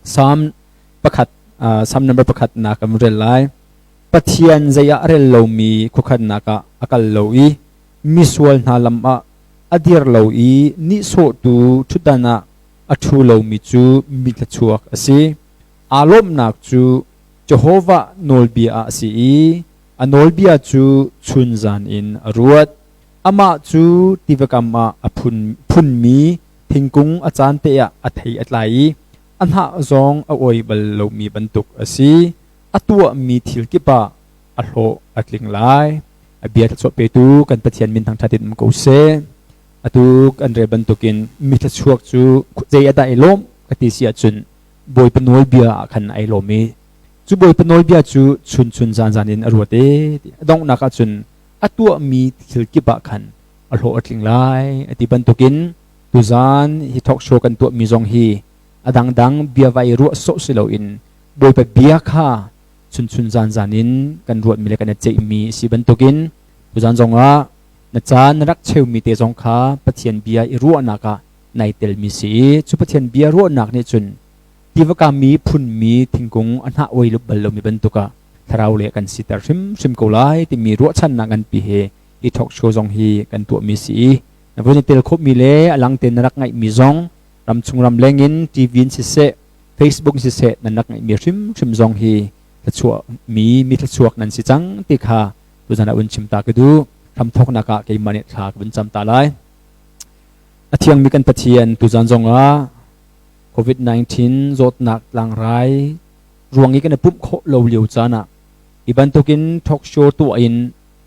Psalm pakhat Psalm number pakhat na kan rel lai. Pathian zei ah a rel lomi khuakhannak ah a kal lo i misual hna lam ah a dir lo i nihsawhtu ṭhutdan ah a ṭhu lomi cu mi thluachuak a si. Aa lawmhnak cu Jehovah nawlbia ah a si i a nawlbia cu chunzan in a ruat. Amah cu tiva kam ah a phunmi thingkung a caan te ah a thei a tlai i a hnah zong a uai bal lomi bantuk a si. A tuahmi thil kip ah a hlawh a tling lai. A bia thluachuah petu kan Pathian min thangṭhat in um ko seh. Atu kan rel bantukin mi thluachuak cu zei ah dah i lawm ka ti si ahcun Bawipa nawlbia ah khan ai lawm i cu Bawipa nawlbia cu chun chun zan zan in a ruat i a donghnak ahcun a tuahmi thil kip ah khan a hlawh a tling lai a ti bantukin tuzan hi talk show kan tuahmi zong hi a dangdang bia vai ruah sawh si loin Bawipa bia kha chun chun zan zan in kan ruatmi le kan i ceihmi a si bantukin tuzan zongah na caan na rak cheumi te zong kha Pathian bia i ruahnak ah nai telmi si i cu Pathian bia ruahnak nih cun tiva kami phunmi thingkung a hnah oi lup bal lomi bantuk ah thlarau le kan siter hrimhrim ko lai timi ruahchannak nganpi he i talk show zong hi kan tuahmi si i na vun i tel khawhmi le a lang tein na rak ngaihmi zong ramchung ram leng in TV in siseh Facebook in siseh nan rak ngaihmi hrimhrim zong hi thluachuah mi mi thluachuak nan si cang ti kha tuzan ah un chim ta ka duh. Hramthawknak ah keimah nih thla ka vun cam ta lai. A thiangmi kan Pathian, tuzan zongah COVID-19 zawtnak tlangrai ruang i kan i pumh khawh lo lio caan ah hi bantukin talk show tuah in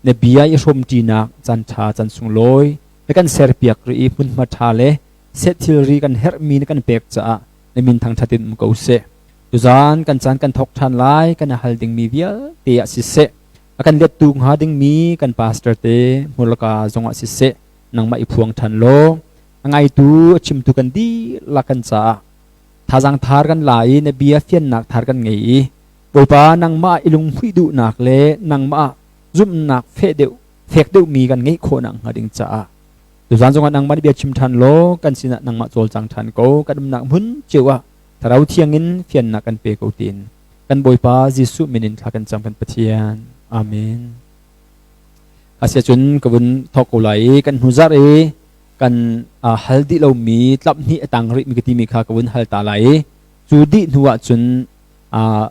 na bia i hrawmṭinak caan ṭha caan sunglawi na kan serpiak rih i hmunhma ṭha le set thilri kan herhmi na kan pek caah na min thangṭhat in um ko seh. Tuzan kan caan kan thawk ṭhan lai, kan i hal dingmi vialte ah siseh, a kan lettu hnga dingmi kan pastor te hmurlaka zongah siseh, nangmah i phuang ṭhan law a ngaitu a chimtu kan dihlak kan caah thazaang thar kan la i na bia fiannak thar kan ngei i Bawipa, nangmah i lunghmuih duhnak le nangmah zumhnak feh deuh fek deuhmi kan ngeih khawh nak hnga ding caah tuzan zongah nangmah nih bia chim ṭhan law kan sinah nangmah cawlcang ṭhan ko. Kan umnak hmun cio ah Thlarau Thiang in fiannak kan pe ko tiin kan Bawipa Jesuh min in thla kan cam, kan Pathian. Amen. Asiahcun ka vun thawk ko lai i kan hnu zarh i kan hal dih lomi tlap hnih a tang rihmi ka timi kha ka vun hal ta lai i cu dih hnu ah cun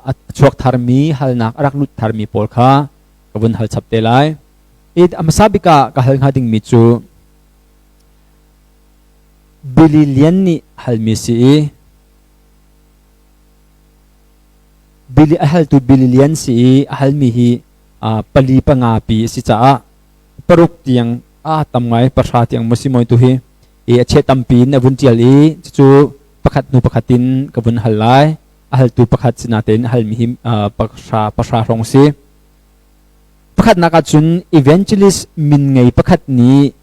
a chuak tharmi halnak a rak lut tharmi pawl kha ka vun hal chap te lai. I a hmasa bik ah ka hal hnga dingmi cu Billy Lian nih halmi si i Billy a haltu Billy Lian si i a halmi hi pali panga pi a si caah paruk tiang a tam ngai, pahra tiang maw si mawi tu hi i a che tampi in a vun tial i cucu pakhat hnu pakhat in ka vun hal lai. A haltu pakhat sinatein a halmi hi pahra pahra hrawng si. Pakhatnak ahcun evangelist min ngei pakhat nih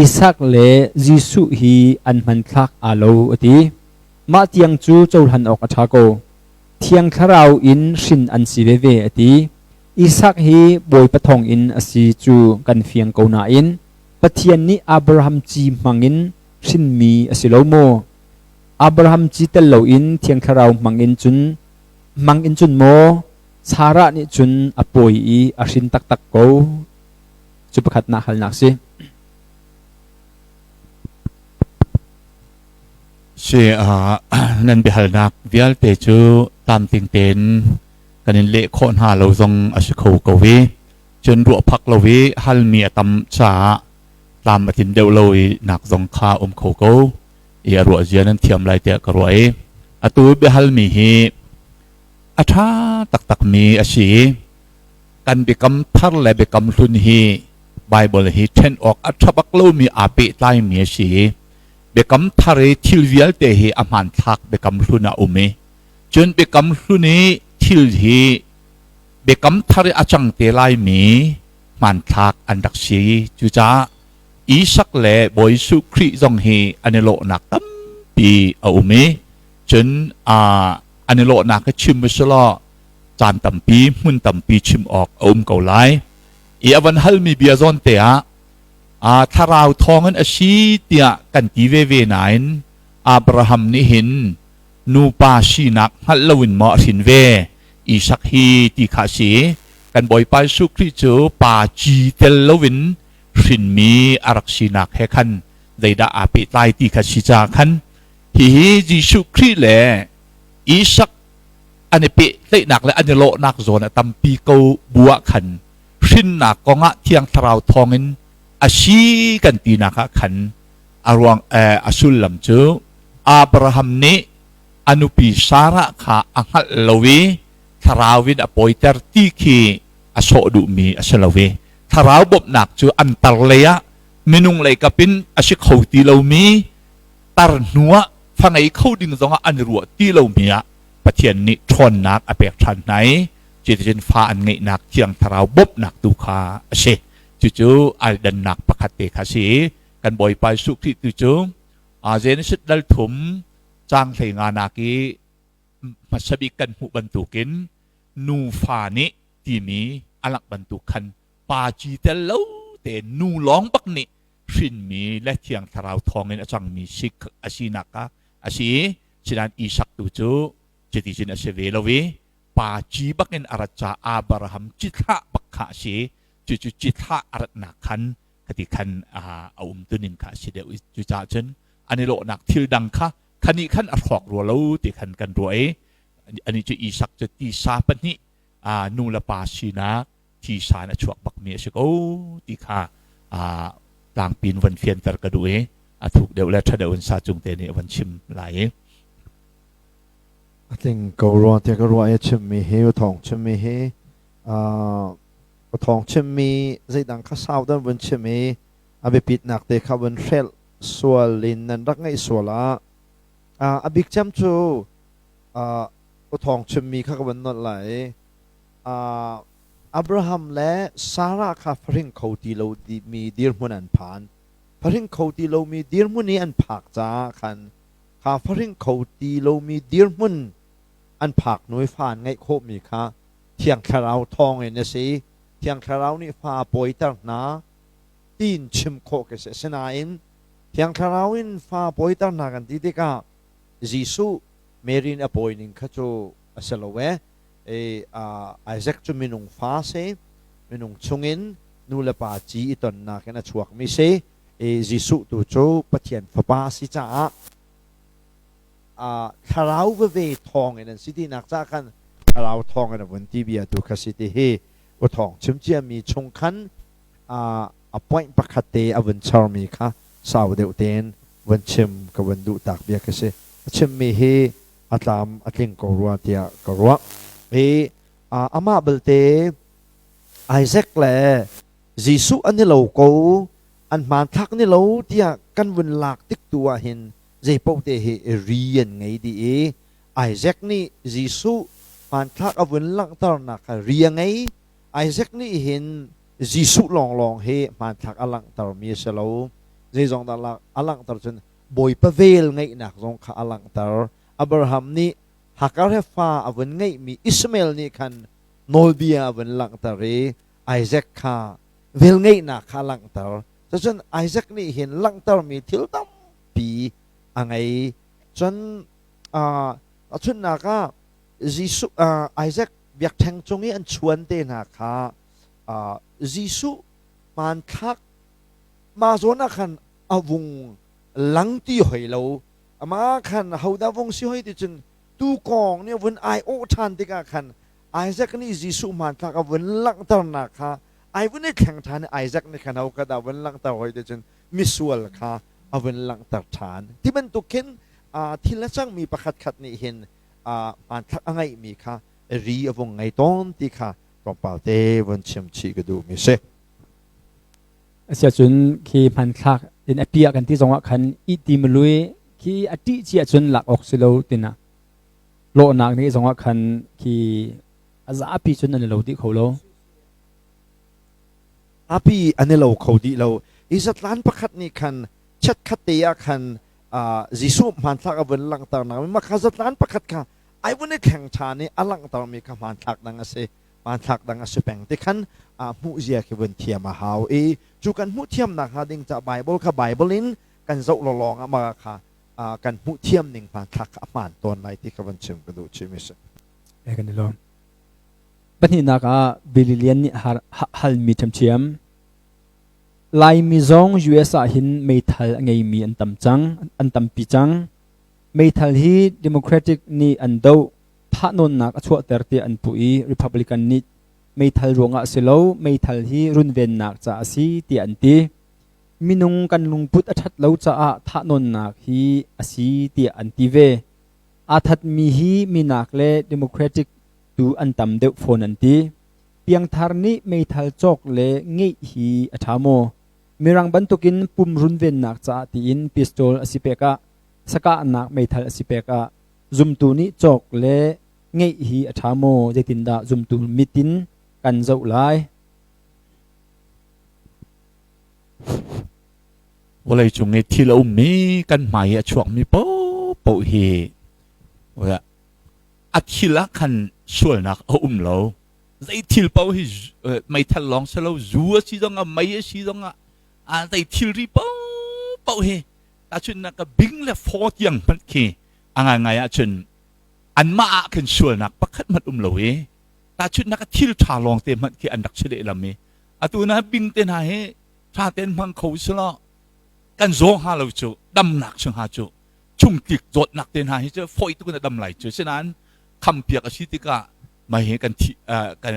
Isaac le Jesuh hi an hmanthlak aa lo a ti. Mah tiang cu cohlan awk a ṭha ko. Thiang Thlarau in hrin an si veve a ti. Isak hi Bawipa thawngin a si cu kan fiang ko nain Pathian nih Abraham ci hmangin hrinmi a si lo maw? Abraham ci tel loin Thiang Thlarau hmangin cun hmangin cun maw Sarah nih cun a pawi i a hrin taktak ko? Cu pakhatnak halnak si. Si nan biahalnak vialte cu tlamtling tein kan in leh khawh hna lo zong a si kho ko i cun ruah phak lo i halmi a tam caah tlam a tlin deuh lo i nak zong kha um kho ko i a ruah zia nan thiam lai tiah ka ruah i atu biahalmi hi a ṭha taktakmi a si i kan biakam thar le biakam hlun hi Bible hi ṭhen awk a ṭha bak lomi aa pehtlaimi a si i biakam thar i thil vialte hi a hmanthlak biakam hlun ah um i cun biakam hlun i thil hi biakam thar i a cang te laimi hmanthlak an rak si. Cucaah Isak le Bawi Jesuh Khrih zong hi an i lawhnak tampi a um i cun an i lawhnak hi chim usulaw caan tampi hmun tampi chim awk a um ko lai i a van halmi bia zawn te ah thlarau thawngin a si tiah kan ti veve nain Abraham nih hin Nupa sinak hngalh loin maw a hrin ve? Isak hi ti kha a si. Kan Bawipa Jesuh Khrih cu pa ci tel loin hrinmi a rak sinak he khan zeidah aa pehtlai ti kha si caah khan hihi Jesuh Khrih le Isak an i pehtlaihnak le an i lawhnak zawn a tampi ko bu ah khan hrinnak kongah Thiang Thlarau thawngin a si kan tinak ah khan a ruang a sullam cu Abraham nih a nupi Sarah kha a hngalh lo i thlarau in a pawiter ti khi a sawh duhmi a si lo i thlarau bawmhnak cu an tar lei ah minung lei kap in a si kho ti lomi tar hnu ah fa ngei kho ding zongah an i ruah ti lomi ah Pathian nih ṭhawnnak a pek ṭhan hna i cuticun fa an ngeihnak Thiang Thlarau bawmhnak tu kha a si. Cucu ai dannak pakhat te kha a si i kan Bawipa Jesuh Khrih tu cu Genesis dal thum caang 15 nak i hmasa bik kan hmuh bantukin nufa nih timi a langh bantuk khan pa ci tel lo te nu lawng bak nih hrinmi le Thiang Thlarau thawngin a cangmi si a sinak kha a si i sinain Isak tu cu cuticun a si ve lo i pa ci bakin a rat ca Abraham cithlah bak kha a si. Cucu cithlah a ratnak khan khati khan a um tuning kha a si deuh i cucaah cun an i lawhnak thil dang kha khani khan a hrawk rua lo ti khan kan ruah i ani cu Isak cu tisa pahnih nu le pa sinak thisa in a chuak bakmi a si ko ti kha tlangpi in van fianter ka duh i a thuk deuh le ṭha deuh in sa cung te nih a van chim lai i. A tling ko rua tiah ka ruah i a chimmi hi thawng chimmi hi thawng chimmi zeidang kha sau dan vun chim i a biapitnak te kha vun hrelh sual in nan rak ngaih sual ah a bik cem cu thawng chimmi kha ka vun nolh lai i Abraham le Sarah kha fahring kho ti lo mi dirhmun an phan. Fahring kho ti lomi dirhmun i an phak caah khan kha fahring kho ti lomi dirhmun an phak hnu i fa an ngeih khawhmi kha Thiang Thlarau thawngin a si. Thiang Thlarau nih fa a pawiter hna tiin chim khawh ka si. Asinain Thiang Thlarau in fa pawiter hna kan ti tikah Jesuh Mary in a pawi ning kha cu a si lo ee. Isaac cu minung fa si, minung chungin nu le pa ci i tonnak in a chuakmi si. Jesuh tu cu Pathian fapa a si caah thlarau veve thawng in an si tinak caah khan thlarau thawng in a vun ti bia tu kha si ti hi u thawng chim ciami chung khan a point pakhat te a vun charmi kha sau deuh tein vun chim ka vun duh tak bia ka si. A chimmi hi a tlam a tling ko rua tiah ka ruah. I amah belte Isaac le Jesuh an i lo ko, an hmanthlak ni lo tiah kan vun lak tik tu ah hin zeipaoh te hi ri an ngei dih i Isaac nih Jesuh hmanthlak a vun langhternak kha ri a ngei. Isaac nih hin Jesuh lawnglawng hi hmanthlak a langhtermi a si lo. Zeizong dah a langhter cun Bawipa vel ngeihnak zong kha a langhter. Abraham nih Hagar he fa a vun ngeihmi Ishmael nih khan nawlbia a vun langhter i Isaac kha velngeihnak kha a langhter. Cucun Isaac nih hin langhtermi thil tampi a ngei. Cun tahchunhnak ah Jesuh Isaac biakṭheng cung i an chuan te hna kha Jesuh hmanthlak mah zawn ah khan a vung lang ti hoi lo. Amah khan hodah vung si hoi ti cun tuukawng nih a vun ai awh ṭhan tikah khan Isaac nih Jesuh hmanthlak a vun langhternak kha ai vun i thleng ṭhan i Isaac nih khan ho kha dah vun langhter hoi ti cun misual kha a vun langhter ṭhan. Ti bantuk khin thil a cangmi pakhatkhat nih hin hmanthlak a ngeihmi kha ri a vung ngei tawn ti kha tlawmpal te vun chim chih ka duhmi si. Asiahcun khi hmanthlak in a piah kan ti zongah khan i timului khi a ṭih ci ahcun lak awk si lo tina lawhnak nih zongah khan khi a zapi cun an i lo dih kho lo. Api an i lo kho dih lo. I zatlan pakhat nih khan chiatkhat te ah khan Jesuh hmanthlak a vun langhternak mi kha zatlan pakhat kha ai vun i thleng ṭhan i a langhtermi kha hmanthlak dang a si. Hmanthlak dang a si peng ti khan hmuh zia khi vun thiam a hau i cu kan hmuh thiamnak hnga ding ca Bible kha Bible in kan zoh lawlawng ah mah kha Kan hmuh thiam ning hmanthlak kha a hmaan tawn lai ti kha van chim ka duh chih mi si. Kan i lawm. Pahnihnak ah Billy Lian nih halmi ṭhiamṭhiam. Laimi zong US ah hin meithal a ngeimi an tam cang, an tampi cang. Meithal hi Democratic nih an doh, thahnawnnak a chuahter tiah an puh i Republican nih meithal ruangah a si lo, meithal hi runvennak ca a si tiah an ti. Minung kan lungput a ṭhat lo caah thahnawnnak hi a si tiah an ti ve. Aa thatmi hi minak le Democratic tu an tam deuh fawn an ti. Piangthar nih meithal cawk le ngeih hi a ṭha maw? Mirang bantukin pum runvennak caah tiin pistol a si pek ah, sakahnak meithal a si pek ah zumtu nih cawk le ngeih hi a ṭha maw? Zeitindah zumtu mit in kan zoh lai? Vawlei cung i thil a ummi kan hmai i a chuakmi paohpaoh hi a thil ah khan sualnak a um lo. Zei thil paoh hi meithal lawng si lo, zu a si zongah, mei a si zongah, zei thilri paohpaoh hi tahchunhnak ka bing le faw tiang hmanh khi a ngaingai ahcun anmah ah khin sualnak pakhat hmanh um lo i tahchunhnak a thil ṭha lawng te hmanh khi an rak si lehlam i atu na bing te hna hi ṭha tein hmang kho selaw kan zaw hnga lo cu, damnak chung hnga cu, chungtlik zawtnak te hna hi cu fawi tuk in a dam lai cu. Sinain khampiak a si tikah mah hi kan thi kan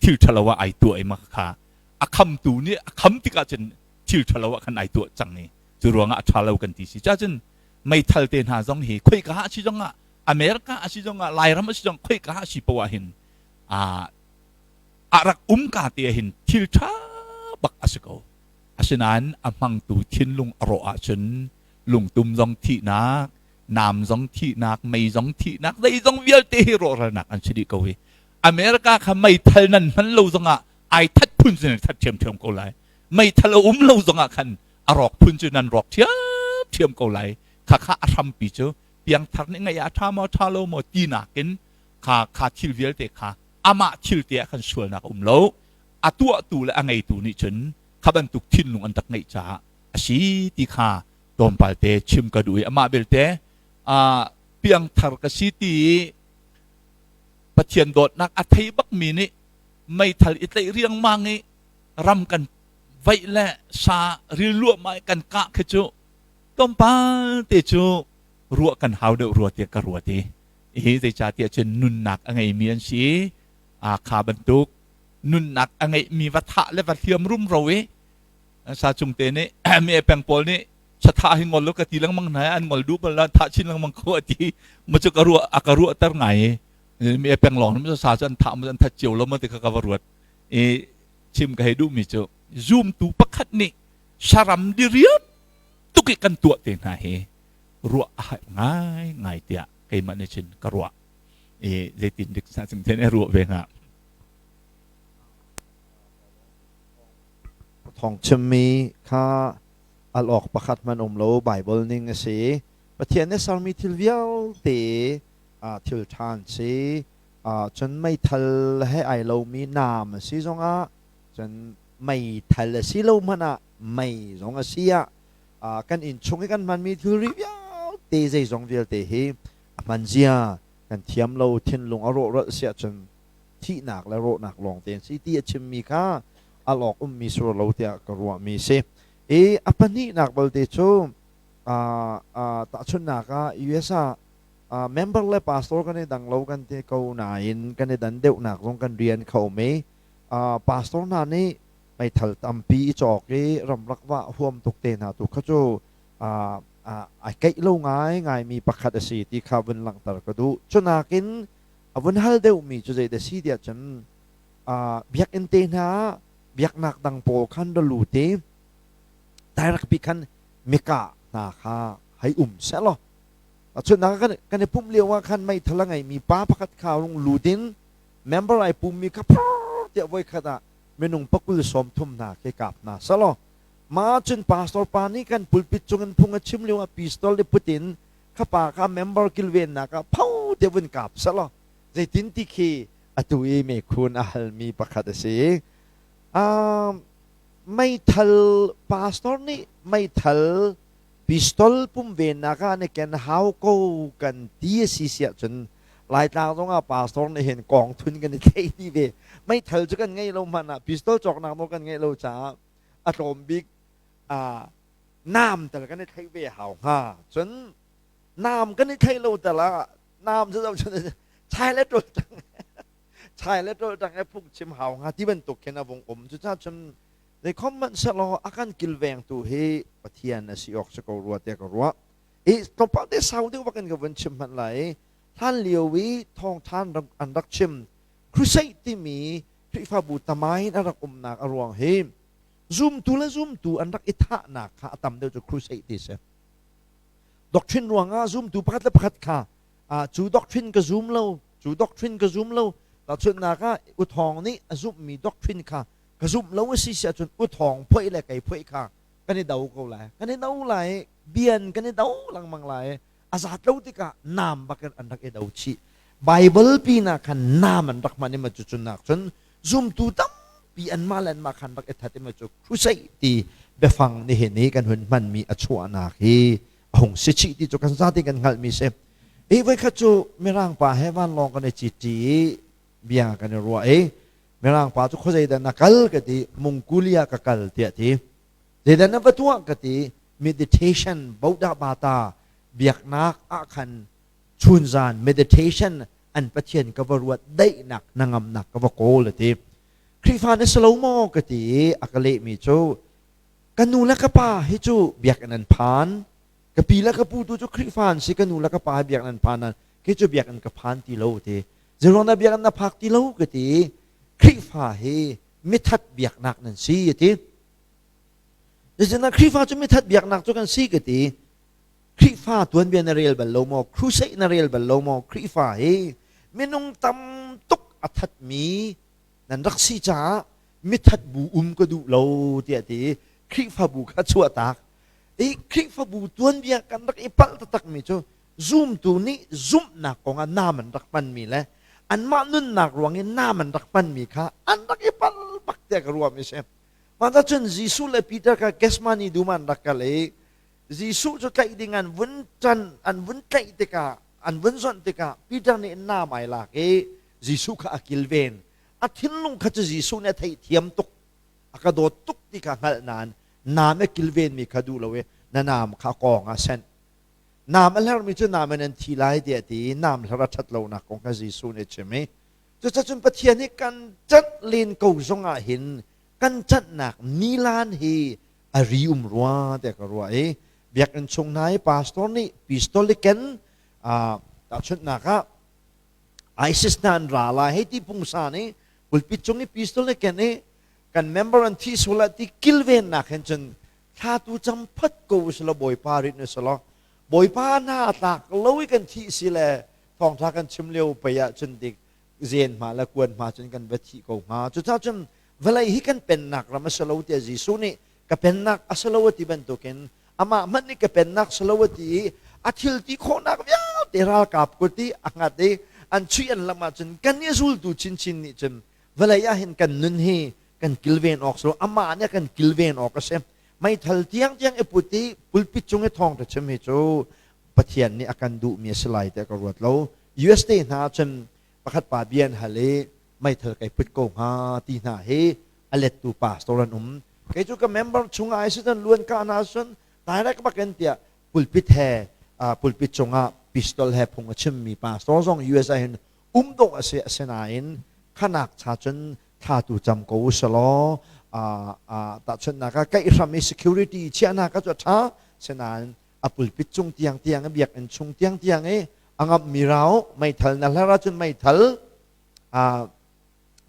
thil ṭhalo ah ai tuah i mah kha a khamtu nih a kham tikah cun thil ṭhalo ah khan ai tuah cang i cu ruangah a ṭha lo kan ti si. Cacun meithal te hna zong hi khoika ah si zongah, America a si zongah, Lairam a si zong, khoika ah si poah hin a rak um ka te hin thil ṭha bak a si ko. Asinain a hmangtu thinlung a rawh ahcun lungtum zong thihnak, nam zong thihnak, mei zong thihnak, zeizong vialte hi rawhralnak an si dih ko hi. America kha meithal nan hman lo zongah ai that phun cu nan that ṭhiamṭhiam ko lai. Meithal a um lo zongah khan a rawk phun cu nan rawk ṭhiamṭhiam ko lai. Khakha a hrampi cu piangthar nih ngeih ah ṭha maw ṭha lo maw ti nakin kha kha thil vialte kha amah thil te ah khan sualnak a um lo. A tuahtu le a ngeitu nih cun kha bantuk thinlung an rak ngeih caah a si ti kha tlawmpal te chim ka duh i amah belte piangthar ka si ti i Pathian dawtnak a thei bakmi nih meithal i tlaih riangmang i ram kan vaih le sa ril luahmah i kan kah khi cu tlawmpal te cu ruah kan hau deuh rua tiah ka ruat i hi zeicahtiah cun nunnak a ngeimi an si i kha bantuk nunnak a ngeihmi va thah le va hliam rumro i sa cung te nih mi peng pawl nih sathah hi ngol lo ka ti lengmang hna an ngol duh bal la thah chin lengmang ko a ti ma cu ka ruah a ka ruah ter ngai i mi peng lawng mi sa cu an thah ma an that cio lo ma ti kha ka va ruat i chim ka hei duh mi cu zumtu pakhat nih saram diriam tuk i kan tuah te hna hi ruah a har ngai ngai tiah keimah nih cun ka ruah i zeitin dik sa cung ten ruah ve hnga. Thawng chimmi kha al awk pakhat hmanh um lo. Bible ning a si. Pathian nih sermi thil vialte thil ṭha an si. Cun meithal he ai lomi naam a si zongah, cun meithal a si lo hmanh ah mei zong a si ah, kan inn chung i kan hmanmi thilri vialte, zeizong vialte hi a hman zia kan thiam lo, thinlung a rawhral si ahcun thihnak le rawhnak lawng te an si ti a chimmi kha al awk ummi sur lo tiah ka ruahmi si. I a pahnihnak balte cu tahchunhnak ah US ah member le pastor kan i dang lo kan ti ko nain kan i dan deuhnak zong kan rian kho um i pastor hna nih meithal tampi i cawk i ramrak vah huam tuk te hna tu kha cu ai keih lo ngai ngaimi pakhat a si ti kha vun langhter ka duh. Cunakin a vun hal deuhmi cu zeidah si tiah cun biakinn te hna ah biaknak dang pawl khan ra lut i direct pi khan mika hna kha hei um sehlaw, chunnak kan kan i pumh lio ah khan meithal a ngeimi pa pakhat kha rung lut in member ai pummi kha phur tiah voi khat ah minung pakul 30 hna khi kap hna selaw, ma cun pastor pa nih kan pulpit cung in phung a chim lio ah pistol i put in kha pa kha member kilvennak ah pho tiah vun kap selaw zeitin ti khi atu i mekhun a halmi pakhat a si. Meithal, pastor nih meithal Pistol pum vennak ah na ken hau ko kan ti a si siah cun Laitlang zongah pastor nih hin kong thun kan i thlei dih ve. Meithal cu kan ngei lo hmanh ah pistol cawknak nawl kan ngeih lo caah a tlawm bik naam tal kan i thlei ve hau hnga. Cun naam kan i thlei lo tal ah naam cu zoh cun chai le ṭul ṭang chai le ṭul ṭang e phungchim hau hnga ti bantuk khin a vung um. Cucaah cun zeikhom hmanh sehlaw a kan kilvengtu hi Pathian a si awk si ko rua tiah ka ruah. I tlawmpal te sau deuh bak in ka vun chim hmanh lai. Hlan lio i thawngṭhan an rak chim crusade timi Khrihfabu tamai in a rak umnak a ruang hi zumtu le zumtu an rak i thahnak kha a tam deuh cu crusade ti si. Doctrine ruangah zumtu pakhat le pakhat kha cu doctrine ka zum lo, cu doctrine ka zum lo. Tahchunhnak ah U Thawng nih a zumhmi doctrine kha ka zumh lo a si si ahcun U Thawng phoih le kei phoih kha kan i do ko lai. Kan i do lai, bian kan i do lengmang lai. A zat lo tikah naam bakin an rak i do chih. Bible pinah khan naam an rak hman i ma cu nak cun zumtu tampi anmah le anmah khan rak i that i ma cu crusade ti biafang nihin i kan hun hmanmi a chuahnak hi a hung si chih ti cu kan zate kan hngalhmi si. I voikhat cu Mirang pa he vanlawng kan i cit ṭi i bia kan i ruah i Mirang pa cu khuazei dah na kal ka ti Monggolia ka kal tiah ti. Zeidah na va tuah ka ti meditation bodah bata biaknak ah khan chunzan meditation an Pathian ka va ruat daihnak hnangamnak ka va kawl a ti. Khrihfa na si lo maw ka ti i a ka lehmi cu ka nu le ka pa hi cu biakinn an phan ka pi le ka pu tu cu Khrihfa an si ka nu le ka pa hi biakinn an phan nain kei cu biakinn ka phan ti lo ti zeiruang dah biakinn na phak ti lo ka ti Khrihfa hi mithat biaknak nan si a ti Zeitindah Khrihfa cu mithat biaknak cu kan si ka ti Khrihfa tuanbia na rel bal lo maw crusade na rel bal lo maw Khrihfa hi minung tam tuk a thatmi nan rak si caah mithat bu um ka duh lo tiah ti Khrihfabu kha chuahtak i Khrihfabu tuanbia kan rak i palh taktakmi cu zumtu nih zumhnak kongah naam an rak hmanmi le anmah nunnak ruang i naam an rak hmanmi kha an rak i palh bak tiah ka ruahmi si. Mah cun Jesuh le Peter kha Gethsemane dum ah an rak kal i Jesuh cu tlaih ding an vun ṭan an vun tlaih tikah an vun zonh tikah Peter nih naam ai lak i Jesuh kha a kilven. A thinlung kha cu Jesuh nih a theihthiam tuk a ka dawt tuk ti kha hngalh nain naam a kilvenmi kha duh lo i na naam kha a kawng ah senh. Naam a hlermi cu naam in an thi lai tiah a ti i naam hler a ṭhat lonak kong kha Jesuh nih a chim i cucacun Pathian nih kan ṭanh len ko zong ah hin kan ṭanhnak nilan hi a ri um rua tiah ka ruah i biakinn chung hna i pastor nih pistol i ken tahchunhnak ah ISIS hna an ra lai hei ti pungsan i pulpit cung i pistol i ken i kan member an thi sual ah ti kilvennak hin cun thla tu cam phot ko usila Bawipa rin usila Bawipa hna tlak lo i kan thih si le thawngtha kan chim lio pei ah cun dik zen hma le kuan hma cun kan va thih ko hnga cucaah cun vawlei hi kan pennak ram a si lo tiah Jesuh nih ka pennak a si lo a ti bantukin amah hmanh nih ka pennak si lo a ti i a thil ti khawhnak vialte ralkap kut i a hngat i an chuih an lamh ahcun kan i zultu chinchin nih cun vawlei ah hin kan nun hi kan kilven awk si lo amah nih a kan kilven awk a si meithal tiangtiang i put i pulpit cung i thawngṭha chim hi cu Pathian nih a kan duhmi a si lai tiah ka ruat lo USA hna cun pakhat pa bia an hal i meithal kai put ko hnga ti hna hi a lettu pastor an um kei cu ka member chung ah si cun luan ka na cun direct bakin tiah pulpit he pulpit cungah pistol he phung a chimmi pastor zong USA hin um dawh a si asinain khanak cha cun thla tu cam ko usalaw tahchunhnak ah kaihram i security chiahnak ah cu a ṭha sinain a pulpit cung tiang tiang i biakinn chung tiang tiang i a ngamhmi rau meithal na hler ahcun meithal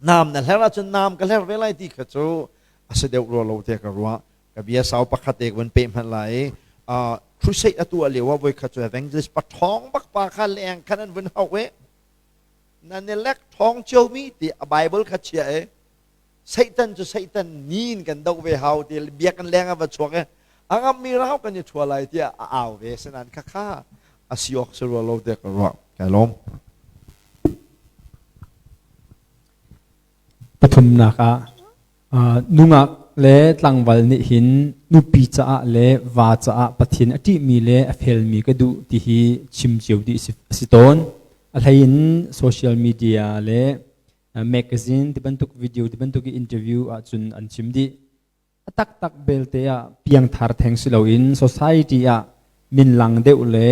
naam na hler ahcun naam ka hler ve lai ti kha cu a si deuh rua lo tiah ka ruah ka bia sau pakhat te van pe hmanh lai crusade atu a lio ah voi khat cu evangelist pa ṭhawng bak pa kha leng khan an vun hauh i nan i lek ṭhawng ciomi ti a Bible kha chia i Satan cu Satan ni in kan doh ve hau ti biakinn leng ah va chuak i a ngammi rau kan i ṭhua lai tiah a au ve sinan kha kha a si awk si rua lo tiah ka ruah kai lawm. Pathumnak ah nungak le tlangval nih hin nupi caah le va caah Pathian a ṭihmi le a felmi ka duh ti hi chim cio dih a si tawn. A hlei in social media le magazine ti bantuk video ti bantuk i interview ahcun an chim dih. A taktak belte ah piangthar theng si loin society ah minlang deuh le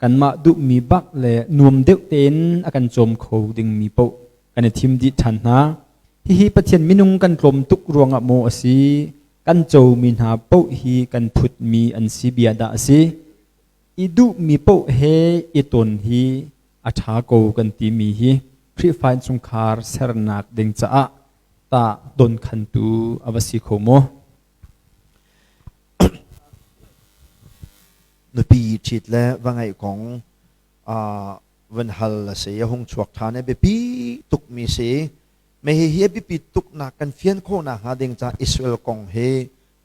kanmah duhmi bak le nuam deuh tein a kan cawm kho dingmi paoh kan i thim dih ṭhan hna. Hihi Pathian minung kan tlawm tuk ruangah maw a si, kan comi hna paoh hi kan phutmi an si bia dah a si? I duhmi paoh he i ton hi a ṭha ko kan timi hi Khrihfa innchungkhar sernak ding caah tah donkhantu a va si kho maw? Nupi ṭhit le va ngeih kong van hal a si a hung chuak ṭhan i biapi tukmi si. Me hihi a biapi tuknak kan fian khawhnak hnga ding caah Israel kong hi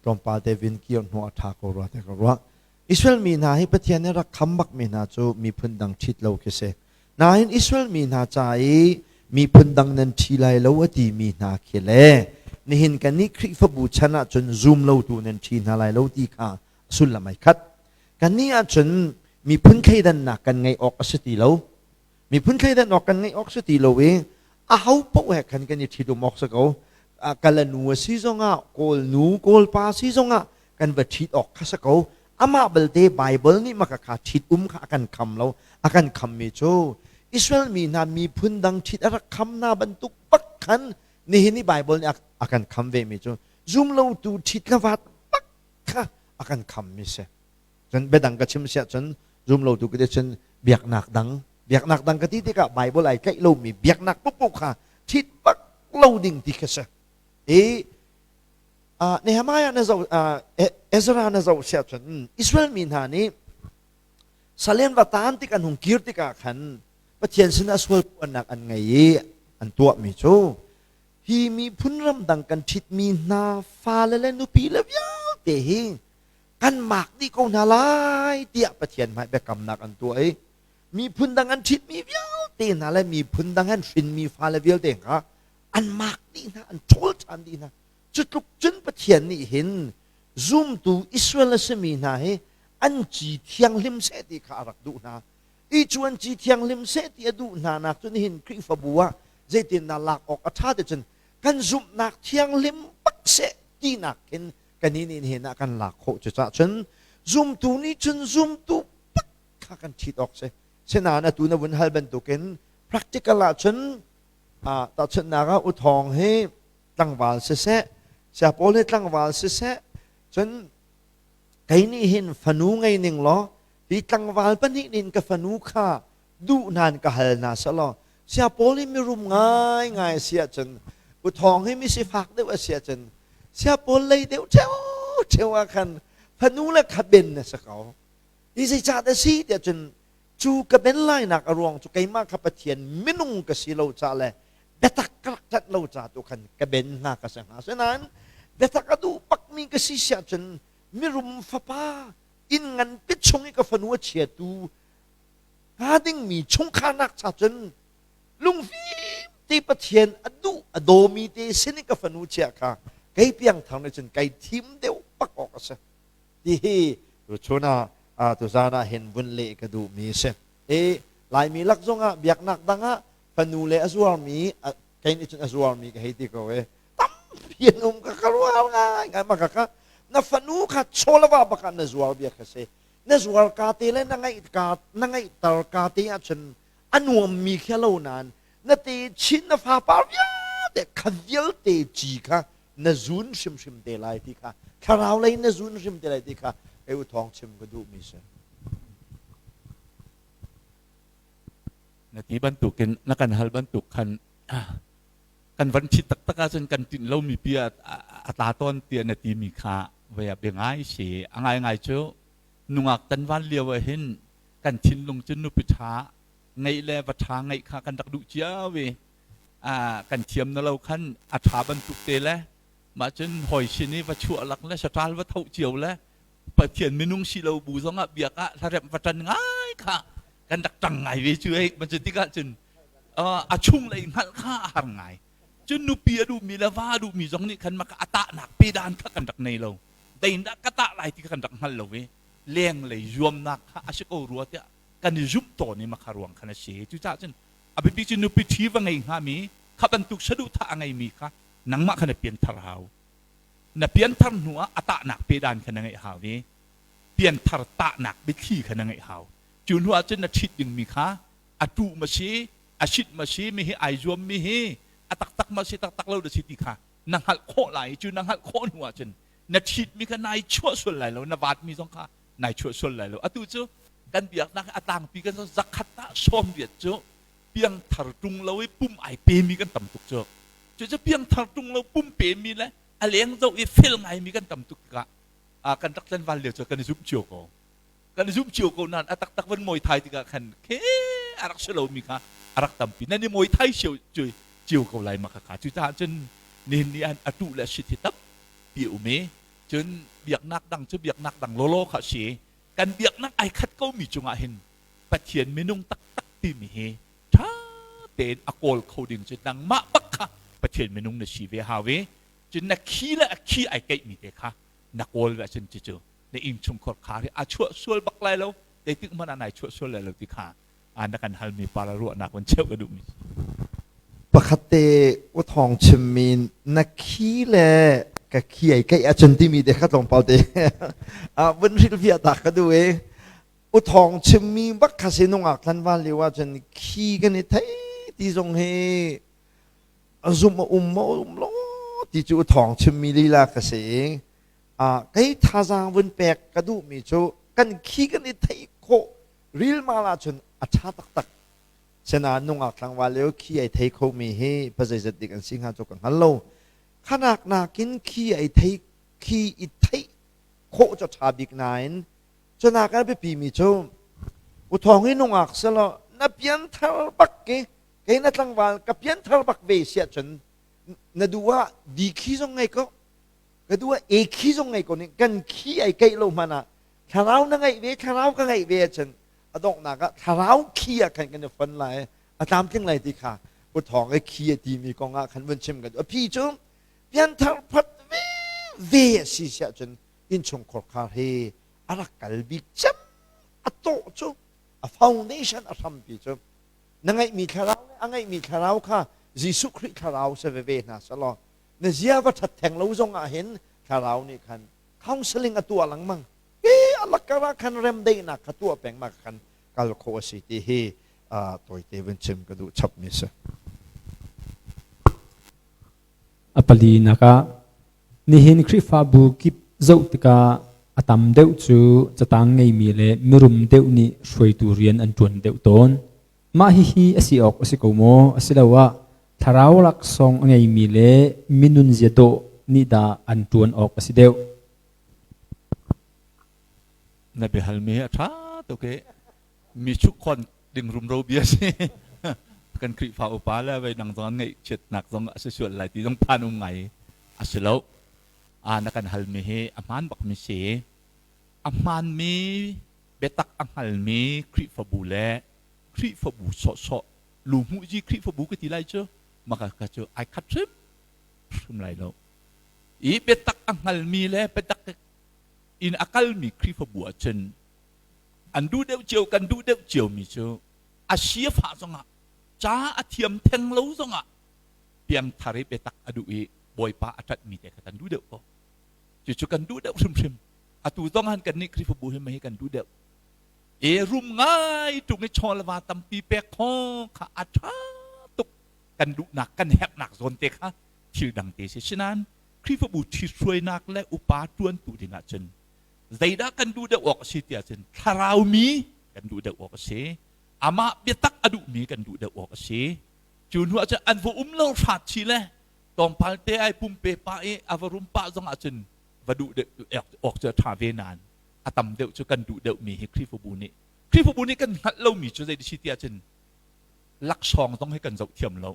tlawmpal te vin kir hnu a ṭha ko rua te ka ruah. Israel mi hna hi Pathian nih rak kham bakmi hna cu miphun dang ṭhit lo khi si. Nain Israel mi hna ca i miphun dang nan ṭhi lai lo a timi hna khi le nihin kannih Khrihfabu chan ahcun zum lotu nan ṭhi hna lai lo ti kha sullam ai khat. Kannih ahcun miphun thleidannak kan ngeih awk a si ti lo. Miphun thleidan awk kan ngeih awk si ti lo i aho paoh he khan kan i ṭhitum awk si ko. Kala nu a si zongah, Kawl nu, Kawl pa si zongah kan va ṭhit awk kha si ko. Amah belte Baibal nih maka kha ṭhit um kha a kan kham lo. A kan khammi cu Israel mi hna miphun dang ṭhit a rak kham hna bantuk bak khan nihin i Baibal nih a kan kham vemi cu zumlotu ṭhit le vat bak kha a kan khammi si. Cun biadang ka chim siah cun zumlotu ka ti cun biaknak dang biaknak dang ka ti tikah Bible ai tlaih lomi biaknak paohpaoh kha ṭhit bak lo ding ti kha si. I Nehemiah na zoh Ezra na zoh siah cun Israel mi hna nih salen va taan tik an hung kir tikah khan Pathian sinah sual puannak an ngei i an tuahmi cu hi miphun ramdang kan ṭhitmi hna fale le nupi le vialte hi kan mak dih ko hna lai tiah Pathian hmai biakamnak an tuah i miphun dang an ṭhitmi vialte hna le miphun dang an hrinmi fale vialte kha an mak dih hna an ṭhawl ṭhan dih hna. Cu tluk cun Pathian nih hin zumtu Israel a simi hna hi an ci thianghlim seh ti kha a rak duh hna. I cu an ci thianghlim seh ti a duh hna nak cu nihin Khrihfabu ah zeitindah lak awk a ṭha ti cun kan zumhnak thianghlim bak seh tinak khin kan nih hin ah kan lak khawh. Cucaah cun zumtu nih cun zumtu bak kha kan ṭhit awk si. Sinain atu na vun hal bantukin practical ah cun tahchunhnak ah U Thawng hi tlangval siseh, Saya Paul hi tlangval siseh, cun kei nih hin fanu ngei ning law hi tlangval pahnih nih ka fanu kha duh hnan ka hal hna selaw Saya Paul hi mirum ngaingai a si ahcun U Thawng hi mi sifak deuh a si ahcun Saya Paul lei deuh ṭheu ah khan fanu le kha ben na si ko. Hi zeicah dah si tiah cun cu ka ben lainak a ruang cu keimah kha Pathian minung ka si lo ca le biatak ka rak ṭanh lo ca tu khan ka ben hnga ka si hnga. Asinain biatak a duh bakmi ka si siah cun mirum fapa inn nganpi chung i ka fanu a chiatu hnga dingmi chungkharnak cha cun lungfim te Pathian a duh a dawmi te sin i ka fanu chia kha kei piangthar nih cun kai thim deuh bak awk a si. Ti hi tuchun ah tuzaan ah hin vun leh ka duhmi a si. I Laimi lak zongah biaknak dang ah fanu le a zuarmi kei nih cun a zuarmi ka hei ti ko e tampi an um ka ka rual ngai ngai ma ka ka na fanu kha chawlava bak ah na zuar bia kha si na zuar ka te le na ngaih ka na ngaihter ka te ahcun a nuammi khi lo nain na te chin na fa par vialte kha vialte ci kha na zun hrimhrim te lai ti kha thlarau lei na zun hrim te lai ti kha kei u thawng chim ka duhmi si. Na ti bantukin na kan hal bantuk khan kan van ṭhit taktak ahcun kan tinh lomi pi a tla tawn tiah na timi kha voi ah bia ngai si. A ngaingai cu nungak tan van lio ah hin kan thinlung cu nupi ṭha ngeih le va ṭha ngeih kha kan rak duh cio i kan thiam na lo khan a ṭha bantuk te le mah cun hawi sin i va chuah lak le saṭal va tho cio le Pathian minung si lo bu zongah biak ah hlaremh va ṭan ngai kha kan rak ṭang ngai ve cu ei. Cu tikah cun a chung lei hngalh kha a har ngai. Cun nupi a duhmi le va a duhmi zong nih khan maka a tahnak pedan kha kan rak nei lo. Deindah ka tah lai ti kha kan rak hngal lo i lenglei zuamnak kha a si ko rua tiah kan i zumh tawn i makha ruang khan a si. Cucaah cun a biapi cu nupi ṭhi va ngei hngami kha bantuk saduhthah a ngeimi kha nangmah kha na pianthar hau. Na pianthar hnu ah a tahnak pedan kha na ngeih hau i pianthar tahnak biathli kha na ngeih hau. Cu hnu ah cun na ṭhit dingmi kha a tuh ma si, a sit ma si, mi hi ai zuam mi hi a taktak ma si, taktak lo da si ti kha na hngalh khawh lai i cu na hngalh khawh hnu ah cun na ṭhitmi kha nai chuah sual lai lo, na vaatmi zong kha nai chuah sual lai lo. Atu cu kan biaknak a tlangpi kan zakhat ah 80 cu piangthar ṭung lo i pum ai pemi kan tam tuk cu. Cucu piangthar ṭung lo pum pemi le a leng zoh i fel ngaimi kan tam tuk tikah kan rak tlanval lio cu kan i zumh cio ko. Kan i zumh cio ko nain a taktak van mawi thai tikah khan khe a rak si lomi kha a rak tampi. Nan i mawi thai cio ko lai ma kha. Cucaah cun nihin ni ah a tuh le a sit hi tampi a um i cun biaknak dang cu biaknak dang lawlaw kha a si. Kan biaknak ai khat komi cungah hin Pathian minung taktak timi hi ṭha tein a kawl kho ding cu nangmah bak kha Pathian minung na si ve hau i cun na khi le a khi ai keihmi te kha na kawl ve ahcun cucu na innchungkhar khar hi a chuah sual bak lai lo, zeitik hmanh ah nai chuah sual lai lo ti kha na kan halmi para ruahnak van cheuh ka duhmi. Pakhat te u thawng chimmi na khi le ka khi ai keih ahcun timi te kha tlawmpal te vun hrilhfiah ta ka duh i u thawng chimmi bak kha si nungak tlanval lio ahcun khi kan i thei ti zong hi a zum a um ma um lo ti cu u thawng chimmi lila ka si i kei thazaang vun pek ka duhmi cu kan khi kan i theih khawh rilmal ahcun a ṭha taktak. Sena nungak tlangval lio khi ai thei khomi hi pazeizat dik an si hnga cu ka hngal lo. Khanak nakin khi ai thei khi i theih khawh cu ṭha bik nain cunak a biapi mi cu uthawng hi nungak selaw na pianthar bak ki kei na tlangval ka pianthar bak ve siah cun na duh ah di khi zong ngei ko, ka duh ah e khi zong ngei ko ning kan khi ai keih lo hmanh ah thlarau na ngeih ve, thlarau ka ngeih ve ahcun a donghnak ah thlarau khi ah khan kan i fon lai, a tlamtling lai ti kha uthawng i khi a timi kong ah khan vun chim ka duh. A phi cu pianthar phat ve ve a si siah cun innchungkhar khar hi a rak kal bik cem, a tawh cu a foundation a hrampi cu na ngeihmi thlarau le a ngeihmi thlarau kha Jesuh Khrih thlarau si veve hna selaw na zia va ṭhat theng lo zong ah hin thlarau nih khan counseling a tuah lengmang hi a lakar ah khan remdaihnak kha tuah peng ma khan kal khawh a si ti hi tawite vun chim ka duh chapmi si. A palinak ah nihin Khrihfabu kip zoh tikah a tam deuh cu catang ngeimi le mirum deuh nih hruaitu rian an ṭuan deuh tawn. Mah hihi a si awk a si ko maw? Asiloah thlarau laksawng a ngeimi le minun zia dawh nih dah an ṭuan awk a si deuh? Na biahalmi hi a ṭha tuk i mi chukhon ding rumro bia si. Kan Khrihfa upa le vei dang zong an ngaihchiatnak zong a si sual lai ti zong phan um ngai a si lo. A na kan halmi hi a hmaan bakmi si. A hmaanmi biatak a hngalmi Khrihfabu le Khrihfabu sawhsawh luhmuhzi Khrihfabu ka ti lai cu maka ka cu ai khat hrim hrim lai lo. I biatak a hngalmi le biatak in a kalmi Khrihfabu ahcun an duh deuh cio, kan duh deuh ciomi cu a si a fah zongah, ca a thiam theng lo zongah piangthar i biatak a duh i Bawipa a ṭanhmi te kha kan duh deuh ko. Cucu kan duh deuh hrimhrim. Atu zong han kannih Khrihfabu hi mei kan duh deuh. E rum ngai ṭung i chawlva tampi pek kho kha a ṭha tuk, kan duhnak kan herhnak zawn te kha thil dang te si. Sinain Khrihfabu ṭhithruainak le upa ṭuantu ding ahcun zeidah kan duh deuh awk a si tiah cun thlarau mi kan duh deuh awk a si, amah biatak a duhmi kan duh deuh awk a si. Cu hnu ahcun an va um lo hrat chi le tlawmpal te ai pumpe pah i a va rum pah zong ahcun va duh deuh awk cu a ṭha ve nain a tam deuh cu kan duh deuhmi hi Khrihfabu nih kan hngalh lomi cu zei si tiah cun laksawng zong hi kan zoh thiam lo.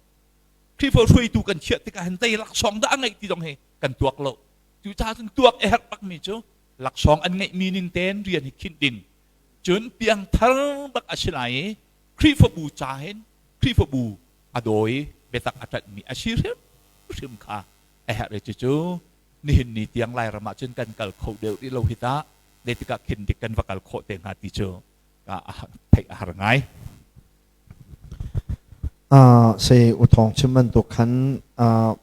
Khrihfa hruaitu kan chiah tikah hin zei laksawng dah a ngeih ti zong hi kan tuak lo. Cucaah cun tuak a herh bakmi cu laksawng an ngeihmi ning tein rian hi khinh ding. Cun piangthar bak a si lai i Khrihfabu ca hin Khrihfabu a dawi, biatak a ṭanhmi a si hrim. hrimhrim kha a herh i cucu nihin ni tiang Lairam ah cun kan kal kho deuh rih lo hi ta. Zeitikah khin dik kan va kal khawh te hnga ti cu theih a har ngai. Se uthong chim bantuk khan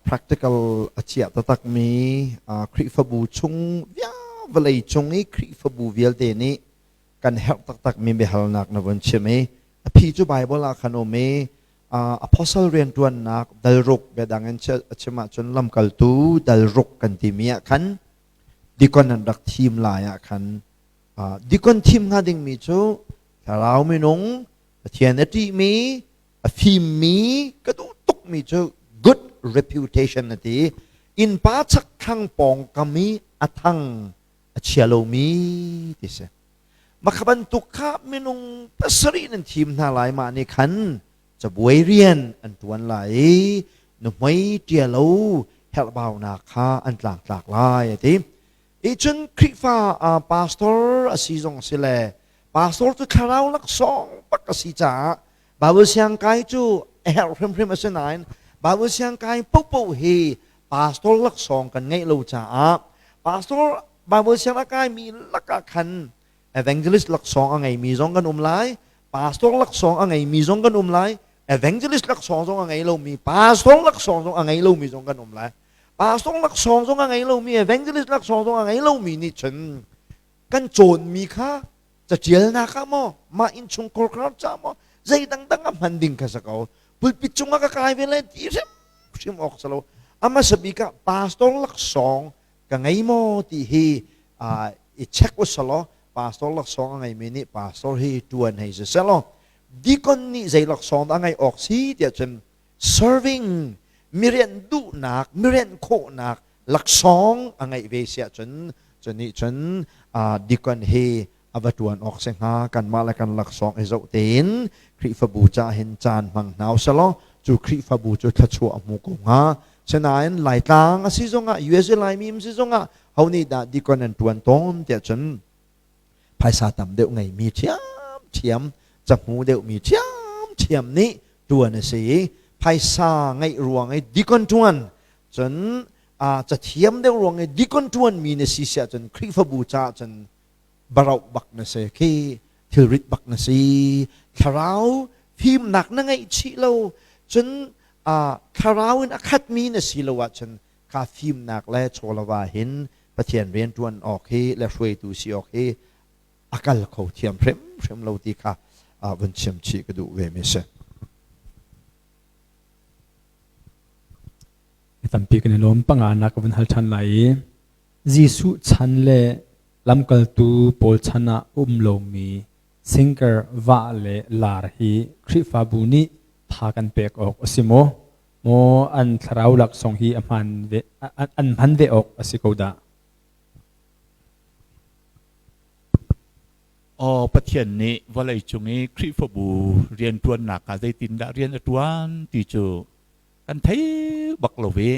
practical a chiah taktak mi Khrihfabu chung vawlei cung i Khrihfabu vialte nih kan herh taktak mi biahalnak na vun chim i a phi cu Bible ah khan um i apostle rianṭuannak dalruk biadang in a chim ahcun lamkaltu dalruk kan timi ah khan dikon an rak thim lai ah khan dikon thim hnga dingmi cu thlarau minung Pathian a ṭihmi a fimmi ka duh tukmi cu good reputation a ti. Innpa chakthlang pawngkam i a thang a chia lomi ti si. Makha bantuk kha minung pasarih nan thim hna lai. Mah nih khan cabuai rian an ṭuan lai i nuhmei ṭia lo herhbaunak kha an tlangtlak lai a ti. I cun Khrihfa pastor a si zong si le pastor cu thlarau laksawng bak a si caah Bible siangkai cu a herh hrimhrim a si nain Bible siangkai paohpaoh hi pastor laksawng kan ngeih lo caah pastor Bible siang a kaimi lakah khan evangelist laksawng a ngeimi zong kan um lai, pastor laksawng a ngeimi zong kan um lai, evangelist laksawng zong a ngei lomi, pastor laksawng zong a ngei lomi zong kan um lai. Pastor laksawng zong a ngei lomi, evangelist laksawng zong a ngei lomi nih cun kan cawnmi kha caṭialnak ah maw, mah innchungkhar kar ca maw, zei dangdang a hman ding kha si ko. Pulpit cungah ka kai ve lai ti hrimhrim awk si lo. A hmasa bik ah pastor laksawng ka ngei maw ti hi i check u selaw, pastor laksawng a ngeimi nih pastor hi ṭuan hei si selaw, deacon nih zei laksawng dah a ngeih awk si tiah cun serving, mirianh duhnak, mirianh khawhnak laksawng a ngeih ve si ahcun cu nih cun deacon hi a va ṭuan awk si hnga. Kanmah le kan laksawng i zoh tein Khrihfabu ca hin caan hmang hna usalaw cu Khrihfabu cu thluachuah a hmu ko hnga. Sinain Laitlang a si zongah, USA Laimi um si zongah ho nih dah deacon an ṭuan tawn tiah cun phaisa tam deuh ngeimi ṭhiamṭhiam, cahmu deuhmi ṭhiamṭhiam nih ṭuan a si i phaisa ngeih ruang i deacon ṭuan cun cathiam deuh ruang i deacon ṭuanmi na si siah cun Khrihfabu caah cun barauh bak na si khi, thilrit bak na si. Thlarau fimnak na ngeih chih lo cun, thlarau in a khatmi na si lo ahcun kha fimnak le chawlava hin Pathian rian ṭuan awk hi le hruaitu si awk hi a kal kho thiam hrimhrim lo ti kha vun chim chih ka duh ve mi si. Tampi kan i lawm. Panga nak ka vun hal ṭhan lai i Jesuh chan le lamkaltu pawl chan ah um lomi singer vah le lar hi Khrihfabu nih tha kan pek awk a si maw? Maw an thlarau laksawng hi a hman ve, an hman ve awk a si ko dah? Aw, Pathian nih vawlei cung i Khrihfabu rianṭuannak ah zeitindah rian a ṭuan ti cu kan thei bak lo i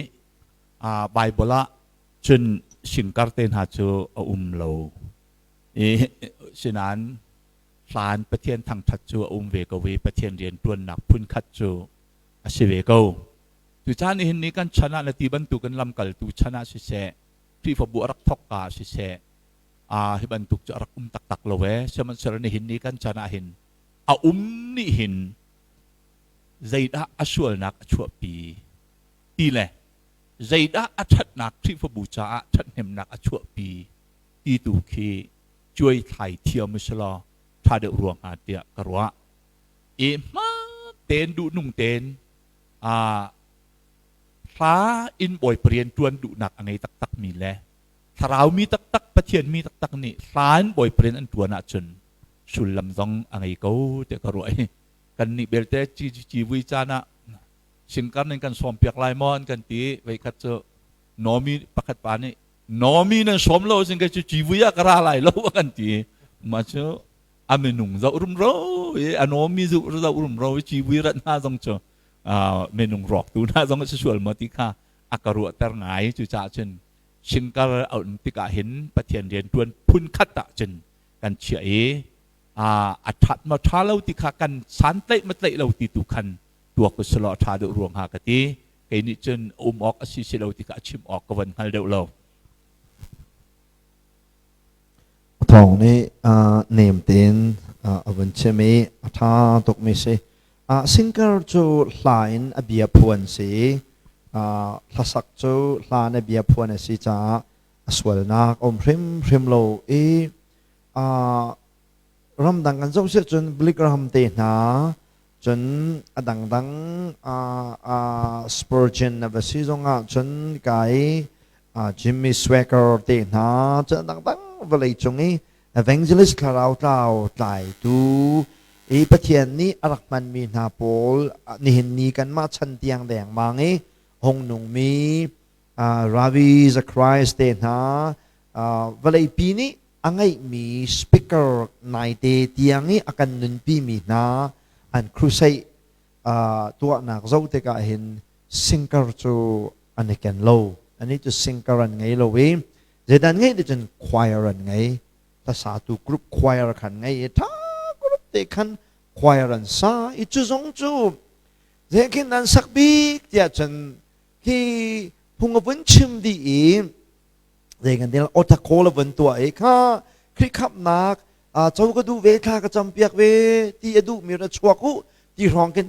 Bible ah cun singkar te hna cu a um lo i sinain hlan Pathian thangṭhat cu a um ve ko i Pathian rianṭuannak phunkhat cu a si ve ko. Tuchan nihin ni kan chan ah na ti bantukin lamkaltu chan ah siseh, Khrihfabu a rak thawkka ah siseh, hi bantuk cu a rak um taktak lo ee. Sihmanhsehlaw nihin ni kan chan ah hin a um nih hin zeidah a sualnak a chuahpi ti le zeidah a ṭhatnak, Khrihfabu caah ṭhathnemnak a chuahpi ti tu khi cuai thlai thiam usulaw ṭha deuh rua hnga tiah ka ruah. I hmaan tein, duhnung tein hla in Bawipa rian ṭuan duhnak a ngei taktakmi le thlarau mi taktak, Pathian mi taktak nih hla in Bawipa rian an ṭuan ahcun sullam zong a ngei ko tiah ka ruah i kannih belte civui caan ah singkar ning kan sawm piak lai maw an kan ti. Veikhat cu Nomi pakhat pa nih, "Nomi nan sawm lo sin kei cu civui ah ka ra lai lo," a kan ti. Mah cu a minung zoh rumro i a Nomi zoh rumro i civui rat hna zong cu minung rawktu hna zong a si sual maw ti kha a ka ruahter ngai. Cucaah cun singkar a um tikah hin Pathian rian ṭuan phun khat ah cun kan chiah i a ṭhat maw ṭha lo ti kha kan santlaih ma tlaih lo ti tu khan tuak u selaw a ṭha deuh ruang hnga ka ti. Kei nih cun um awk a si si lo ti kha a chim awk ka van hngal deuh lo. Thawng nih nem tein a vun chim i a ṭha tukmi si. Singer cu hla in a bia phuan si. Hlasak cu hla in a bia phuan a si caah a sualnak a um hrimhrim lo i ramdang kan zoh si cun Billy Graham te hna cun a dangdang Spurgeon na va si zongah cun kai Jimmy Swagger te hna cun a dangdang vawlei cung i evangelist thlarau tlau tlaitu i Pathian nih a rak hmanmi hna pawl nihin ni kanmah chan tiang dengmang i hung nungmi Ravi Zacharias te hna vawleipi nih a ngeihmi speaker naite tiang i a kan nunpimi hna an crusade tuahnak zoh tikah hin singer cu an i ken lo. Ani cu singer an ngei lo i zeidah an ngeih ti cun choir an ngei. Hlasatu group choir khan ngei i ṭha group te khan choir an sa i cu zong cu zei khin an sak bik tiah cun hi phung a vun chim dih i zei kan til otakhawl a vun tuah i kha Khrih khamhnak co ka duh ve thla ka campiak ve ti a duhmi ra chuak u ti hrawng khin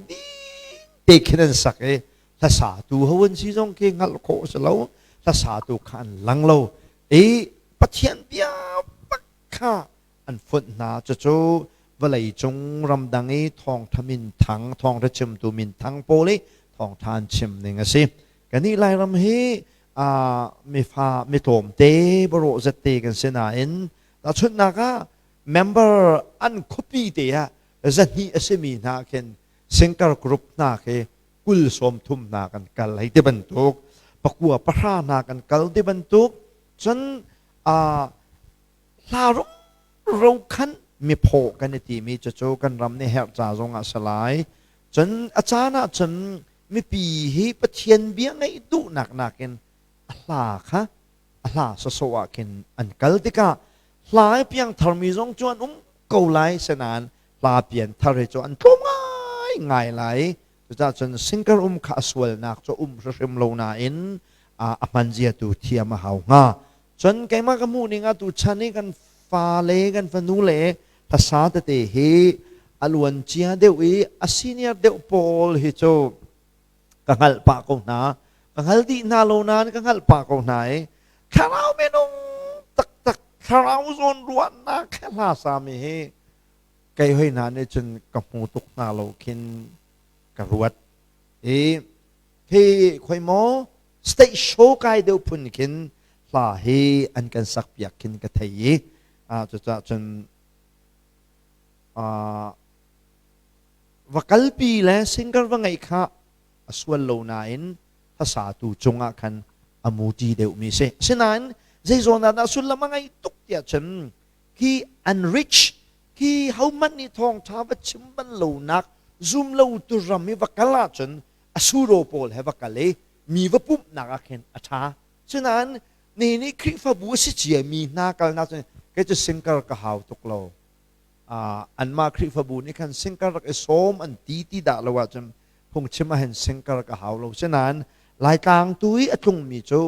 te khin an sak i hlasatu ho an si zong khi hngalh khawh si lo, hlasatu kha an lang lo i Pathian bia bak kha an fonh hna. Cucu vawlei cung ramdang i thawngtha min thang, thawngtha chimtu min thang pawl i thawngtha an chim ning a si. Kannih Lairam hi mifa mi tlawmte barawh zette kan si nain tahchunhnak ah member an khuapi te ah 200 a simi hna khin singer group hna khi 20 30 hna kan kal hei ti bantuk, 9 10 hna kan kal ti bantuk cun hla ro khan miphaw kan i timi cucu kan ram nih herh ca zong ah si lai. Cun a caan ah cun mipi hi Pathian bia ngaih duhnak nakin a hla kha a hla sawsawh ah khin an kal tikah hla i piangthar mi zong cu an um ko lai, senain hla pianthar hi cu an tlawm ngai ngai lai. Cucaah cun singer um kha a sualnak cu um hrimhrim lo nain a hman zia tu thiam a hau hnga. Cun keimah ka hmuh ning ah tu chan i kan fale kan fanu le hlasa tete hi a luan cia deuh i a senior deuh pawl hi cu ka hngalh pah ko hna, ka hngal dih hna lo nain ka hngalh pah ko hna i thlarau minung taktak, thlarau zawn ruahnak he hla sami hi kei hoi hna nih cun ka hmu tuk hna lo khin ka ruat i hi khoi maw state show kai deuh phun khin hla hi an kan sak piak khin ka thei i cucaah cun va kalpi le singer va ngeih kha a sual lo nain hlasatu cungah khan a muti deuhmi si. Asinain zeizawn ah dah sullam a ngei tuk tiah cun khi an rich khi hohmanh nih thawngṭha va chim bal lonak zum lo tu ram i va kal ahcun a suro pawl he va kal i mi va pumhnak ah khin a ṭha. Sinain ni nih Khrihfabu a si ciami hna kalnak cun kei cu singer ka hau tuk lo. Anmah Khrihfabu nih khan singer rak i sawm an ti ti dah lo ahcun phungchim ah hin singer ka hau lo. Sinain Laitlang tu i a tlungmi cu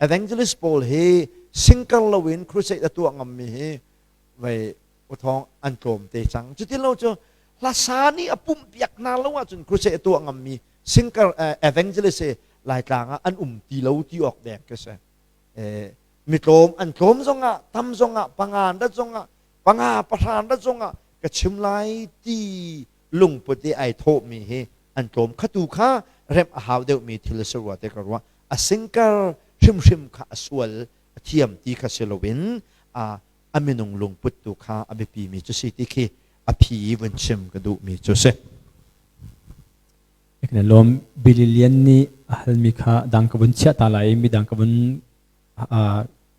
evangelist pawl hi singer loin crusade a tuah ngammi hi vei uthawng an tlawm te cang. Cuti lo cu hlasa nih a pumh piak hna lo ahcun crusade a tuah ngammi singer evangelist hi Laitlang ah an um ti lo ti awk deng khi si. Mitlawm an tlawm zongah tam zongah panga an rat zongah panga pahra an rat zongah ka chim lai ti lungput i ai thawhmi hi an tlawm. Khatu kha remh a hau deuhmi thil a si rua te ka ruah. A singer hrimhrim kha a sual a thiam ti kha si loin a minung lungput tu kha a biapimi cu si ti khi a phi vun chim ka duhmi cu si. Kan lawm. Billy Lian nih a halmi kha dang ka vun chiah ta lai i midang ka vun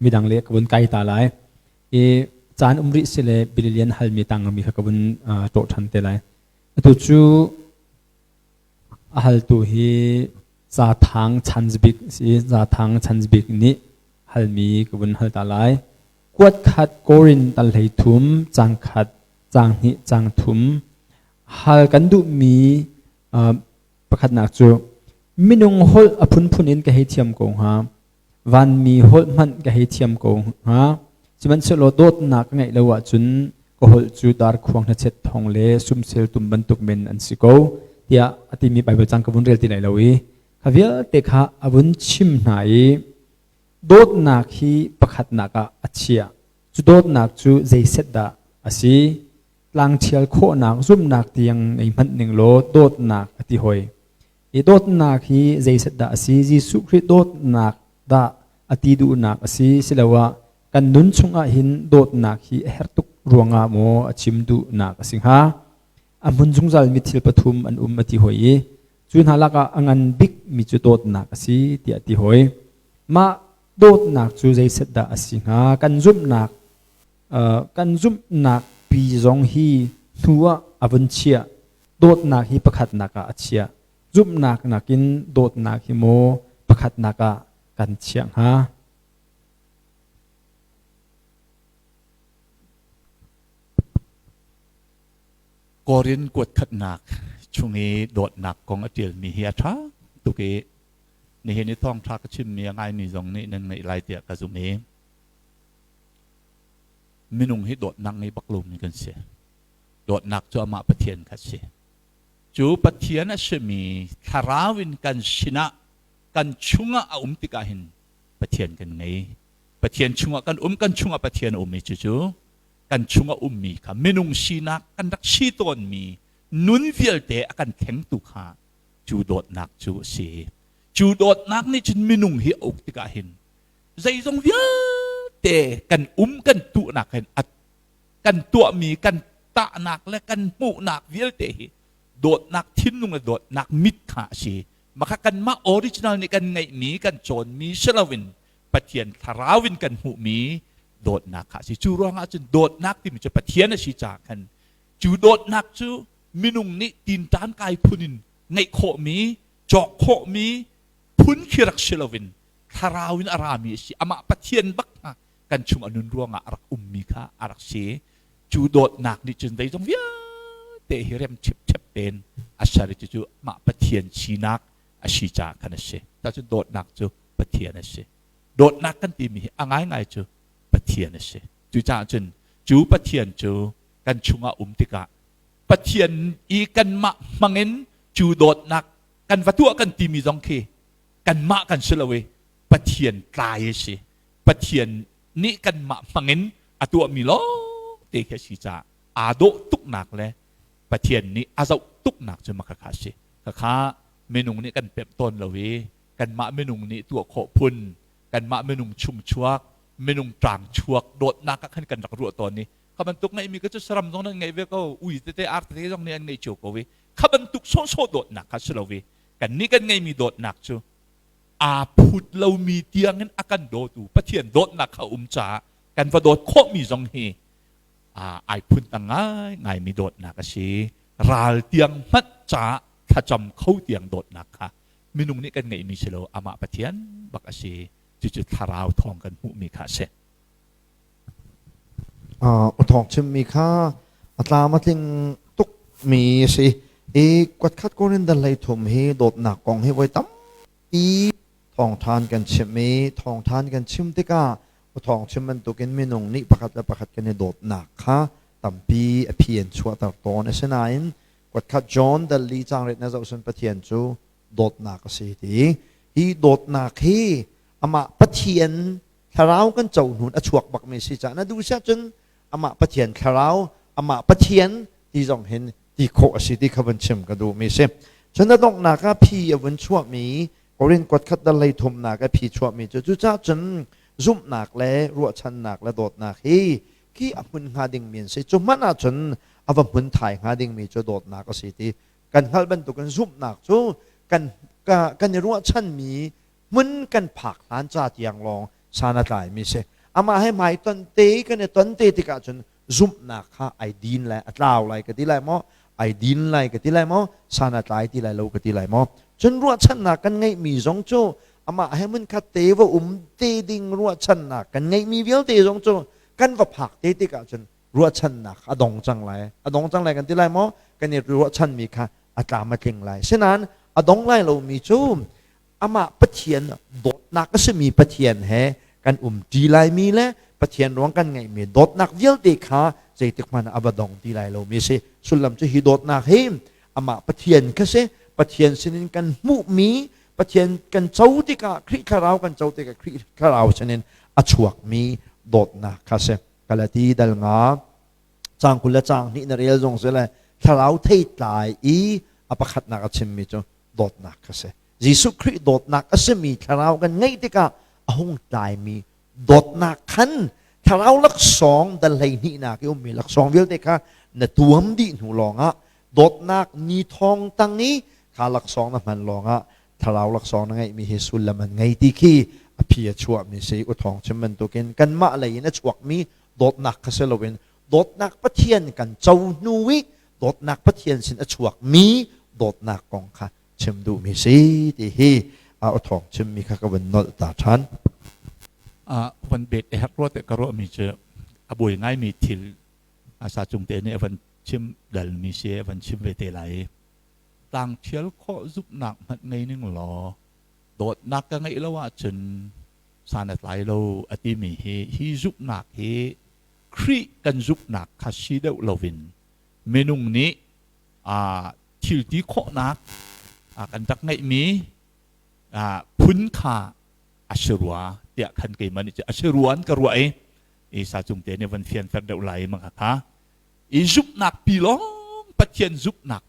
midang le ka vun kai ta lai i caan um rih si le Billy Lian halmi tangmi kha ka vun ṭawh ṭhan te lai. Atu cu a haltu hi Zathang Chanzbik si. Zathang Chanzbik nih halmi ka vun hal ta lai. Kuat khat Korin tal 13 cang khat cang hnih cang thum hal kan duhmi pakhatnak cu. Minung holh a phunphun in ka hei thiam ko hnga. Vanmi holh hmanh ka hei thiam ko hnga. Sihmanhsehlaw dawtnak ka ngeih lo ahcun ka holh cu darkhuang hnachet thawng le sumsel tum bantuk men an si ko tiah a timi Baibal cang ka vun rel ti lai lo i kha vialte kha a vun chim hna i dawtnak hi pakhatnak ah a chiah. Cu dawtnak cu zeiset dah a si? Tlangṭhial khawhnak zumhnak tiang ngei hmanh ning law dawtnak a ti hoi. I dawtnak hi zeiset dah a si? Jesuh Khrih dawtnak dah a ti duhnak a si? Siloah kan nun chungah hin dawtnak hi a herh tuk ruangah maw a chim duhnak a si hnga? A hmun zungzal mi thil pathum an um a ti hoi i cu hna lakah a ngan bik mi cu dawtnak a si tiah a ti hoi. Mah dawtnak cu zeiset dah a si hnga? Kan zumhnak kan zumhnak pi zong hi hnu ah a vun chiah. Dawtnak hi pakhatnak ah a chiah. Zumhnak nakin dawtnak hi maw pakhatnak ah kan chiah hnga? Korin kuatkhatnak chung i dawtnak kong a ṭialmi hi a ṭha tuk i nihin i thawngṭha ka chimmi a ngaimi zong nih nan ngaih lai tiah ka zumh i minung hi dawtnak ngei bak lomi kan si. Dawtnak cu amah Pathian kha a si. Cu Pathian a simi thlarau in kan sinah kan chungah a um tikah hin Pathian kan ngei. Pathian chungah kan um, kan chungah Pathian a um i cucu kan chungah ummi kha minung sinak kan rak si tawnmi nun vialte a kan thlengtu kha cu dawtnak cu a si. Cu dawtnak nih cun minung hi a uk tikah hin zeizong vialte kan um kan tuhnak hin kan tuahmi kan tahnak le kan hmuhnak vialte hi dawtnak thinlung le dawtnak mit kha a si. Maka kanmah original nih kan ngeihmi kan cawnmi si loin Pathian thlarau in kan hmuhmi dawtnak kha a si. Cu ruangah cun dawtnak timi cu Pathian a si caah khan cu dawtnak cu minung nih tinṭan kai phun in ngeih khawhmi, cawk khawhmi phun khi rak si loin thlarau in a rami a si. Amah Pathian bak kha kan chung a nun ruangah a rak ummi kha a rak si. Cu dawtnak nih cun zeizong vialte hi rem chipchep tein a ser i cucu mah Pathian sinak a si caah khan a si. Cun dawtnak cu Pathian a si. Dawtnak kan timi hi a ngaingai cu Pathian a si. Cucaah cun cu Pathian cu kan chungah um tikah Pathian i kanmah hmangin cu dawtnak kan va tuah kan timi zong khi kanmah kan si lo i Pathian tlai a si. Pathian nih kanmah hmangin a tuahmi lawng te khi a si caah aa dawh tuknak le Pathian nih a zoh tuknak cu mah khakha a si. Khakha minung nih kan pemh tawn lo i kanmah minung nih tuah khawh phun, kanmah minung chungchuak, minung ṭang chuak dawtnak ah khan kan rak ruah tawn i kha bantuk ngeihmi kha cu saram zong nan ngei ve ko, ui tete ar tete zong nih an ngei cio ko i kha bantuk sawhsawh dawtnak kha si lo i kannih kan ngeihmi dawtnak cu aa phut lomi tiangin a kan dawtu Pathian dawtnak kha um caah kan va dawt khawhmi zong hi ai phun tang ngai ngaimi dawtnak a si. Ral tiang hmanh caah thlacam kho tiang dawtnak kha minung nih kan ngeihmi si lo, amah Pathian bak a si. Cucu thlarau thawng kan hmuhmi kha a si. Thawng chimmi kha a tlam a tling tukmi a si. I kuatkhat Korin dal hlei thum hi dawtnak kong hi voi tampi thawngthan kan chim i thawngthan kan chim tikah thawng chim bantukin minung nih pakhat le pakhat kan i dawtnak kha tampi a phi an chuahter tawn. Asinain kuatkhat John dal li caang rit na zoh sun Pathian cu dawtnak a si ti. Hi dawtnak hi amah Pathian thlarau kan co hnun a chuak bakmi si caah na duh siah cun amah Pathian thlarau amah Pathian ti zong hin ti khawh a si ti kha vun chim ka duhmi si. Cun a donghnak ah phi a vun chuahmi Korin kuatkhat dal hlei thumnak a phi chuahmi cu cucaah cun zumhnak le ruahchannak le dawtnak hi khi a hmun hnga dingmi an si. Cu hmanh ah cun a va hmun thai hnga dingmi cu dawtnak a si ti kan hngalh bantukin zumhnak cu kan kan i ruahchanmi hmun kan phak hlan ca tiang lawng san a tlaimi si. Amah he hmai ton te kan i ton te tikah cun zumhnak kha ai din lai, a tlau lai ka ti lai maw, ai din lai ka ti lai maw, san a tlai ti lai lo ka ti lai maw. Cun ruahchannak kan ngeihmi zong cu amah he hmunkhat te va um te ding ruahchannak kan ngeihmi vialte zong cu kan va phak te tikah cun ruahchannak a dong cang lai. A dong cang lai kan ti lai maw? Kan i ruahchanmi kha a tlam a tling lai. Sinain A dong lai lomi cu amah Pathian dawtnak a simi Pathian he kan umṭi laimi le Pathian ruang kan ngeihmi dawtnak vialte kha zeitik hmanh ah a va dong ti lai lomi a si. Sullam cu hi dawtnak hi amah Pathian kha si. Pathian sinin kan hmuhmi Pathian kan co tikah Khrih Thlarau kan co tikah Khrih Thlarau sinin a chuakmi dawtnak kha si. Galati dal nga caang 20 le caang 2 na rel zong si le thlarau theitlai i a pakhatnak a chimmi cu dawtnak kha si. Jesuh Khrih dawtnak a simi thlarau kan ngeih tikah a hung tlaimi dawtnak khan thlarau laksawng dal 12nak i ummi laksawng vialte kha na tuam dih hnu lawngah dawtnak ni thawng tang i kha laksawng na hman lawngah thlarau laksawng na ngeihmi hi sullam an ngei ti khi a phi a chuahmi si. U Thawng chim bantukin kanmah lei in a chuakmi dawtnak kha si loin dawtnak Pathian kan co hnu i dawtnak Pathian sin a chuakmi dawtnak kong kha chim duhmi si ti hi a thawng chimmi kha ka vun nolh ta ṭhan. Van bet e hak ruat ka ruahmi cu a buai ngaimi thil asa cung te nih a van chim dalmi si a van chim ve te lai i tlang thial khawh zumhnak hmanh ngei ning law dawtnak ka ngeih lo ahcun san a tlai lo a timi hi hi zumhnak hi Khrih kan zumhnak kha si deuh loin minung nih thil ti khawhnak kan rak ngeihmi phun kha a si rua tiah khan keimah nih a si rua an ka ruah i Isa cung te nih van fianter deuh lai ma kha i zumhnak pi lawng Pathian zumhnak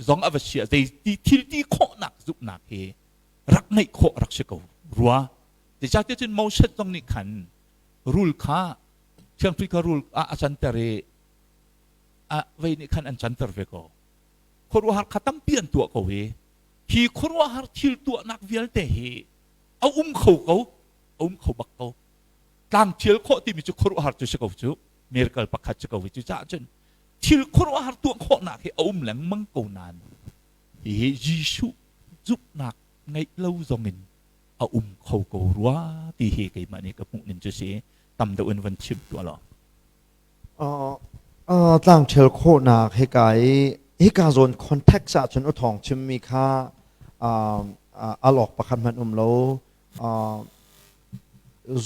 zong a va sia zei ti thil ti khawhnak zumhnak hi rak ngeih khawh rak si ko rua. Zeicahtiah cun Moses zong nih khan rul kha thiangthui kha rul ah a canter i a vei nih khan an canter ve ko. Khuaruahhar kha tampi an tuah ko hi. Hi khuaruahhar thil tuahnak vialte hi a um kho ko, a um kho bak ko. Tlang thial khawh timi cu khuaruahhar cu si ko cu, miracle pakhat si ko hi. Cucaah cun thil khuaruahhar tuah khawhnak hi a um lengmang ko nain hihi Jesuh zumhnak ngeih lo zongin a um kho ko rua ti hi keimah nih ka hmuh ning cu si. Tam deuh in van chim tuah law. Tlangṭhial khawhnak hika i hika zawn context ahcun u thawng chimmi kha al awk pakhat hmanh um lo.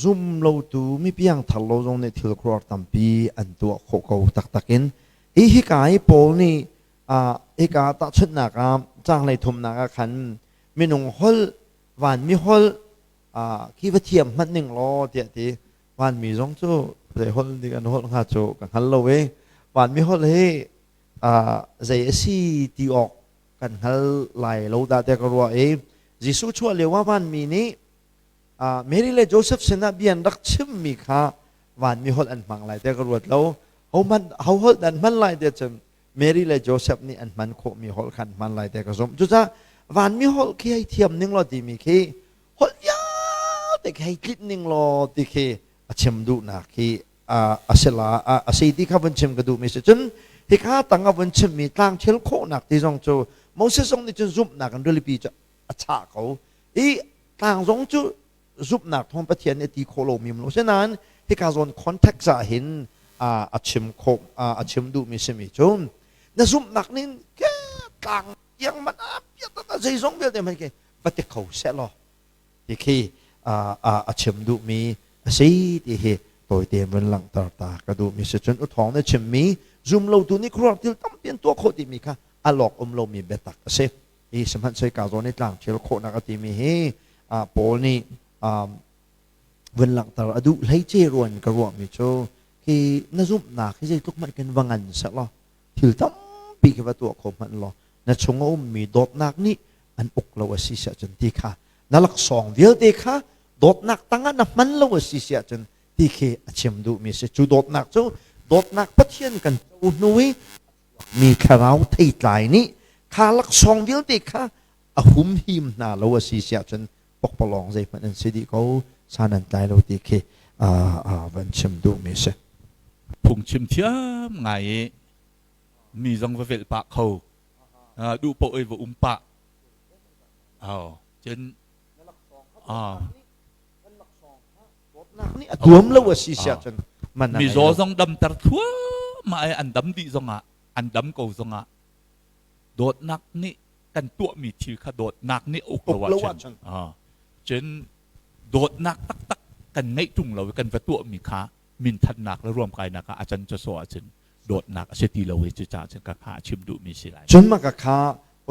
Zum lotu mi piangthar lo zong nih thil khuaruahhar tampi an tuah khawh ko taktak in. Hi hika i Paul nih hika tahchunhnak ah caang 33nak ah khan minung holh, vanmi holh khi va thiam hmanh ning law tiah ti. Vanmi zong cu zei holh nih an holh hnga cu ka hngal lo i vanmi holh hi zei a si ti awk kan hngal lai lo dah tiah ka ruah i Jesuh chuah lio ah vanmi nih Mary le Joseph sinah bia an rak chimmi kha vanmi holh an hmang lai tiah ka ruat lo. Ho hman ho holh dah an hman lai tiah cun Mary le Joseph nih an hman khawhmi holh kha an hman lai tiah ka zumh. Cucaah vanmi holh khi hei thiam ning law timi khi holh vialte khi hei tlinh ning law ti khi a chim duhnak khi a si la a si ti kha vun chim ka duhmi si. Cun hika tang a vun chimmi tlang thil khawhnak ti zong cu Moses zong nih cun zumhnak in rilipi cu a chah ko i tlang zong cu zumhnak thawng Pathian nih a ti khawh lomi um lo. Sinain hika zawn context ah hin a chim khawh a chim duhmi simi cu na zumhnak nin ke tlang tiang man a piat zeizong vialte hmanh khi va ti kho seh law ti khi a chim duhmi a si ti hi tawite vun langhter ta ka duhmi si. Cun u Thawng na chimmi zum lotu nih khuaruah thil tampi an tuah khawh timi kha a lawk um lomi biatak a si i sihmanhsehlaw ka zawn i tlang thil khawhnak a timi hi Paul nih vun langhter a duh hleice ruan ka ruahmi cu khi na zumhnak hi zeitluk hmanh kan va ngan seh law thil tampi khi va tuah kho hmanh law na chung a ummi dawtnak nih an uk lo a si siah cun ti kha na laksawng vialte kha dawtnak tangah na hman lo a si siah cun ti khi a chim duhmi si. Cu dawtnak cu dawtnak Pathian kan co hnu i mi thlarau theitlai nih kha laksawng vialte kha a humhim hna lo a si siah cun pokpalawng zeihmanh an si dih ko, san an tlai lo ti khi van chim duhmi si. Phungchim thiam ngai i mi zong va velh pah kho, duh paoh i va um pah. Cun dawtnak nih a tuam lo a si siah cun man a mizaw zong damter thluahmah i an dam dih zongah an dam ko zongah dawtnak nih. Kan tuahmi thil kha dawtnak nih a uk lo ahcun, cun dawtnak taktak kan ngeih ṭung lo i kan va tuahmi kha minthatnak le ruamkainak ah a can sawsawh ahcun dawtnak a si ti lo i cucaah cun ka kha a chim duhmi si lai. Cun mah ka kha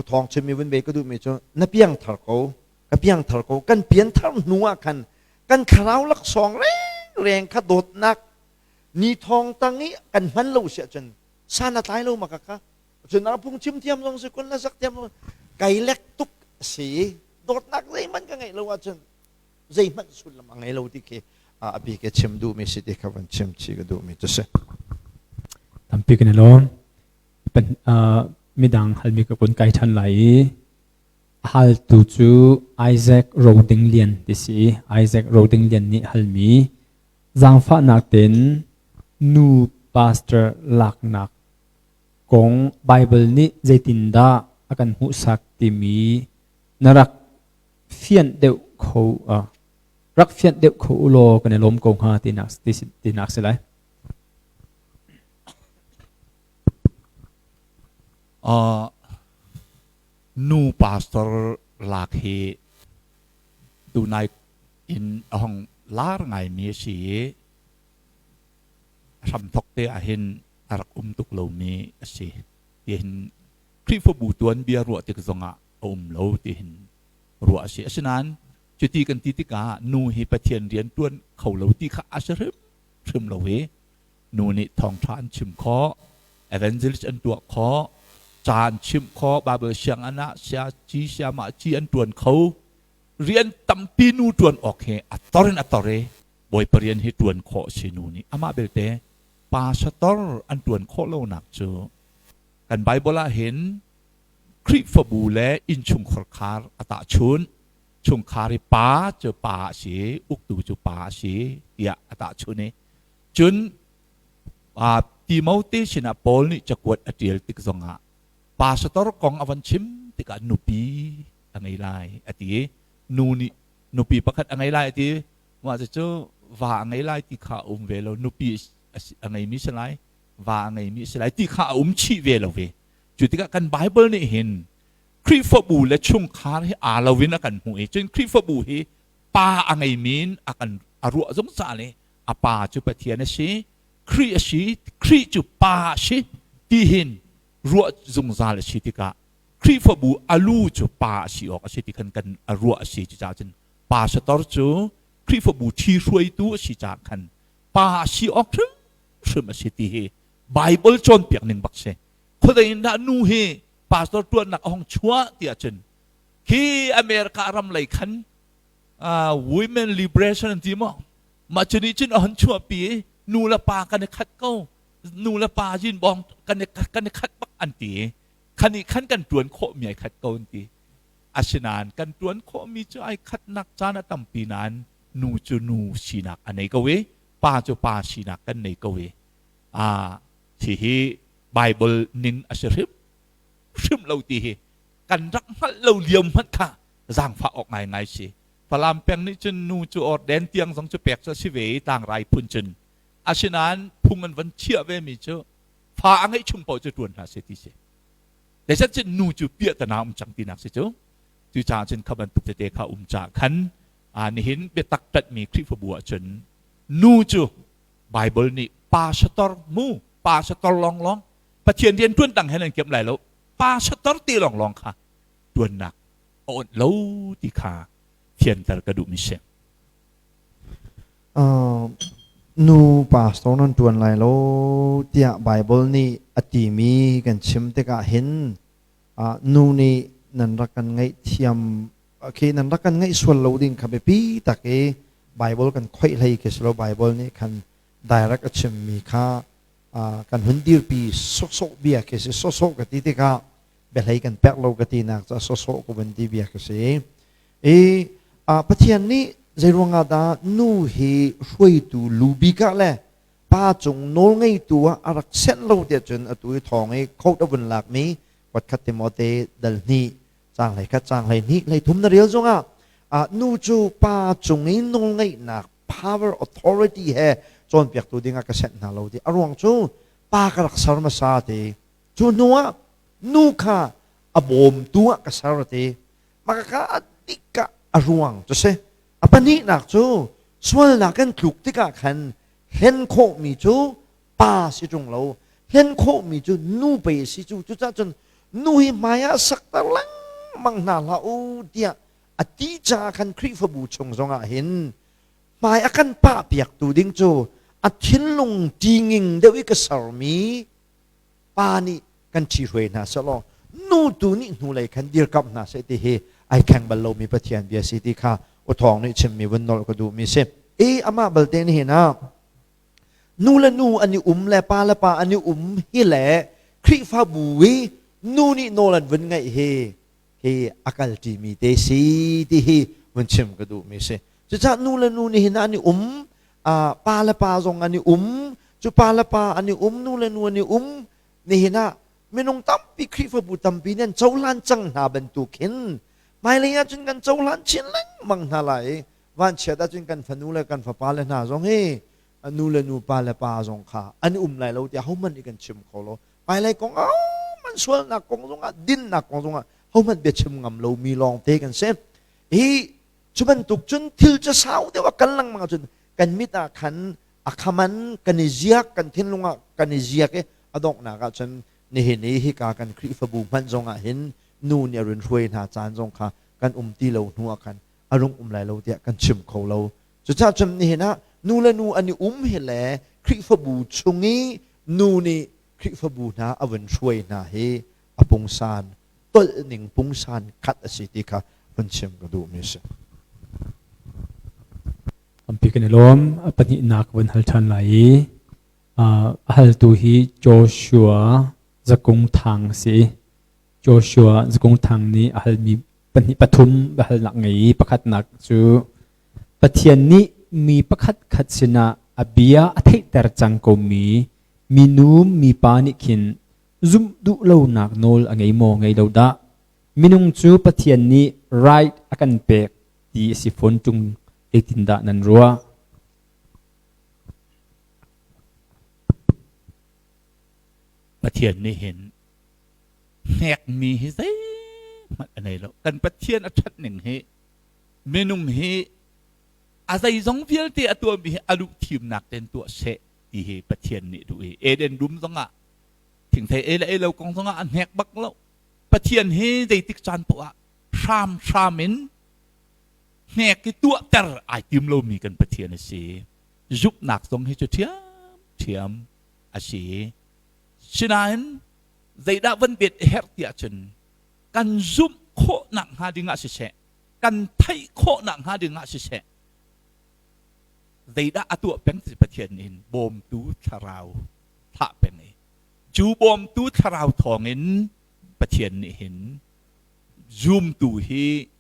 thawng chimmi vun ve ka duhmi cu na piangthar ko, ka piangthar ko. Kan pianthar hnu ah khan kan thlarau laksawng rengreng kha dawtnak ni thawng tang i kan hman lo si ahcun san a tlai lo ma ka kha. Cun a phungchim thiam zong si kun la sak thiam zong kai lek tuk si, dawtnak zeihmanh ka ngeih lo ahcun zeihmanh sullam a ngei lo ti khi a bik i chim duhmi si ti kha van chim chih ka duhmi cu si. Tampi kan i lawm. Midang halmi ka kun kai ṭhan lai i haltu cu Isaac Roding Lian ti si. Isaac Roding Lian nih halmi zaangfahnak tein nu pastor laknak kong Bible nih zeitindah a kan hmuhsak timi na rak fianh deuh kho rak fianh deuh kho u law kan i lawm ko hnga tinak tinak si lai. Nu pastor lak hi tunai in a hong lar ngaimi a si i hramthok te ahhin a rak um tuk lomi a si. Tihin Khrihfabu tuanbia ruah tik zongah a um lo tihin ruah a si. Asinain cuti kan ti tikah nu hi Pathian rian ṭuan kho lo ti kha a si hrimhrim lo i nu nih thawngṭha an chim khawh, evangelist an tuah khawh, ca an chimh khawh, Bible sianginn ah sia ci siamah ci an ṭuan kho. Rian tampi nu ṭuan awk hi a tor in a tor i Bawipa rian hi ṭuan khawh a si nu nih. Amah belte pastor an ṭuan khawh lonak cu kan Bible ah hin Khrihfabu le innchungkhar khar a tahchunh. Chungkhar i pa cu pa a si, uktu cu pa a si tiah a tahchunh i cun Timote sinah Paul nih cakuat a ṭial tik zongah pastor kong a van chim tikah nupi a ngei lai a ti i nu nih nupi pakhat a ngei lai a ti. Mah cucu va a ngei lai ti kha a um ve lo, nupi a ngeimi si lai, va a ngeimi si lai ti kha a um chih ve lo ve. Cu tikah kan Bible nih hin Khrihfabu le chungkhar hi aa lo in a kan hmuh i cun Khrihfabu hi pa a ngeimi in a kan a ruah zungzal i a pa cu Pathian a si, Khrih a si, Khrih cu pa a si ti hin ruah zungzal a si tikah Khrihfabu a lu cu pa a si awk a si ti khan kan a ruah a si. Cucaah cun pastor cu Khrihfabu ṭhi hruaitu a si caah khan pa a si awk hrimhrim a si ti hi Bible cawnpiak ning bak si. Khuadei in dah nu hi pastor ṭuannak a hong chuah ti ahcun khi America ram lei khan women liberation an ti maw, mah cu nih cun a hon chuahpi i nu le pa kan i khat ko, nu le pa zin bawng kan i khat bak an ti i khan i khan kan ṭuan khawhmi ai khat ko an ti. Asinain kan ṭuan khawhmi cu ai khatnak caan a tampi nain nu cu nu sinak a nei ko i pa cu pa sinak kan nei ko i hihi Bible ning a si hrim hrim lo ti hi kan rak hngalh lo lio hmanh kha zaangfah awk ngaingai si. Falam peng nih cun nu cu orden tiang zong cu pek cu a si ve i tlangrai phun cun, asinain phung an van chiah ve mi cu fa a ngeih chung paoh cu ṭuan hna seh ti si. Zeicah cun nu cu piahtana um cang tinak si cu. Cucaah cun kha bantuk tete kha um caah khan nihin biatak ṭanhmi Khrihfabu ah cun nu cu Bible nih pastor mu, pastor lawnglawng Pathian rian ṭuan dang he nan kemh lai lo, pastor ti lawnglawng kha ṭuannak a onh lo ti kha fianter ka duhmi si. Nu pastor nan ṭuan lai lo tiah Bible nih a timi kan chim tikah hin nu nih nan rak kan ngaihthiam khi nan rak kan ngaih sual lo ding kha biapi tak i Bible kan khoih hlei khi si lo. Bible nih khan direct a chimmi kha kan hun dirpi sawsawh bia khi si. Sawsawh ka ti tikah biahlei kan pek lo ka tinak ca sawsawh ka vun ti bia khi si i Pathian nih zeiruangah dah nu hi hruaitu lu bik ah le pa cung nawlngeitu ah a rak senh lo tiah cun atu i thawng i coat a vun lakmi kuatkhat Timote dal hnih caang 11 caang 12 13 na rel zongah nu cu pa cung i nawlngeihnak power authority he cawnpiaktu dingah ka senh hna lo ti. A ruang cu pa ka rak ser hmasa ti, cu hnu ah nu kha. A bawmtu ah ka ser ti. Maka a dik ah a ruang cu si. A pahnihnak cu sualnak kan tluk tikah khan hlen khawhmi cu pa si ṭung lo, hlen khawhmi cu nu pei a si cu. Cucaah cun nu hi hmai ah sakter lengmang hna hlah u tiah a ti caah khan Khrihfabu chung zongah hin hmai a kan pah piaktu ding cu a thinlung ṭinging deuh i ka sermi pa nih kan ṭhihruai hna sehlaw nu tu nih hnulei khan dirkamh hna seh ti hi ai kheng bal lomi Pathian bia si ti kha uthawng nih chimmi vun nolh ka duhmi si. I amah balte nihin ah nu le nu an i um le pa le pa an i um hi le Khrihfabu i nu nih nawl an vun ngeih hi hi a kal ṭimi te si ti hi vun chim ka duhmi si. Cucaah nu le nu nih hin an i um, pa le pa zong an i um, cu pa le pa an i um, nu le nu an i um, nihin ah minung tampi Khrihfabu tampi nih an cohlan cang hna bantuk hin hmailei ahcun kan cohlan chin lengmang hna lai i vanchiat ahcun kan fanu le kan fapa le hna zong hi nu le nu pa le pa zong kha an um lai lo tiah hohmanh nih kan chim kho lo. Hmailei kong ahohmanh sualnak kong zongah dinnak kong zongah hohmanh biachim ngam lomi lawngte kan si. Hi cu bantuk cun thil cu sau deuh a kal lengmang ahcun kan mit ah khan a khaman kan i ziak, kan thinlung ah kan i ziak i a donghnak ah cun nihin i hika kan Khrihfabu hmanh zong ah hin nu nih a run hruai hna caan zong kha kan um ti lo hnu ah khan a rung um lai lo tiah kan chim kho lo. Cucaah cun nihin ah nu le nu an i um hi le Khrihfabu chung i nu nih Khrihfabu hna a vun hruai hna hi a pungsan tolh ning pungsan khat a si ti kha vun chim ka duhmi a si. Tampi kan i lawm. A pahnihnak vun hal ṭhan lai i a haltu hi Joshua Zakung Thang a si. Joshua Zakung Thang nih a halmi pahnih pathum biahalnak ngei i pakhatnak cu Pathian nih mi pakhat khat sinah a bia a theihter cang komi minu mipa nih khin zumh duh lonak nawl a ngei maw ngei lo dah? Minung cu Pathian nih right a kan pek ti a si fawn ṭung, zeitindah nan ruah? Pathian nih hin hnekmi hi zeihmanh a nei lo. Kan Pathian a ṭhat ning hi minung hi a zeizong vialte a tuahmi hi a duh thimnak tein tuah seh ti hi Pathian nih duh i Eden dum zongah thingthei ei le ei lo kong zongah a hnek bak lo. Pathian hi zeitik caan poah ah hramhram in hnek i tuahter ai tim lomi kan Pathian a si. Zumhnak zong hi cu ṭhiamṭhiam a si. Sinain zeidah van bet a herh ti ahcun kan zumh khawhnak hnga ding ah siseh, kan theih khawhnak hnga ding ah siseh, zeidah a tuah peng ti Pathian nih hin bawmtu thlarau thlah peng i cu bawmtu thlarau thawngin Pathian nih hin zumtu hi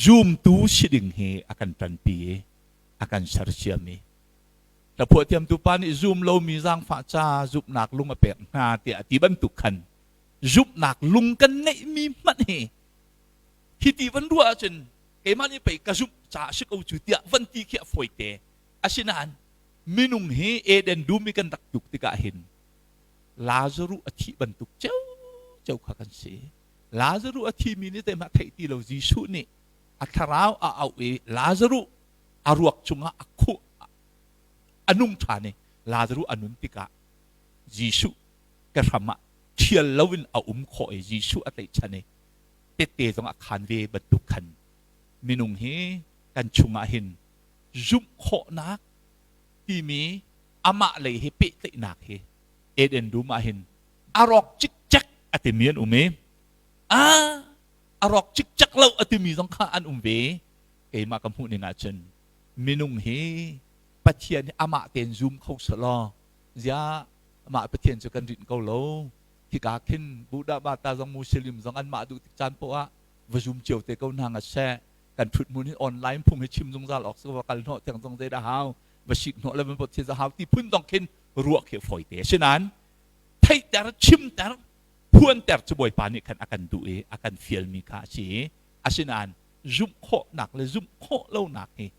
zumtu si ding hi a kan ṭanpi i a kan sersiam i hlaphuah thiamtu pa nih zum lomi zaangfah ca zumhnak lung a pek hna tiah a ti bantuk khan zumhnak lung kan ngeihmi hmanh hi hi ti van ruah ahcun keimah nih pei ka zumh ca a si ko cu tiah van ti khi a fawite. Asinain minung hi Eden dum i kan rak tluk tikah hin Lazaruh a thih bantuk ceu kha kan si. Lazaruh a thimi nih zeihmah theih ti lo Jesuh nih a thlarau a auh i Lazaruh a ruak cungah a khuh a nung ṭhan i Lazaruh a nun tikah Jesuh ke hram ah ṭhial loin a um khawh i Jesuh a tlaihchan i tette zong a khan ve bantuk khan minung hi kan chungah hin zumh khawhnak timi amah lei he pehtlaihnak hi Eden dum ah hin a rawk cikcek a timi an um i a a rawk cikcek lo a timi zong kha an um ve. Keimah ka hmuh ning ahcun minung hi Pathian hi amah tein zum kho selaw zia amah Pathian cu kan rinh ko lo. Hika khin Buddha Mata zong Muslim zong anmah duh tik caan poah va zum cio te ko hna nga seh. Kan thut hmun hi online phung hi chim zungzal awk si va kal hnawh tiang zong zeidah hau va sik hnawh le van pot za hau ti phun dong khin ruah khi fawi te. Asinain theihter chimter phuanter cu Bawipa nih khan a kan duh i a kan fialmi kha a si. Asinain zumh khawhnak le zumh khawh lonak hi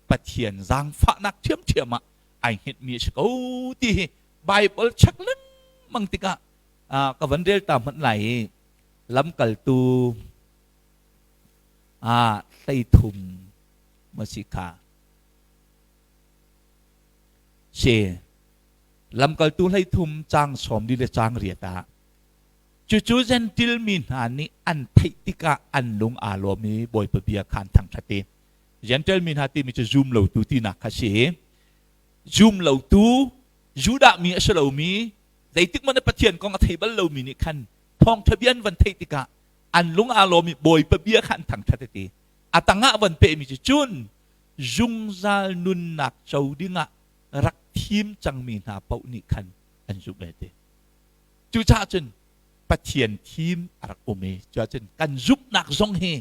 Pathian zaangfahnak ṭhiamṭhiam ah ai hngetmi a si ko ti hi Bible check lengmang tikah ka van rel ta hmanh lai i. Lamkaltu ah 13 ma si kha. Si. Lamkaltu 13 caang 40 le caang 8 ah Cucu Gentil mi hna nih an theih tikah an lung aa lawm i Bawipa bia kha an thangṭhat i Gentil mi hna timi cu zum lotu tinak kha si. Zum lotu Judah mi a si lomi zeitik hmanh Pathian kong a thei bal lomi nih khan thawngṭha bia an van theih tikah an lung aa lawm i Bawipa bia kha an thangṭhat a ti. A tangah van pehmi cu cun zungzal nunnak co dingah rak thim cangmi hna paoh nih khan an zumh ve ti. Cucaah cun Pathian thim a rak um i cuahcun kan zumhnak zong hi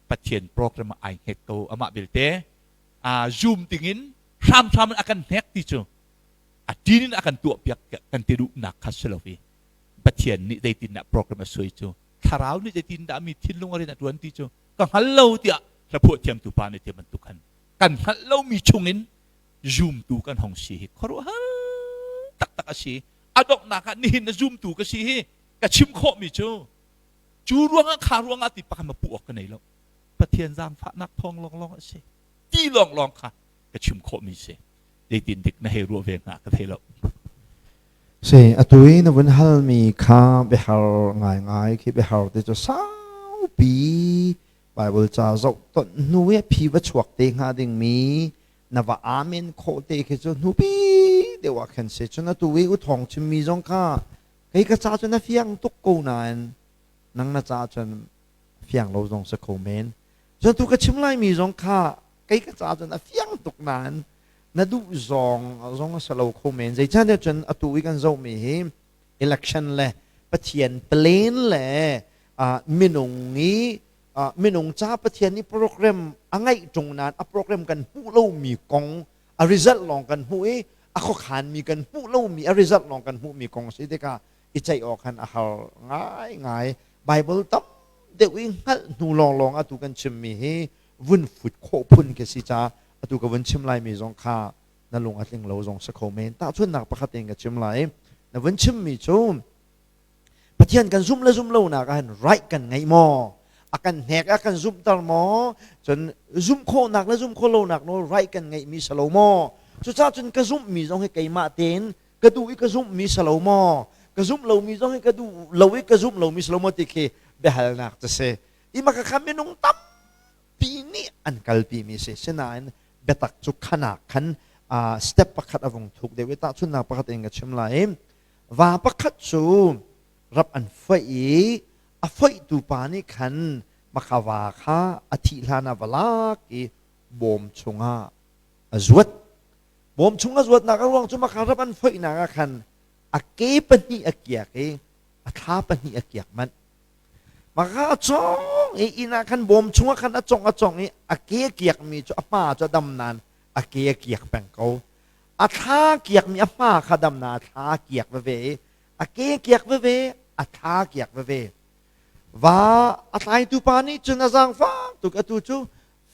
Pathian program ah ai hnek ko. Amah belte zoom dingin hramhram in a kan hnek ti cu a ṭin in a kan tuahpiak kan ti duhnak kha si lo i Pathian nih zeitindah program a suai cu thlarau nih zeitindah mi thinlung a rian a ṭuan ti cu ka hngal lo tiah hlaphuah thiamtu pa nih ti bantuk khan kan hngalh lomi chungin zumtu kan hong si hi khuaruahhar taktak a si. A donghnak ah nihin na zumtu ka si hi ka chim khawhmi cu cu ruangah kha ruangah ti pakhat ma puh awk ka nei lo. Pathian zaangfahnak thawng lawnglawng a si ti lawnglawng kha ka chim khawhmi si. Zeitin dik na hei ruah ve hnga ka thei lo. Si, atu i na vun halmi kha biahar ngaingai khi biahar te cu saupi Bible ca zoh ton hnu i phi va chuak te hnga dingmi na va amen khawh te khi cu hnupi deuh ah khan si. Cun atu i u thawng chimmi zong kha kei ka ca cu na fiang tuk ko nain nang na ca cun fiang lo zong si kho men. Cun tu ka chim laimi zong kha kei ka ca cun a fiang tuk nain na duh zong zong a si lo kho men. Zeicahtiah cun atu i kan zohmi hi election le Pathian plan le minung i minung ca Pathian nih program a ngeih ṭung nain a program kan hmuh lomi kong a result lawng kan hmuh i a khuakhanmi kan hmuh lomi a result lawng kan hmuhmi kong si tikah i ceih awk khan a har ngaingai. Bible tam deuh i hngalh hnu lawnglawng atu kan chimmi hi vun fut khawh phun khi si caah atu ka vun chim laimi zong kha na lung a tling lo zong si kho men. Tahchunhnak pakhat in ka chim lai. Na vun chimmi cu Pathian kan zumh le zumh lonak ah hin right kan ngei maw? A kan hnek a kan zumhter maw? Cun zumh khawhnak le zumh khawh lonak nawl right kan ngeihmi si lo maw? Cucaah cun ka zumhmi zong hi keimah tein ka duh i ka zumhmi si lo maw? Ka zumh lomi zong hi ka duh lo i ka zumh lomi si lo maw ti khi biahalnak cu si. I maka kha minung tampi nih an kalpimi si. Sinain biatak cu khanak khan step pakhat a vung thuk deuh i tahchunhnak pakhat in ka chim lai. Va pakhat cu rap an foih i a foihtu pa nih khan maka va kha a thih hlan ah va lak i bawm chungah a zuat. Bawm chung a zuatnak a ruang cu maka rap an foihnak ah khan a ke pahnih a kiak i a thla pahnih a kiak manh. Maka a cong i inn ah khan bawm chungah khan a cong a cong i a ke a kiakmi cu a hma cu a dam nain a ke a kiak peng ko. A thla kiakmi a hma kha dam na a thla kiak veve i a ke kiak veve a thla kiak veve. Va a tlaitu pa nih cun a zaangfak tuk. Atu cu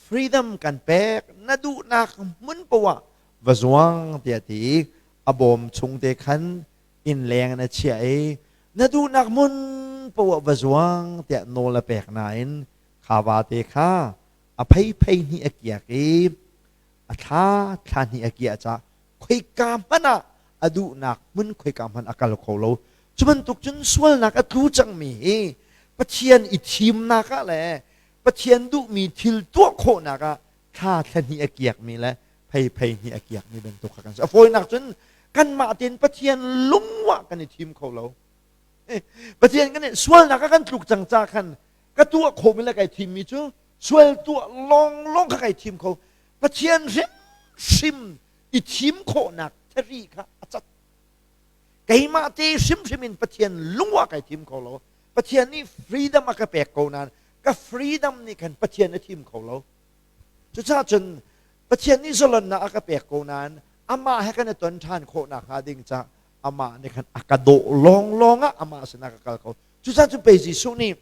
freedom kan pek, na duhnak hmun poah va zuang tiah ti i a bawm chung te khan inn leng in a chiah i na duhnak hmun poah va zuang tiah nawl a pek nain kha vate kha a phei hnih a kiak i a thla thla hnih a kiah caah khoika hmanh ah a duhnak hmun khoika hmanh a kal kho lo. Cu bantuk cun sualnak a tlu cangmi hi Pathian i thimnak ah le Pathian duhmi thil tuah khawhnak ah thla thla hnih a kiakmi le phei phei hnih a kiakmi bantuk kha kan si. A fawinak cun kanmah tein Pathian lungwah kan i thim kho lo. Pathian kan sualnak ah kan tluk cang ca khan ka tuah khawhmi le kai thimmi cu sual tuah lawnglawng kha kai thim kho. Pathian hrimhrim i thim khawhnak thari kha a cat. Keimah te hrimhrim in Pathian lungwah kai thim kho lo. Pathian nih freedom a ka pek ko nain ka freedom nih khan Pathian a thim kho lo. Cucaah cun Pathian nih zalonnak a ka pek ko nain amah he kan i ton ṭhan khawh nakhnga ding ca amah nih khan a ka dawh lawnglawng ah amah sinah ka kal kho. Cucaah cun pei Jesuh nih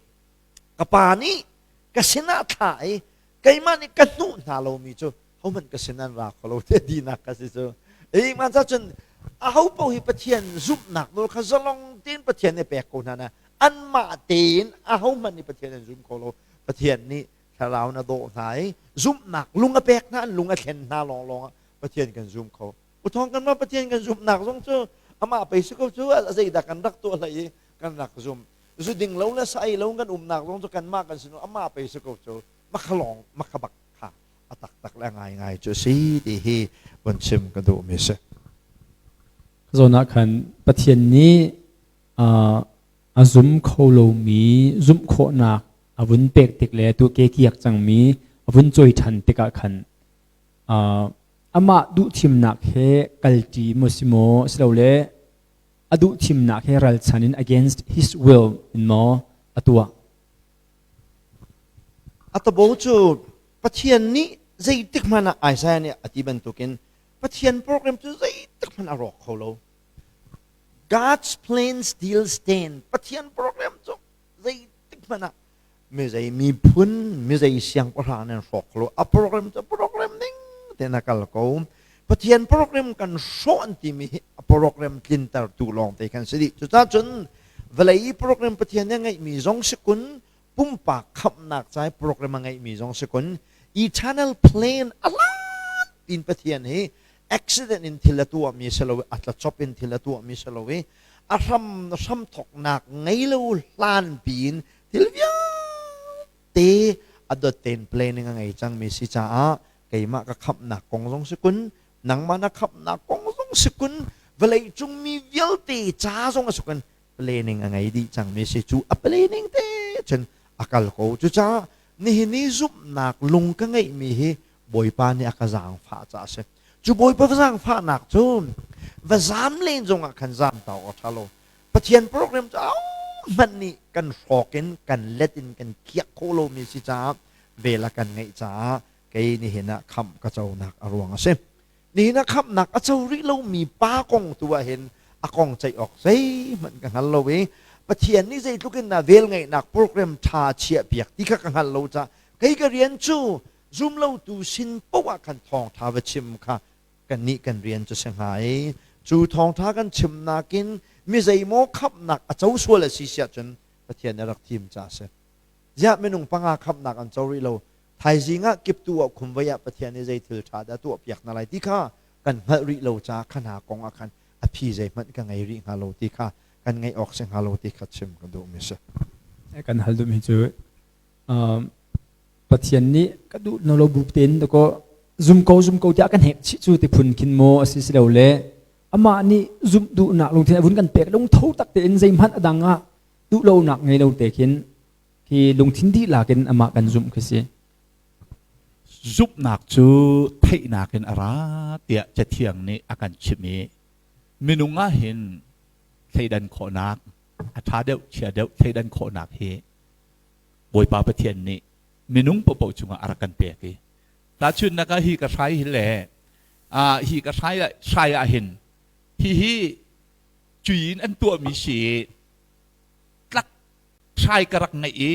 ka pa nih ka sinah thlah i keimah nih ka hnuh hna lomi cu hohmanh ka sin an ra kho lo te dinak ka si cu. Ei man cun aho paoh hi Pathian zumhnak nawl kha zalong tein Pathian nih pek ko hna na. Anmah tein ahohmanh nih Pathian an zum kho lo. Pathian nih thlarau na dawh hna i zumhnak lung a pek hna, an lung a thlen hna lawnglawng ah Pathian kan zum kho. Uthawng kanmah Pathian kan zumhnak zong cu amah pei si ko cu, a zeidah kan rak tuah hlei i kan rak zum. Zu ding lo le sa ei lo kan umnak zong cu kanmah kan sin amah pei si ko cu, makha lawng makha bak kha a taktak le a ngaingai cu a si ti hi von chim ka duhmi si. Zawn ah khan Pathian nih a zum kho lomi zumh khawhnak a vun pek tik le tu ke kiak cangmi a vun cawi ṭhan tikah khan amah duhthimnak he kalṭi maw si maw silole a duhthimnak he ralchan in, against his will in maw a tuah? A tabo cu Pathian nih zeitik hmanh ah Isaiah nih a ti bantukin Pathian program cu zeitik hmanh a rawk kho lo. God's plan still stand. Pathian program cu zeitik hmanh ah mizei miphun, mizei siangpahrang nan hrawk lo. A program cu program ning tein a kal ko. Pathian program kan hrawh an timi hi a program tlintertu lawng te kan si dih. Cucaah cun vawlei program Pathian nih a ngeihmi zong si kun, pumpak khamhnak ca i program a ngeihmi zong si kun, eternal plan a lan tin Pathian hi accident in thil a tuahmi si lo i a tlacop in thil a tuahmi si lo i a hram hramthoknak ngei lo hlan piin thil vialte a dot tein planning a ngei cangmi si caah keimah ka khamhnak kong zong si kun, nangmah na khamhnak kong zong si kun, vawlei cung mi vialte ca zong a si kun, planning a ngei dih cangmi si. Cu a planning te cun a kal ko. Cucaah nihin i zumhnak lung ka ngeihmi hi Bawipa nih a ka zaangfah caah a si. Cu Bawipa zaangfahnak cu va zaam len zongah khan zaam ta awk a ṭha lo. Pathian program cu ahohmanh nih kan hrawk in kan let in kan kiak khawh lomi si caah vel a kan ngeih caah kei nihin ah khamh ka conak a ruang a si. Nihin ah khamhnak a co rih lomi pa kong tu ah hin a kong ceih awk zeihmanh ka hngal lo i Pathian nih zeitluk in dah vel ngeihnak program ṭha a chiahpiak ti kha ka hngalh lo caah kei ka rian cu zumlotu sin paoh ah khan thawngṭha va chim kha kannih kan rian cu si hnga i cu thawngṭha kan chimnak in mi zeimaw khamhnak a co sual a si siah cun Pathian nih a rak thim caah a si. Ziah minung panga khamhnak an co rih lo? Thaizing ah kiptu ah khumvei ah Pathian nih zei thil ṭha dah tuah piak hna lai ti kha kan hngalh rih lo caah kha hna kong ah khan a phi zeihmanh ka ngei rih hnga lo ti kha kan ngeih awk si hnga lo ti kha chim ka duhmi si. Kan hal duhmi cu Pathian nih ka duh na lo bu tein dakaw zum ko, zum ko tiah kan hek chih cu ti phun khin maw a si si lo le amah nih zumh duhnak lungthin a vun kan pek lungtho tak tein zeihmanh a dang ah duh lonak ngei lo te khin khi lungthin dihlak in amah kan zumh khi si. Zumhnak cu theihnak in a ra tiah Cathiang nih a kan chimh i minung ah hin thleidan khawhnak a ṭha deuh chia deuh thleidan khawhnak hi Bawipa Pathian nih minung paohpaoh cungah a rak kan pek i tahchunhnak ah hi ka hrai hi le hi ka hrai hrai ah hin hihi cui in an tuahmi si i tlak hrai ka rak ngeih i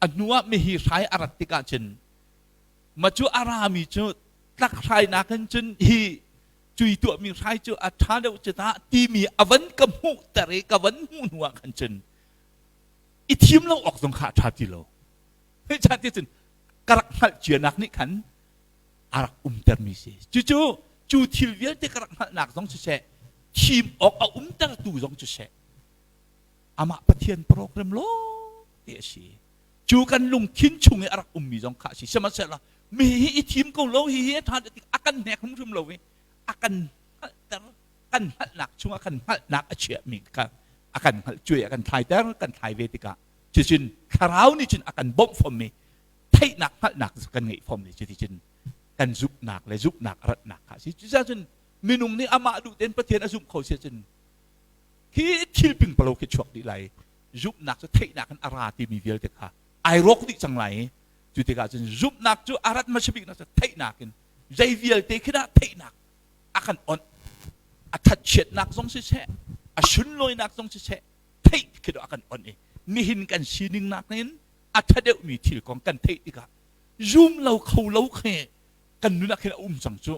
a hnu ah mihi hrai a rat tikah cun ma cu a rami cu tlak hrai nakin cun hi cui tuahmi hrai cu a ṭha deuh cu ta timi a van ka hmuhter i ka van hmuh hnu ah khan cun i thim lo awk zong kha a ṭha ti lo. Zeicahtiah cun ka rak hngalh cianak nih khan a rak umtermi si. Cucu cu thil vialte ka rak hngalhnak zong siseh, thim awk a umtertu zong siseh, amah Pathian program lawng te a si. Cu kan lungthin chung i a rak ummi zong kha a si. Sihmanhsehlaw mi hi i thim ko lo, hi hi a ṭha a kan hnek hrimhrim lo i a kan hngalhter, kan hngalhnak chungah kan hngalhnak a chiahmi kha a kan hngalh cuai, a kan thlaiter. Kan thlai ve tikah cucun thlarau nih cun a kan bawmh fom i theihnak hngalhnak kan ngeih fom i cuticun kan zumhnak le zumhnak a ratnak kha a si. Cucaah cun minung nih amah duh tein Pathian a zumh kho si ahcun khi thil pingpalo khi chuak dih lai. Zumhnak cu theihnak in a ra timi vialte kha ai rawk dih cang lai i cu tikah cun zumhnak cu a rat hmasa biknak cu theihnak in zei vialte khi dah theihnak a kan onh, a thatchiatnak zong siseh, a sunlawinak zong siseh, theih khi a kan onh i nihin kan sining nak in a ṭha deuhmi thil kong kan theih tikah zum lo kho lo khi kan nun ah khin a um cang cu.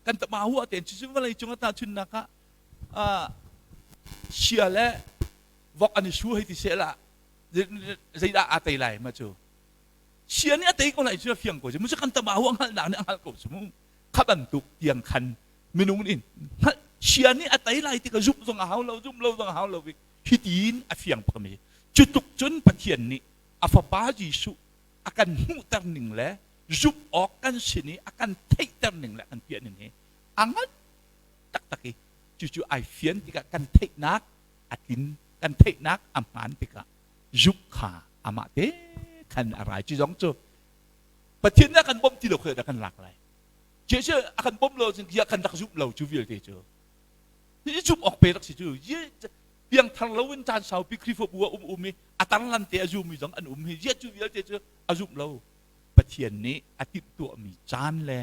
Kan tama hua tein cucu vawlei cung ah tahchunnak ah sia le vok an i su hei ti seh la. Zeidah aa tei lai ma cu? Sia nih a tei ko lai cu a fiang ko cu. Mu cu kan tama hu a hngalhnak nih a hngalh ko cu mu. Kha bantuk tiang khan minung nih hngalh sia nih a tei lai ti ka zumh zong a hau lo, zumh lo zong a hau lo i hitin a fiang bak mi. Cu tluk cun Pathian nih a fapa Jesuh a kan hmuhter ning le zumh awk kan sin i a kan theihter ning le kan piah ning hi a ngan taktak i cucu ai fian tikah kan theihnak a tlin, kan theihnak a hmaan tikah zumh kha amah te khan a rai. Cu zong cu Pathian nih a kan bawmh ti lo kha kan lak lai. Cu a kan bawmh lo cun kan rak zumh lo cu vialte cu hi zumh awk pe rak si cu. Piangthar lo in caan saupi Khrihfabu a um um i a tarlan te a zummi zong an um hi ziah cu vialte cu a zumh lo. Pathian nih a timhtuahmi caan le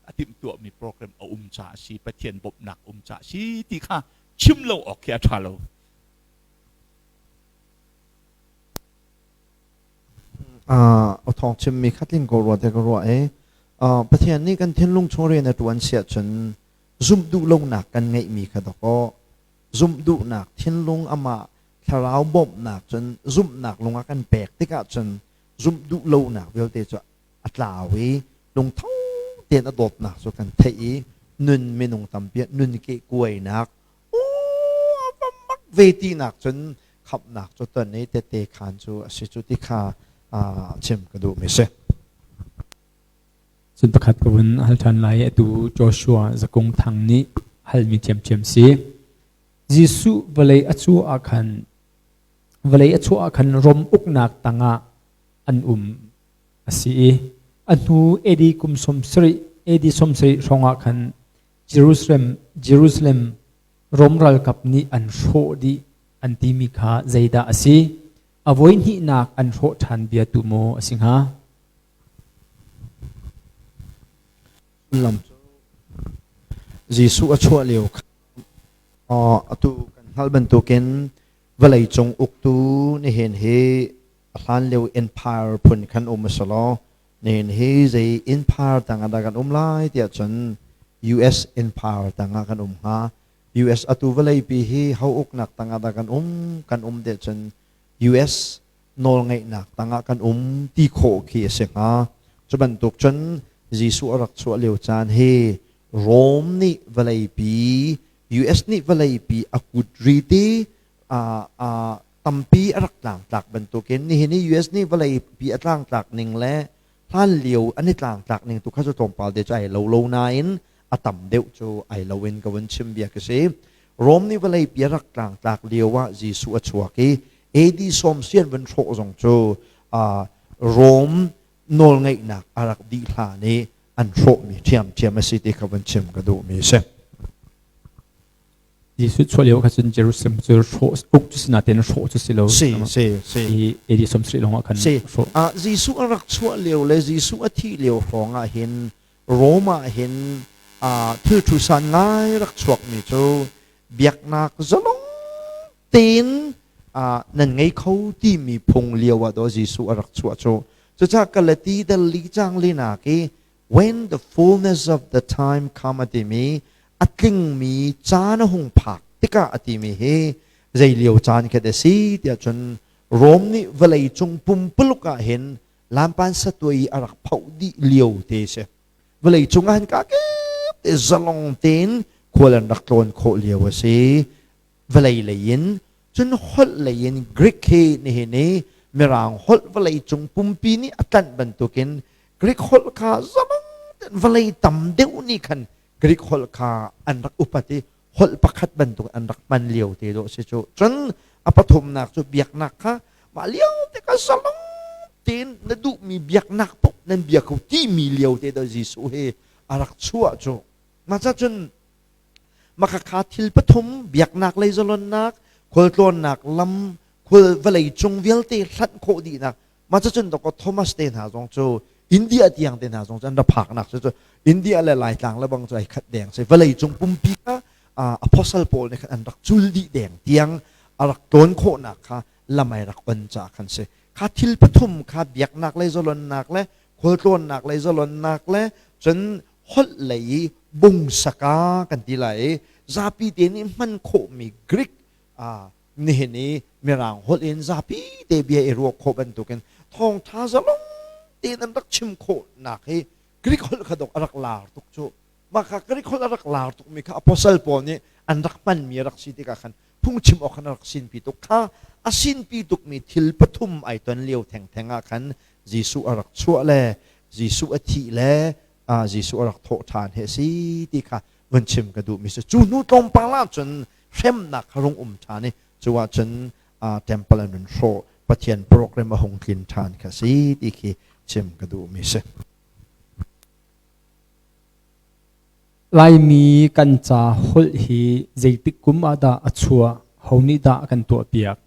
a timhtuahmi program a um caah a si, Pathian bawmhnak um caah a si ti kha chim lo awk khi a ṭha lo. A thawng chimmi kha tling ko rua te ka ruah i Pathian nih kan thinlung chung rian a ṭuan siah cun zumh duh lonak kan ngeihmi kha dawkaw zumh duhnak thinlung amah thlarau bawmhnak cun zumhnak lung a kan pek tikah cun zumh duh lonak vialte cu a tlau i lungtho tein a dawtnak cu kan theih i nun minung tampi nun kehkuainak mak ve tinak cun khamhnak cu ton i tete khan cu a si cu ti kha chim ka duh mi si. Cun pakhat ka vun hal ṭhan lai. Atu Joshua Zakung Thang nih halmi ṭhiamṭhiam si. Jesuh vawlei a chuah ah khan vawlei a chuah ah khan Rom uknak tangah an um a si i a hnu AD kum 70 AD 70 hrawngah khan Jerusalem Jerusalem Rom ralkap nih an hrawh dih an timi kha zeidah a si? A voihnihnak an hrawh ṭhan bia tu maw a si hnga? Sullam cu Jesuh a chuah lio kha atu kan hngalh bantukin vawleicung uktu nihin hi a hlan lio empire phun khan um a si law nihin hi zei empire tangah dah kan um lai tiah cun US empire tangah kan um hnga. US atu vawleipi hi ho uknak tangah dah kan um kan um tiah cun US nawlngeihnak tangah kan um ti khawh khi a si hnga. Cu bantuk cun Jesuh a rak chuah lio caan hi Rome nih vawleipi, US nih vawleipi a kut ri ti tampi a rak tlangtlak bantukin nihin i US nih vawleipi a tlangtlak ning le hlan lio an i tlangtlak ning tu kha cu tlawmpal te cu ai lo lo nain a tam deuh cu ai lo in ka vun chim bia ka si. Rome nih vawleipi a rak tlangtlak lio ah Jesuh a chuak i AD sawmsian vun hrawh zong cu Rome nawlngeihnak a rak dih hlan i an hrawhmi ṭhiamṭhiam a si ti kha vun chim ka duhmi a si. Jesuh chuah lio kha cun Jerusalem cu hrawh uk cu si nain hrawh cu si lo. Si si si. I AD 70 lawng ah khan si. Hrawh. Jesuh a rak chuah lio le Jesuh a thih lio hrawng ah hin Rome ah hin thil thu san ngai rak chuakmi cu biaknak zalong tein nan ngei kho timi phung lio ah daw Jesuh a rak chuah cu. Cucaah Galati dal li cang linak i when the fullness of the time come a timi a tlingmi caan a hung phak tikah a timi hi zei lio caan khat a si tiah cun Rome nih vawlei cung pumpuluk ah hin lampan satuai i a rak phoh dih lio te si. Vawlei cung ah hin ka kip te zalong tein khual an rak tlawn khawh lio a si. Vawlei lei in cun holh lei in Greek hi nihin i Mirang holh vawlei cung pumpi nih a tlanh bantukin Greek holh kha zalong tein vawlei tam deuh nih khan Greek holh kha an rak upat i holh pakhat bantuk an rak hman lio te dawh si cu. Cun a pathumnak cu biaknak kha mah lio te kha zalong tein na duhmi biaknak paoh nan bia kho timi lio te dah Jesuh hi a rak chuah cu. Mah cun makhakha thil pathum biaknak lei zalonnak, khualtlawnnak lam, khual vawlei cung vialte hlanh khawh dihnak. Mah cun dawkaw Thomas te hna zong cu India tiang te hna zong cu an ra phaknak cu India le Laitlang le bang cu ai khat deng si. Vawlei cung pumpi kha apostle pawl nih khan an rak cul dih deng tiang a rak tlawn khawhnak kha lam ai rak on caah khan si. Kha thil pathum kha biaknak lei zalonnak le khualtlawnnak lei zalonnak le cun holh lei i bungsaka kan ti lai i zapi te nih hman khawhmi Greek. Nihin i Mirang holh in zapi te bia i ruah khawh bantukin thawngṭha zalong tein an rak chim khawhnak hi Greek holh kha dok a rak lar tuk cu. Mah kha Greek holh a rak lar tukmi kha apostle pawl nih an rak hmanmi a rak si tikah khan phungchim awk khan a rak sinpi tuk kha. A sinpi tukmi thil pathum ai ton lio thengtheng ah khan Jesuh a rak chuah le Jesuh a thih le Jesuh a rak thawh ṭhan hi a si ti kha vun chim ka duhmi si. Cu hnu tlawmpal ah cun hremnak kha rung um ṭhan i cu ah cun temple an run hrawh, Pathian program a hung tlin ṭhan kha si ti khi chim ka duhmi si. Laimi kan ca holh hi zeitik kum ah dah a chuah, ho nih dah a kan tuahpiak?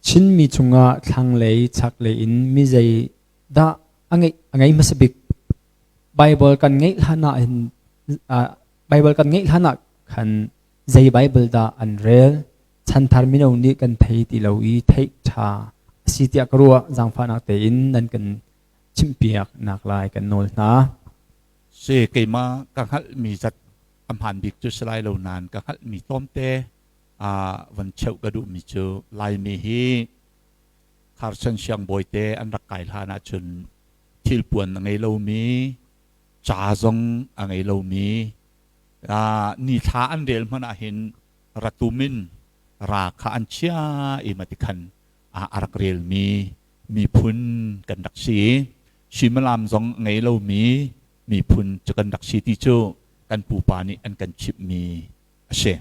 Chinmi chungah thlanglei, chaklei in mi zei dah a ngeih a ngei hmasa bik? Bible kan ngeih hlan ah hin Bible kan ngeih hlan ah khan zei Bible dah an rel? Chanthar mino nih kan thei ti lo i theih ṭha a si tiah ka ruah. Zaangfahnak tein nan kan chimhpiak nak lai kan nawl hna. Si keimah ka hngalhmi zat a hmaan bik cu si lai lo nain ka hngalhmi tlawmte van cheuh ka duhmi cu Laimi hi Carson siangbawi te an rak kai hlan ahcun thilpuan a ngei lomi, ca zong a ngei lomi, nithla an rel hmanh ahhin ratum in ra kha an chia i mati khan a rak relmi miphun kan rak si. Suimilam zong a ngei lomi miphun cu kan rak si ti cu kan pupa nih an kan chimhmi a si.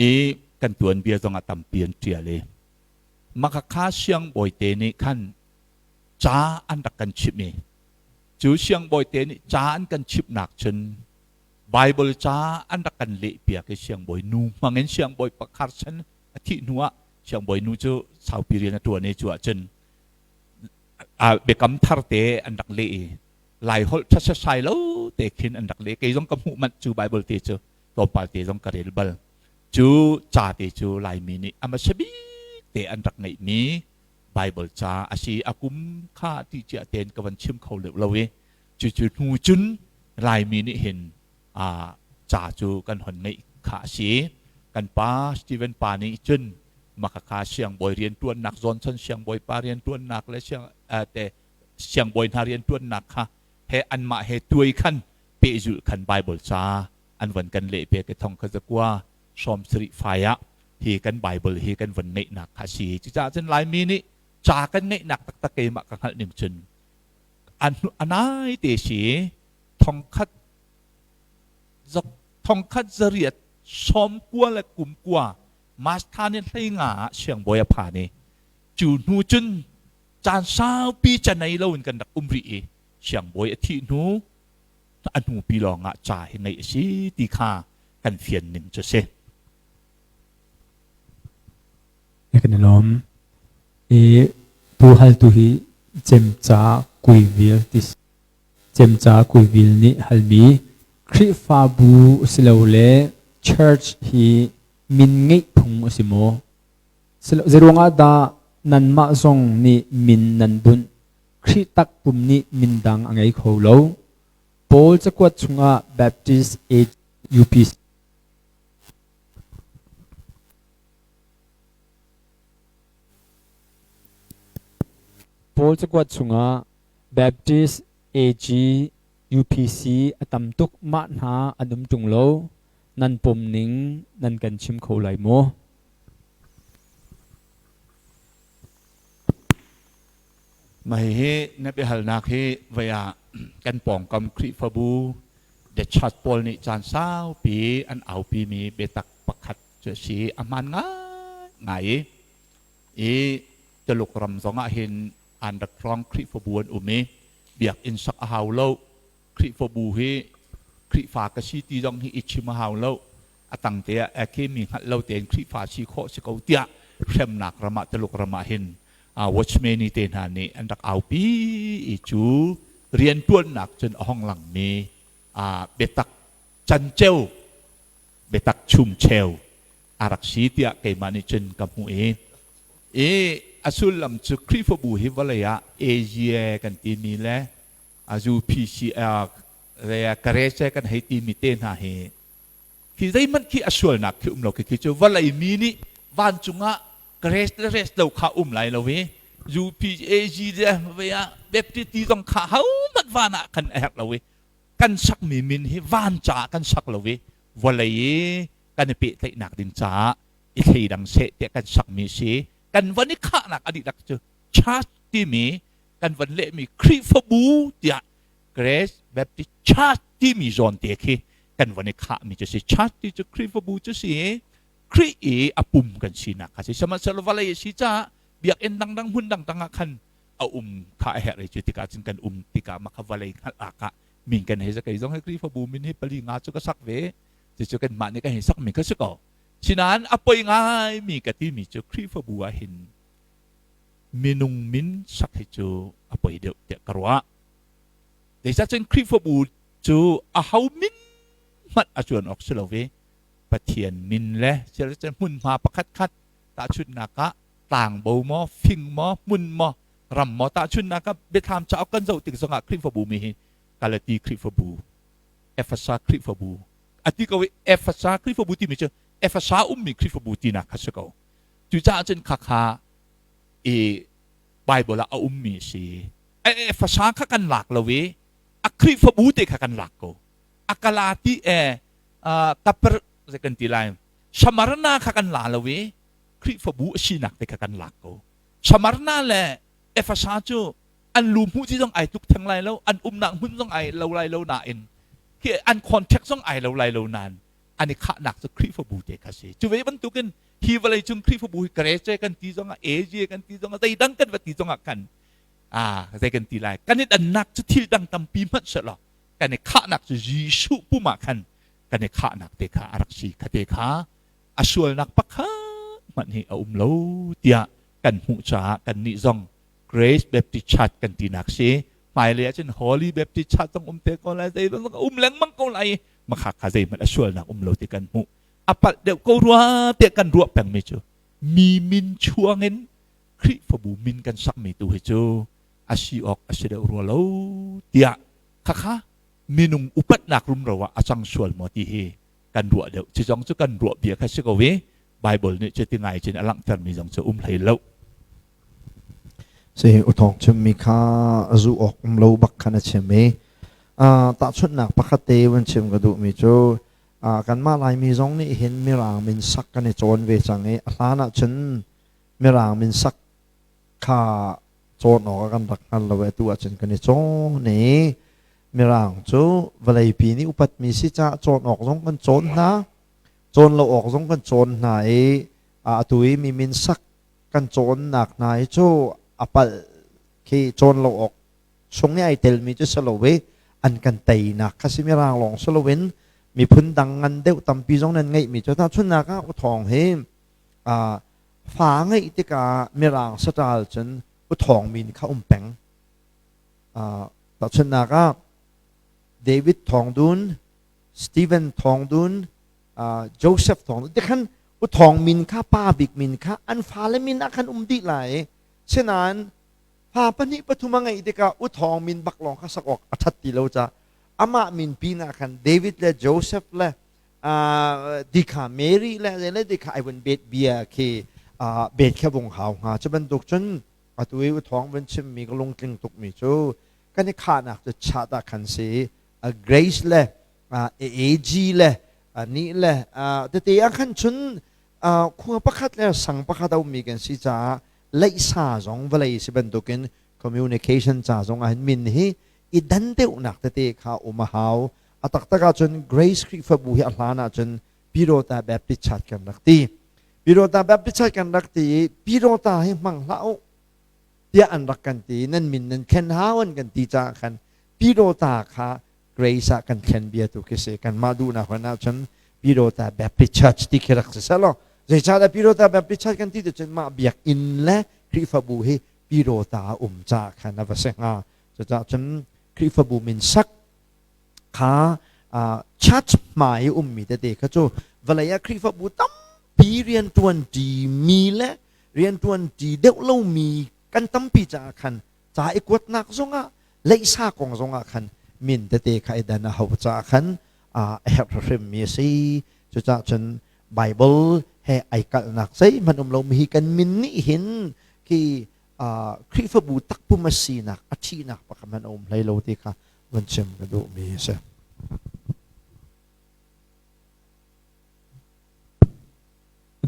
I kan tuanbia zong ah tampi an ṭial i Makhakha siangbawi te nih khan ca an rak kan chimh i cu siangbawi te nih ca an kan chimhnak cun Bible ca an rak kan lehpiak i siangbawi nu hmang in siangbawi pakhat chan a thih hnu ah siangbawi nu cu saupi rian a ṭuan i cu ahcun biakam thar te an rak leh i Lai holh ṭha setsai lo te khin an rak leh. Kei zong ka hmuh manh cu Bible te cu tlawmpal te zong ka rel bal. Cu ca te cu Laimi nih a hmasa bik te an rak ngeihmi Bible ca a si. A kum kha ti cia tein ka van chim kho leu lo i cucu hnu cun Laimi nih hin ca cu kan hon ngeih kha a si. Kan pa Stephen pa nih cun makhakha siangbawi rianṭuannak, Johnson siangbawi pa rianṭuannak le siang te siangbawi hna rianṭuannak kha he anmah he tuai khan pehzulh khan Bible ca an von kan leh pek i thong kha zakua sawm sarih fai ah hi kan Bible hi kan von ngeihnak kha a si. Cucaah cun Laimi nih ca kan ngeihnak taktak keimah ka hngalh ning cun anai te si thongkhat thongkhat zariat sawm kua le kum kua March thla ni hlei nga ah siangbawi a phan i cu hnu cun caan saupi canei loin kan rak um rih i siangbawi a thih hnu a hnupi lawng ah ca hi ngeih a si ti kha kan fian ning cu si. Kan i lawm. I tu hal tu hi cemca kuivil ti cemca kuivil nih halmi Khrihfabu silole church hi min ngeih phung a si maw? Zeiruangah dah nanmah zong nih min nan bunh? Khrih takpum nih min dang a ngei kho lo. Paul cakuat chungah Baptist Age UPC Paul cakuat chungah Baptist AG UPC a tam tuk mah hna an um ṭung lo. Nan pom ning nan kan chim kho lai maw? Mah hihi na biahalnak hi voi ah kan pawngkam Khrihfabu the church pawl nih caan saupi an aupimi biatak pakhat cu a si. A hmaan ngaingai i i Tuluk ram zong ah hin an rak hrawng Khrihfabu an um i biakinn sak a hau lo. Khrihfabu hi Khrihfa ka si ti zong hi i chim a hau lo. A tang te ah khi mi hngalh lo tein Khrihfa si khawh si ko tiah hremnak ram ah Tuluk ram ah hin watchman te hna nih an rak aupi i cu rianṭuannak cun a hong langmi biatak canceu biatak chumcheu a rak si tiah keimah nih cun ka hmuh i i a sullam cu Khrihfabu hi vawlei ah Asia kan timi le UPC le Karese kan hei timi te hna hi khi zeihmanh khi a sualnak khi um lo khi khi cu vawlei mi nih Vancung ah grace le rest lo kha um lai lo i UPAG le ve ah Baptist ti zong kha hohmanh van ah kan a herh lo i kan sakmi min hi van caah kan sak lo i vawlei i kan i pehtlaihnak ding caah i thleidang seh tiah kan sakmi si. Kan van i khahnak a dihlak cu church timi kan van lehmi Khrihfabu tiah Grace Baptist Church timi zawn te khi kan van i khahmi cu si. Church ti cu Khrihfabu cu si i Khrih i a pum kan sinak kha si. Sihmanhsehlaw vawlei a si caah biakinn dangdang hmun dangdang ah khan a um kha a herh i cu tikah cun kan um tikah mah kha vawlei hngalh ak ah min kan hei kei zong hi Khrihfabu min hi pali nga cu ka sak ve. Cucu kanmah nih kan hei sakmi kha si ko. Sinain a poi ngaimi ka timi cu Khrihfabu ah hin minung min sak hi cu a poi deuh tiah ka ruah. Zeicahcun Khrihfabu cu aho min hmanh a cuan awk si lo i Pathian min le sialcun hmunhma pakhat khat tahchunhnak ah tlangbo maw, fing maw, hmun maw, ram maw, tahchunhnak ah Biathlam cauk kan zoh tik zongah Khrihfabu mi hi Galati Khrihfabu, Efesa Khrihfabu a ti ko i Efesa Khrihfabu timi cu Efesa ummi Khrihfabu tinak kha si ko. Cucaah cun khakha i Bible ah a ummi a si. Efesa kha kan lak lo i a Khrihfabu te kha kan lak ko. A Galati e Kaper kan ti lai. Samarna kha kan la lo i Khrihfabu a sinak te kha kan lak ko. Samarna le Efesa cu an lu hmuh ci zong ai tluk theng lai lo, an umnak hmun zong ai lo lai lo nain khi an contact zong ai lo lai lo nain an i khahnak cu Khrihfabu te kha si. Cu ve bantukin hi vawlei cung Khrihfabu hi Krece kan ti zongah Asia kan ti zongah zeidang kan va ti zongah kan zei kan ti lai, kan i dannak cu thil dang tampi hmanh selaw kan i khahnak cu Jesuh pum ah khan kan i khahnak te kha a rak si. Kha te kha a sualnak pakhat hmanh hi a um lo tiah kan hmuh caah kan nih zong Grace Baptist Church kan tinak si. Hmailei ahcun Holy Baptist Church zong um te ko lai, zei zong um lengmang ko lai. Makha kha zeihmanh a sualnak um lo ti kan hmuh. A palh deuh ko rua tiah kan ruah pengmi cu mi min chuangin Khrihfabu min kan sakmi tu hi cu a si awk a si deuh rua lo tiah khakha minung upatnak rumro ah a cang sual maw ti hi kan ruah deuh. Cu zong cu kan ruah bia kha si ko i Bible nih cu ti ngai cun a langhtermi zong cu um hlei lo. Si uthawng chimmi kha zu awk um lo bak khan a chim i tahchunhnak pakhat te van chim ka duhmi cu kanmah Laimi zong nih hin Mirang min sak kan i cawn ve cang i a hlan ahcun Mirang min sak kha cawn awk ah kan rak hngal lo i atu ahcun kan i cawn i Mirang cu vawleipi nih upatmi si caah cawn awk zong kan cawn hna, cawn lo awk zong kan cawn hna i atu i mi min sak kan cawnnak hna hi cu a palh khi cawn lo awk chung i ai telmi cu si lo i an kan teinak kha si. Mirang lawng si loin miphun dang ngan deuh tampi zong nan ngeihmi cu tahchunhnak ah uthawng hi fa ngeih tikah Mirang saṭal cun uthawng min kha um peng. Tahchunhnak ah David Thawng Dun, Stephen Thawng Dun, Joseph Thawng Dun tikhan uthawng min kha, pa bik min kha an fale min ah khan um dih lai. Sinain fa pahnih pathum a ngeih tikah uthawng min bak lawng kha sak awk a ṭhat ti lo caah amah min pin ah khan David le Joseph le dikha Mary le le dikha ai vun bet bia khi bet kha vung hau hnga. Cu bantuk cun atu i uthawng vun chimmi ka lungtling tukmi cu kan i khahnak cu chat ah khan si a Grace le AG le ni le tete ah khan cun khua pakhat le sang pakhat a ummi kan si caah leihsa zong vawlei si bantukin communication ca zong ah hin min hi i dan deuhnak tete kha um a hau. A taktak ahcun Grace Khrihfabu hi a hlan ahcun Pirota Baptist Church kan rak ti. Pirota Baptist Church kan rak ti i Pirota hi hmang hlah u tiah an rak kan ti, nan min nan thlen hau an kan ti caah khan Pirota kha Grace ah kan thlen bia tu khi si. Kanmah duhnak hon ahcun Pirota Baptist Church ti khi rak si selaw, zeicahdah Pirota Baptist Church kan ti ti cun mah biakinn le Khrihfabu hi Pirota a um caah khan a va si hnga. Cucaah cun Khrihfabu min sak kha church hmai i ummi tete kha cu vawlei ah Khrihfabu tampi rianṭuan ṭimi le rianṭuan ṭi deuh lomi kan tampi caah khan ca i kuatnak zongah, leihsa kong zongah khan min tete kha i dan a hau caah khan a herh hrimmi a si. Cucaah cun Bible he he ai kalhnak zeihmanh um lo mi hi kan min nih hin khi Khrihfabu takpum a sinak a ṭhihnak pakhat hmanh a um hlei lo ti kha vun chim ka duhmi a si.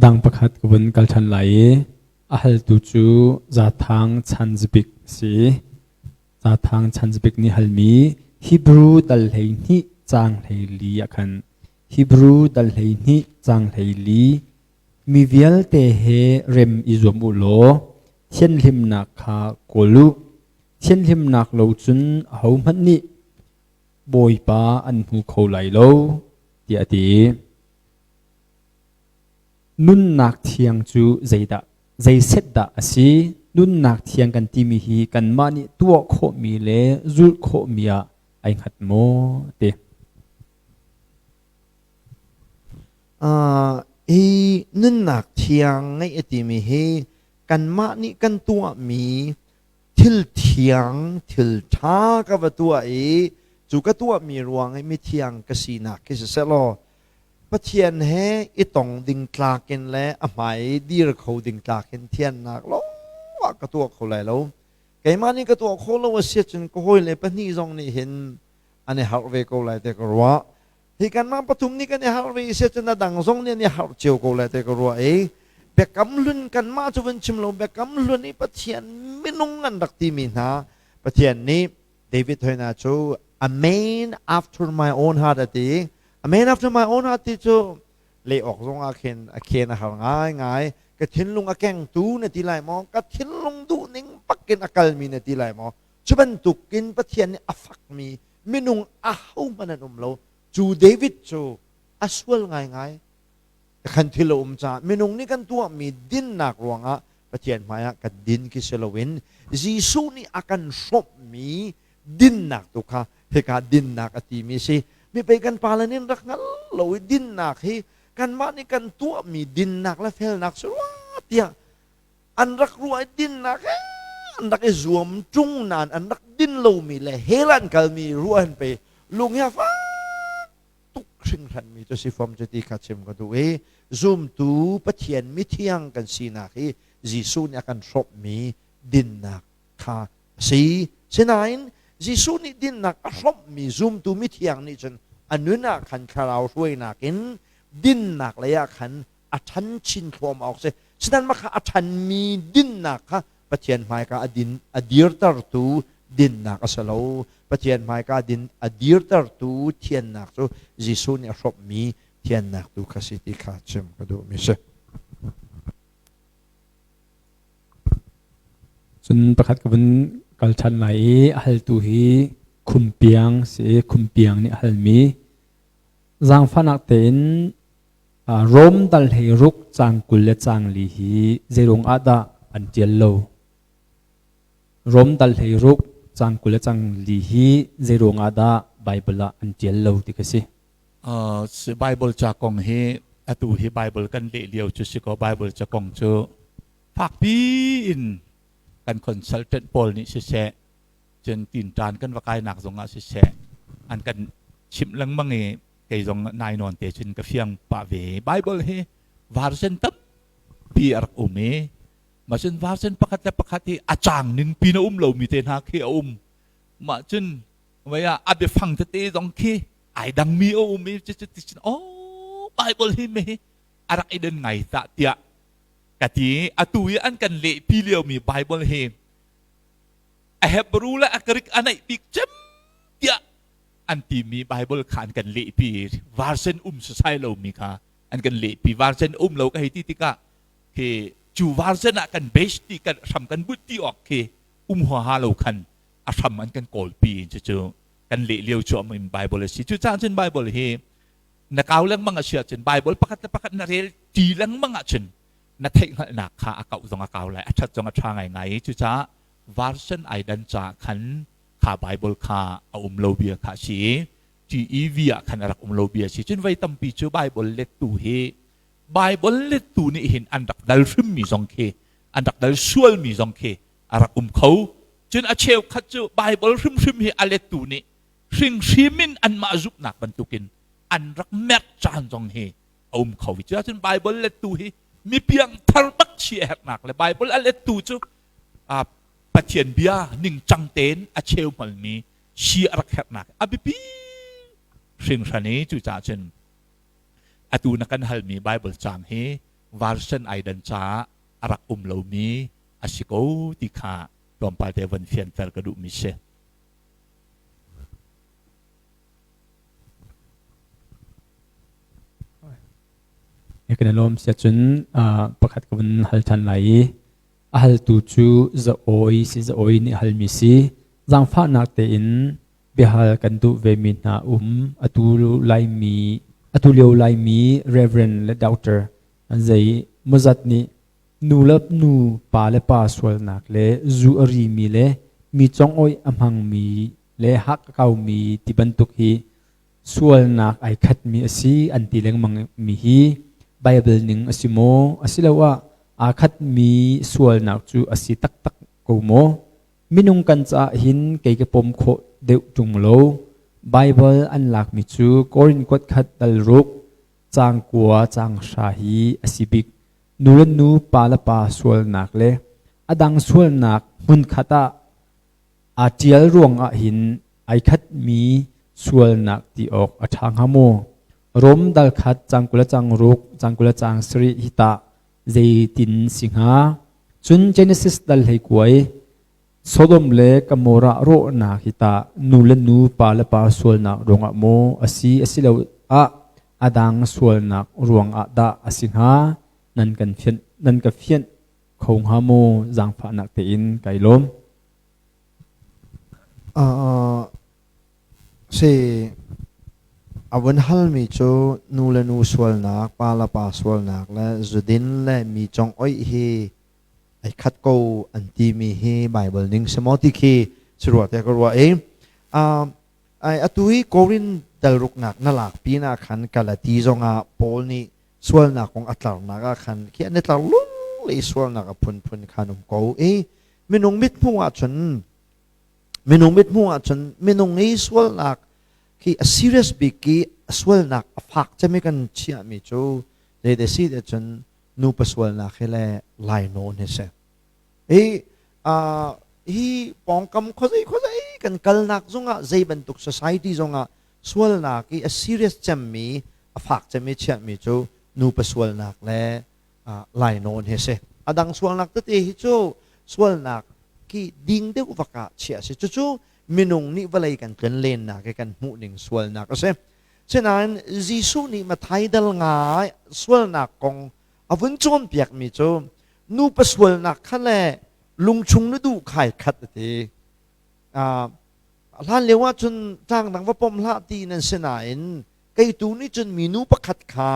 Dang pakhat ka vun kal ṭhan lai i a haltu cu Zathang Chanzbik a si. Zathang Chanzbik nih halmi Hebrew dal 12 caang 14 ah khan Hebrew dal 12 caang 14 mi vialte he rem i zuam u law thianhlimnak kha kawl u. Thianhlimnak lo cun ahohmanh nih Bawipa an hmu kho lai lo, tiah a ti. Nunnak thiang cu zeidah zeiset dah a si? Nunnak thiang kan timi hi kanmah nih tuah khawhmi le zulh khawhmi ah ai hngat maw? Ti. Hi nunnak thiang ngeih a timi hi kanmah nih kan tuahmi thil thiang, thil ṭha ka va tuah i cu ka tuahmi ruang i mithiang ka sinak khi siseh law Pathian he i tong ding tlak in le a hmai i dir kho ding tlak in thiannak lawng ah ka tuah kho lai lo. Keimah nih ka tuah khawh lo a si ahcun ka hawile pahnih zong nih hin an i harh ve ko lai ti ka ruah. Hi kanmah pathum nih kan i harh ve i si ahcun a dang zong nih an i harh cio ko lai ti ka ruah i biakam hlun kanmah cu vun chim lo biakam hlun i Pathian minung an rak timi hna Pathian nih David hoina cu a man after my own heart a ti. A man after my own heart ti cu leh awk zong ah khin a khen a har ngaingai. Ka thinlung a kengtu na ti lai maw? Ka thinlung duhning bakin a kalmi na ti lai maw? Cu bantukin Pathian nih a fakmi minung ahohmanh an um lo. Cu David cu a sual ngaingai. Kan thil a um caah minung nih kan tuahmi dinnak ruangah Pathian hmaiah kan din khi si loin Jesuh nih a kan hrawmhmi dinnak tu kha hika dinnak a timi si. Mi pei kan pale nih rak hngal lo i dinnak hi kanmah nih kan tuahmi dinnak le felnak si rua tiah an rak ruah i dinnak he an rak i zuam ṭung nain an rak din lomi le hell an kalmi ruah an pe lung hi a fak tuk hringhranmi cu si fom cu ti kha chim ka duh i zumtu Pathian mithiang kan sinak hi Jesuh nih a kan hrawmhmi dinnak kha a si. Sinain Jesuh nih dinnak a hrawmhmi zumtu mithiang nih cun a nun ah khan thlarau hruainak in dinnak lei ah khan a ṭhan chin thluahmah awk si. Sinain mah kha a ṭhanmi dinnak kha Pathian hmaika a din a dirtertu dinnak a si lo. Pathian hmaika din a dirtertu thiannak cu Jesuh nih a hrawmhmi thiannak tu kha si ti kha chim ka duhmi si. Cun pakhat ka vun kal ṭhan lai i a haltu hi Khumpiang si i Khumpiang nih a halmi zaangfahnak tein Rom dal hlei ruk caang 20 le caang 4 hi zeiruang ah dah an ṭial lo? Rom dal 16 caang 20 le caang 4 hi zeiruang ah dah Baibal ah an ṭial lo ti ka si. Bible ca kong hi atu hi Bible kan leh lio cu si ko Bible ca kong cu fakpi in kan consultant pawl nih siseh cun tinṭan kan va kainak zong ah siseh an kan chimh lengmang i kei zong nai nawn te cun ka fiang pah ve. Bible hi version tampi a rak um i mah cun version pakhat le pakhat hi a cang ning pin a um lomi te hna khi a um. Mah cun vei ah a biafang tete zong khi ai dangmi a um i cucu ti cun oh Bible hi me a rak i den ngai tah tiah ka ti. Atu i an kan lehpi liomi Bible hi a Hebrew le a Greek a naih bik cem tiah an timi Bible kha an kan lehpi. Version um sasai lomi kha an kan lehpi. Version um lo ka hei ti tikah khi cu version ah kan base ti kan hram kan but ti awk khi um huaha lo khan a hram an kan kawlpi. Cucu kan leh lio cu in Bible a si. Cucaah cun Bible hi na kau lengmang a si ahcun, Bible pakhat le pakhat na rel ti lengmang ahcun na theihhngalhnak kha a kauh zong a kau lai, a ṭhat zong a ṭha ngaingai. Cucaah version ai dan caah khan kha Bible kha a um lo bia kha a si i TEV ah khan a rak um lo bia a si. Cun voi tampi cu Bible lettu hi Bible lettu nih hin an rak dal hrimmi zong khi an rak dal sualmi zong khi a rak um kho. Cun a cheukhat cu Bible hrimhrim hi a lettu nih hringhrim in anmah zumhnak bantukin an rak merh caan zong hi a um kho i cuahcun Bible lettu hi mi piangthar bak si a herhnak le Bible a lettu cu Pathian bia ningcang tein a cheu hmalmi si a rak herhnak a biapi hringhran i cucaah cun atu na kan halmi Bible caang hi version ai dan caah a rak um lomi a si ko ti kha tlawmpal te von fianter ka duhmi si. Kan i lawm sia cun pakhat ka vun hal ṭhan lai i a haltu cu za-awi si za-awi nih halmi si zaangfahnak tein biahal kan duh vemi hna um atu laimi atu lio laimi Reverend le Doctor an zei mawzat nih nu le nu pa le pa sualnak le zu a rimi le mi congawih a hmangmi le hak a kaumi ti bantuk hi sualnak ai khatmi a si an ti lengmang mi hi Bible ning a si maw asiloah aa khatmi sualnak cu a si taktak ko maw minung kan caah hin kei ka pom khawh deuh ṭung lo Bible an lakmi cu Korin kuat khat dal ruk caang kua caang hra hi a si bik nu le nu pa le pa sualnak le a dang sualnak hmunkhat ah Aa ṭial ruangah hin ai khatmi sualnak ti awk a ṭha hnga maw? Rom dal khat caang 20 le caang ruk, caang 20 le caang sarih hi tah zeitin si hnga? Cun Genesis dal hleikuai Sodom le Gomorrah rawhnak hi tah nu le nu, pa le pa sualnak ruangah maw a si asiloah a dang sualnak ruangah dah a si hnga? Nan kan fianh, nan ka fianh kho hnga maw? Zaangfahnak tein kai lawm. Si a vun halmi cu nu le nu sualnak, pa le pa sualnak le zudin le mi congoih hi ai khat ko an timi hi Bible ning si maw ti khi si rua tiah ka ruah i atu hi Korin dalruknak na lak pinah khan Galati zongah Paul nih sualnak kong a tlarnak ah khan khi an i tlar lung le sualnak a phunphun khan um ko i minung mithmuh ahcun minung mithmuh ahcun minung i sualnak khi a serious bik i a sualnak a fak cem i kan chiahmi cu zeite si te cun nupa sualnak hi le lainawn hi si hi hi pawngkam khuazei khuazei kan kalnak zongah zei bantuk society zongah sualnak i a serious cemmi a fak cem i chiahmi cu nupa sualnak le lainawn hi a si. A dang sualnak tete hi cu sualnak khi ding deuh vak ah chiah a si. Cucu minung nih vawlei kan tlonlennak i kan hmuh ning sualnak a si. Sinain Jesuh nih Matthai dal nga sualnak kong a vun cawnpiakmi cu nupa sualnak kha le lungchung na duh khai khat a ti. Hlan lio ah cun tlang dang va pom hlah ti nan si nain kei tu nih cun minu pakhat kha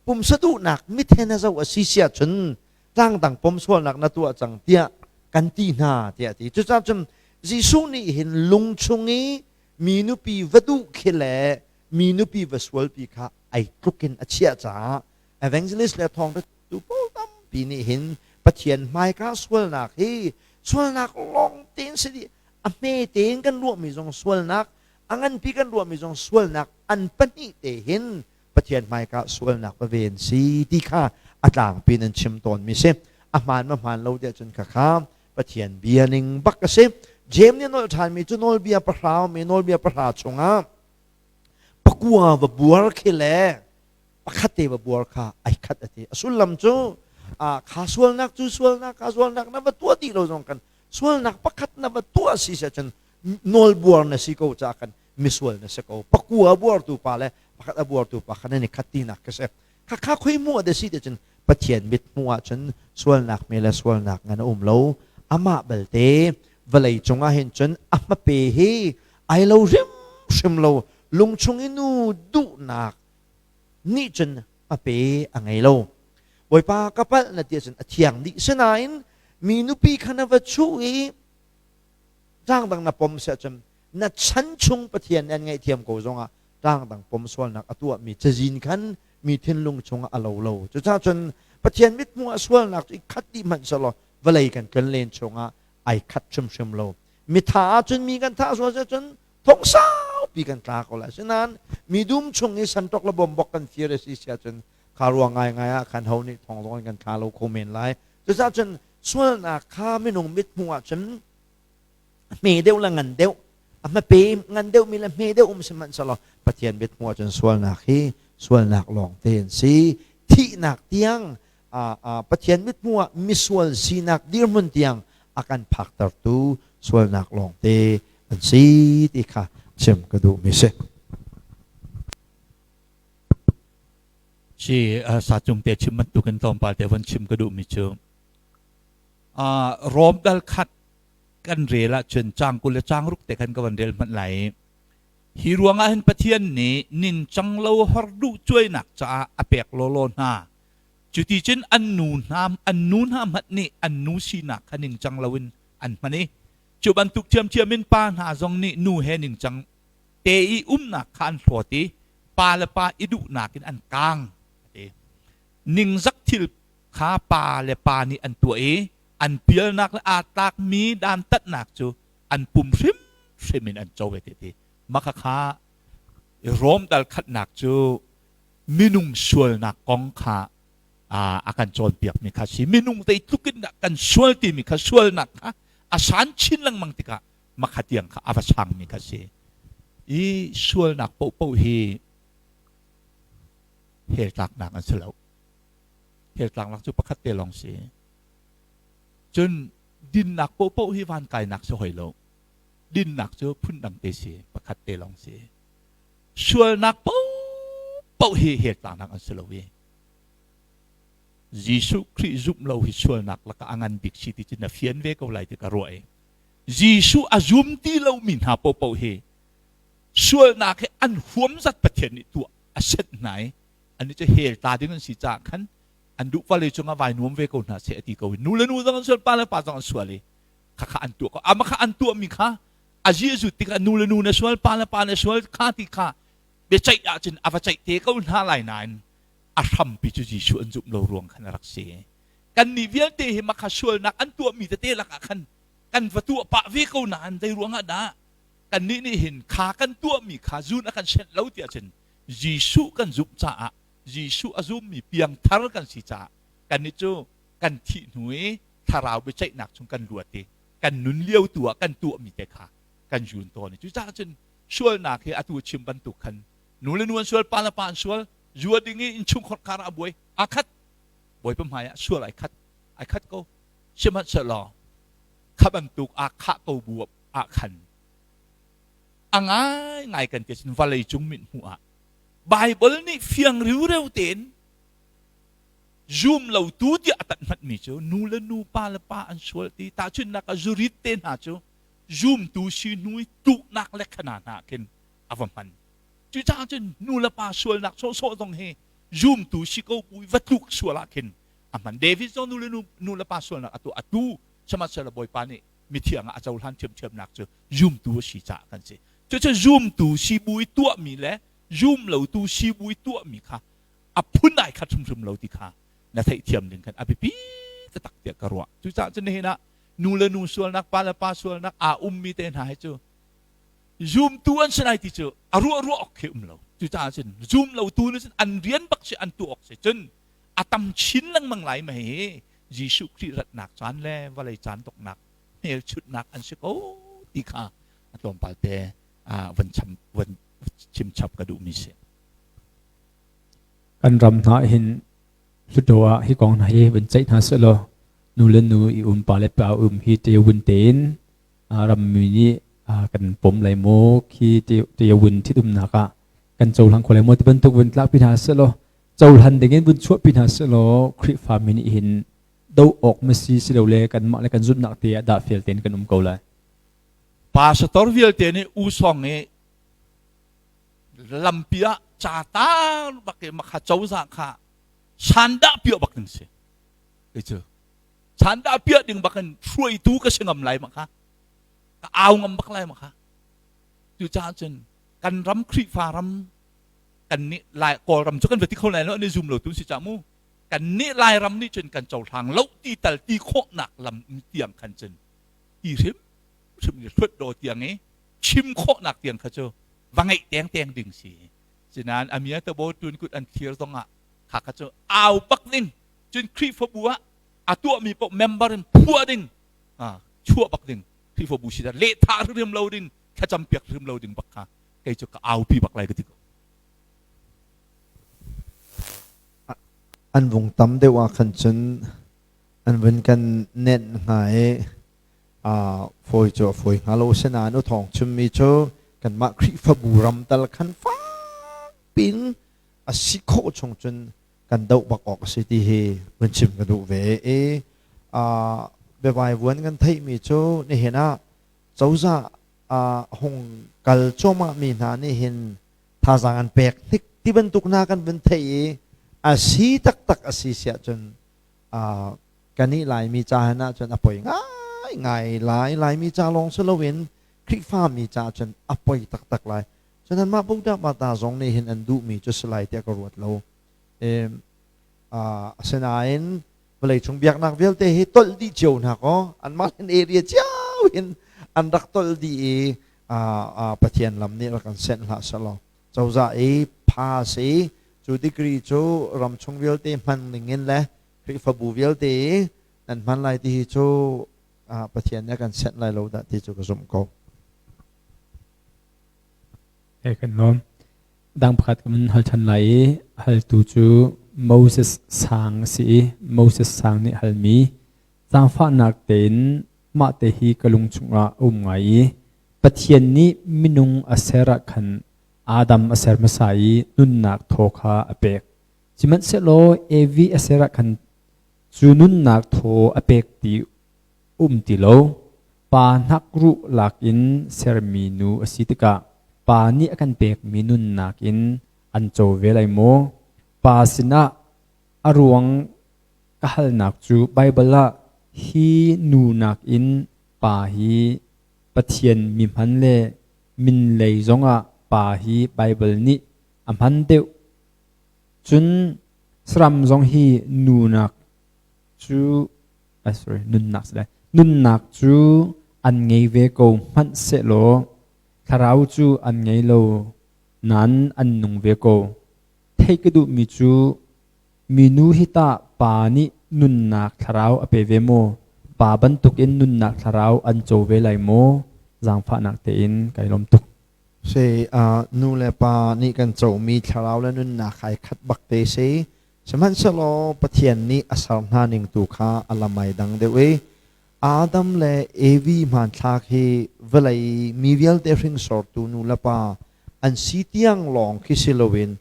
pumsa duhnak mithen a zoh a si si ahcun tlangdang pom sualnak na tuah cang tiah kan ti hna tiah a ti. Cucaah cun Jesuh nih hin lung chung i mi nupi va duh khi le mi nupi va sualpi kha ai tluk in a chiah caah evangelist le thawngṭha pawl tampi nih hin Pathian hmaika sualnak hi sualnak lawng tein si dih a hme tein kan ruahmi zong sualnak a nganpi kan ruahmi zong sualnak an pahnih te hin Pathian hmaika sualnak va ven si ti kha a tlangpi in an chim tawnmi si. A hmaan ma hmaan lo tiah cun khakha Pathian bia ning bak a si. James nih a nolh ṭhanmi cu nawlbia pahra mi nawlbia pahra chungah pakua va buar khi le pakhat te va buar kha ai khat a ti. A sullam cu kha sualnak cu sualnak kha sualnak na va tuah dih lo zong kan sualnak pakhat na va tuah si si ahcun nawlbuar na si ko caah kan misual na si ko pakua a buartu pa le pakhat a buartu pa kha nan i khat tinak ka si khakha khoi mu a si te cun Pathian mit hmuh ahcun sualnak me le sualnak ngan a um lo amah balte vawlei cungah hin cun a hmape hi ai lo hrim hrim lo lungchung i nu duhnak nih cun hmape a ngei lo Bawipa ka palh na ti ahcun a thiang dih sinain mi nupi kha na va chuh i tlangdang na pom si ahcun na chan chung Pathian nih an ngaihthiam ko zongah tlangdang pom sualnak a tuahmi cazin khan mi thinlung chungah a lo lo. Cucaah cun Pathian mithmuh ah sualnak cu i khat dih hmanh selaw vawlei kan tlonlen chungah ai khat hrimhrim lo. Mitha ahcun mi kan thah sual cun thong saupi kan tla ko lai. Asinain mi dum chung i sanṭok le bombok kan fir a si si ahcun kha Kha ruang ngaingai ah khan ho nih thong zong in kan thla lo kho men lai. Cucaah cun sualnak kha minung mithmuh ahcun hme deuh le ngan deuh, a hmape ngan deuhmi le hme deuh um sihmanhsehlaw Pathian mithmuh ahcun sualnak hi sualnak lawng te an si. Thihnak tiang Pathian mithmuh ah misual sinak dirhmun tiang a kan phaktertu sualnak lawngte an si ti kha chim ka duhmi si. Ci sa cung te chim bantukin tlawmpal te von chim ka duhmi cu Rom dal khat kan rel ahcun cang 20 le cang 6 te khan ka van rel hmanh lai. Hi ruangah hin Pathian nih ningcang lo hor duh cuainak caah a pek lawlaw hna. Cuti cun an nu hna an nu hna hmanh nih an nu sinak kha ningcang loin an hman i cu bantuk ṭhiamṭhiam in pa hna zong nih nu he ningcang te i umnak kha an hlawt i pa le pa i duhnak in an kaang a ti. Ningzak thil kha pa le pa nih an tuah i an pialnak le aa tlakmi dantatnak cu an pum hrimhrim in an co ve ti. Mah khakha Rom dal khatnak cu minung sualnak kong kha a kan cawnpiakmi kha si. Minung zeitluk in dah kan sual timi kha sualnak kha a san chin lengmang tikah makha tiang kha a va sangmi kha si. I sualnak paohpaoh hi hell tlaknak an si lo. Hell tlaknak cu pakhat te lawng si. Cun dinnak paohpaoh hi van kainak si hoi lo. Dinnak cu phundang te si, pakhat te lawng si. Sualnak paohpaoh hi hell tlaknak an si lo i Jesuh Khrih zumh lo hi sualnak lakah a ngan bik si ti cu na fian ve ko lai ti ka ruah i Jesuh a zum ti lomi hna paohpaoh hi sualnak hi an huam zat Pathian nih tuah a senh hna i an cu hell tla ding an si caah khan an duh vale cungah vai nuam ve ko hna seh a ti ko i nu le nu zong an sual, pa le pa zong an sual i khakha an tuah ko. Ama kha an tuahmi kha a Jesuh tikah nu le nu na sual, pa le pa na sual kha ti kha biaceih ahcun a va ceih te ko hna lai nain a hrampi cu Jesuh an zumh lo ruang khan a rak si. Kannih vialte hi makha sualnak an tuahmi tete lakah khan kan va tuah pah ve ko nain zei ruangah dah kannih nih hin kha kan tuahmi kha zun a kan senh lo tiah cun Jesuh kan zumh caah, Jesuh a zummi piangthar kan si caah kannih cu kan thih hnu i thlarau biaceihnak chung kan luat i kan nun lio tu ah kan tuahmi te kha kan zun tawn i cucaah cun sualnak hi atu chim bantuk khan nu le nu an sual, pa le pa an sual, zua ding i innchungkhar kar ah buai aa khat, Bawipa hmai ah sual ai khat, ai khat ko. Sihmanhsehlaw kha bantuk aa khah ko bu ah khan a ngaingai kan ti cun vawlei cung mit hmuh ah Baibal nih fiang riureu tein zum lo tu tiah a tanh hmanhmi cu nu le nu, pa le pa an sual ti. Tahchunhnak ah zurit te hna cu zumtu si hnu i tuknak le khana hna khin a va hman. Cucaah cun nu le pa sualnak sawhsawh zong hi zumtu si ko bu i va tluk sual ah khin a hman. David zong nu le nu, nu le pa sualnak a tuah, a tu sihmanhsehlaw Bawipa nih mithiang ah a cohlan ṭhiamṭhiamnak cu zumtu a si caah kan si. Cucu zumtu si bu i tuahmi le zum lotu si bu i tuahmi kha a phun ai khat hrimhrim lo ti kha na theihthiam ding khan a biapi taktak tiah ka ruah. Cucaah cun nihin ah nu le nu sualnak, pa le pa sualnak aa ummi te hna hi cu zumtu an si lai ti cu a ruah ruah awk khi um lo. Cucaah cun zum lotu nih cun an rian bak si, an tuah awk si. Cun a tam chin lengmang lai ma hi Jesuh Khrih ratnak caan le vawlei caan donghnak hmelchunhnak an si ko ti kha a tlawmpal te van cham van chim chap ka duhmi si. Kan ram hna hin Hluttaw ah hi kong hna hi vun ceih hna sehlaw nu le nu i um, pa le pa um hi te vun tein rammi nih kan pom lai maw, khi te vun thitumnak ah kan cohlang kho lai maw ti bantuk vun tlakpi hna sehlaw, cohlan dingin vun chuahpi hna sehlaw, Khrihfa mi nih hin do awk masi si lo le kanmah le kan zumhnak te ah dah fel tein kan um ko lai. Pastor vialte nih u song i lampi ah ca tar bak i makha cozah kha sandah piah bak ding si. Kei cu sandah piah ding bak in hruaitu ka si ngam lai makha, ka au ngam bak lai makha. Cucaah cun kan ram Khrihfa ram kan nih Lai Kawlram cu kan va ti kho lai lo, an i zum lo tu si ca mu. Kan nih Lairam nih cun kan cohlang lo ti tal ti khawhnak lam tiang khan cun ti hrim hrim ni hluat do tiang i chim khawhnak tiang kha cu va ngeih teng teng ding si. Sinain amia tabo tun kut an thlir zongah Kha kha cu au bak ding. Cun Khrihfabu ah a tuahmi paoh member in phuah ding. Chuah bak ding. Khrihfabu si dah lehthah hrim lo ding, thlacam piak hrim lo ding bak kha kei cu ka aupi bak lai ka ti ko. An vung tam deuh ah khan cun an vun kan nenh hnga i fawi cu a fawi hnga lo. Asinain u thawng chimmi cu kanmah Khrihfabu ram tal khan fak pin a si khawh chung cun kan doh bak awk a si ti hi vun chim ka duh ve i biavaivuan kan theihmi cu nihin ah cozah hung kal cuahmah mi hna nih hin thazaang an pek hnik ti bantuk hna kan vun theih i a si taktak a si siah cun kanih Laimi ca hen ahcun a poi ngai ngai lai. Laimi ca lawng si loin Khrihfa mi ca cun a poi taktak lai. Cun anmah Buddha Mata zong nih hin an duhmi cu si lai tiah ka ruat lo. Asinain vawleicung biaknak vialte hi tolh dih cio hna kaw anmah hin area cio hin an rak tolh dih i Pathian lam nih rak kan senh hlah selaw cozah i pass i cu degree cu ramchung vialte hman ning in le Khrihfabu vialte i nan hman lai ti hi cu Pathian nih a kan senh lai lo dah ti cu ka zumh ko. He kan lawm. Dang pakhat kan hal ṭhan lai i haltu cu Moses Sang a si i Moses Sang nih halmi zaangfahnak tein mah te hi ka lung chungah a um ngai i Pathian nih minung a ser ah khan Adam a ser hmasa i nunnak thaw kha a pek. Sihmanhsehlaw Evi a ser ah khan cu nunnak thaw a pek ti um ti lo. Pa hnakruh lakin sermi nu a si tikah pa nih a kan pekmi nunnak in an co ve lai maw? Pa sinah a ruang ka halnak cu Baibal ah hi nu nakin pa hi Pathian mi hman le min lei zongah pa hi Baibal nih a hman deuh. Cun saram zong hi nu nak cu sorry nunnak si lai nunnak cu an ngei ve ko hmanh sehlaw thlarau cu an ngei lo nain an nung ve ko. Theih ka duhmi cu minu hi tah pa nih nunnak thlarau a pe ve maw? Pa bantukin nunnak thlarau an co ve lai maw? Zaangfahnak tein kai lawm tuk. Si nu le pa nih kan comi thlarau le nunnak ai khat bak te si. Sihmanhsehlaw Pathian nih a ser hna ning tu kha a lam ai dang deuh i Adam le Evi hmanthlak hi vawlei mi vialte hringsortu nu le pa an si tiang lawng khi si loin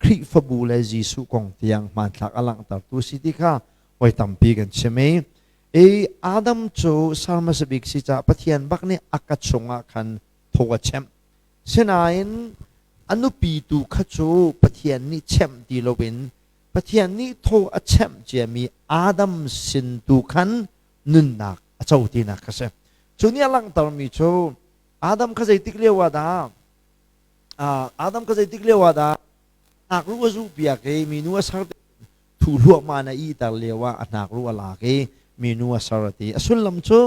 Khrihfabu le Jesuh kong tiang hmanthlak a langhtertu si ti kha voi tampi kan chim i i Adam cu ser hmasa bik si caah Pathian bak nih a ka chungah khan thaw a chemh. Sinain a nupi tu kha cu Pathian nih chemh ti loin Pathian nih thaw a chemh ciami Adam sin tu khan nunnak a co tinak kha si. Cu nih a langhtermi cu Adam kha zeitik lio ah dah Adam kha zeitik lio ah dah hnakruh a zuh piak i minu a ser thu hluahmah na iter lio ah a hnakruh a lak i minu a ser a ti. A sullam cu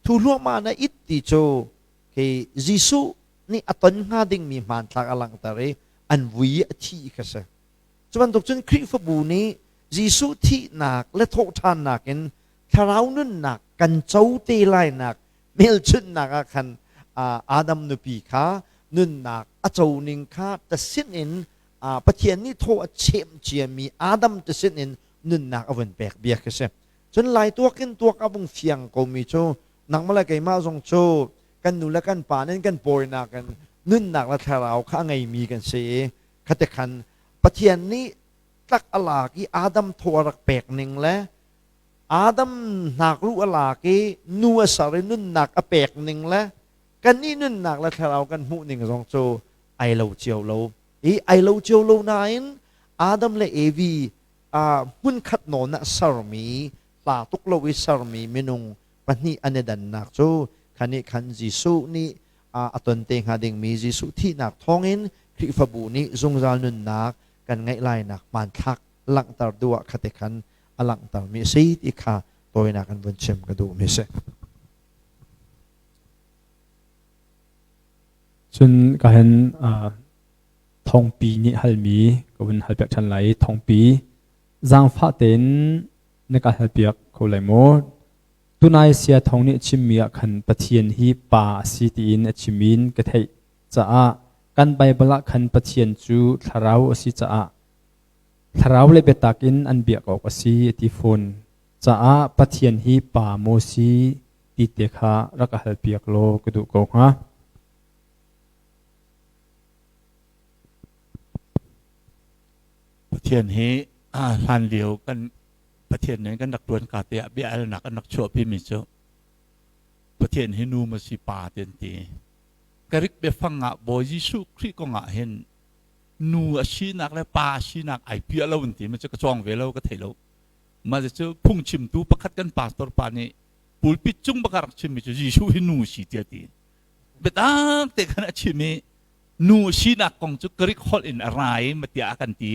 thu hluahmah na it ti cu khi Jesuh nih a ton hnga dingmi hmanthlak a langhter i an vui i a thi kha si. Cu bantuk cun Khrihfabu nih Jesuh thihnak le thawhṭhannak in thlarau nunnak kan co te lainak hmelchunhnak ah khan Adam nupi kha nunnak a co ning kha tasin in Pathian nih thaw a chem ciami Adam tasin in nunnak a vun pek bia khi si. Cun lai tuak in tuak a vung fiang komi cu nangmah le keimah zong cu kan nu le kan pa nih kan pawinak in nunnak le thlarau kha a ngeimi kan si i khate khan Pathian nih tlak a lak i Adam thaw a rak pek ning le Adam hnakruh a lak i nu a ser i nunnak a pek ning le kannih nunnak le thlarau kan hmuh ning zong cu ai lo cio lo i ai lo cio lo nain Adam le Evi hmunkhat nawn ah sermi hla tuk lo i sermi minung pahnih an i dannak cu khanih khan Jesuh nih a ton te hnga dingmi Jesuh thihnak thawngin Khrihfabu nih zungzal nunnak kan ngeih lainak hmanthlak langhter duh ah khate khan a langhtermi a si ti kha tawinak in vun chim ka duhmi a si. Cun ka hen thongpi nih halmi ka vun hal piak ṭhan lai i thongpi. Zaangfah tein na ka halpiak kho lai maw? Tunai sia thawng nih a chimmi ah khan Pathian hi pa a si tiin a chim in ka theih caah kan Baibal ah khan Pathian cu thlarau a si caah thlarau le biatak in an biak awk a si a ti fawn caah Pathian hi pa maw si ti te kha rak ka halpiak law ka duh ko hnga. Pathian hi hlan lio kan Pathian nih kan rak tuan ka te ah bia alnak an rak chuahpi mi cu Pathian hi nu ma si pa ti an ti. Karik biafang ah Bawi Jesuh Khrih kong ah hin nu a sinak le pa a sinak ai piah lo an ti ma cu ka cawng ve lo ka thei lo. Mah cu phungchimtu pakhat kan pastor pa nih pulpit cung bak a rak chimmi cu Jesuh hi nu si tiah ti. Biatak te khan a chim i nu sinak kong cu Greek holh in a ra i matiah a kan ti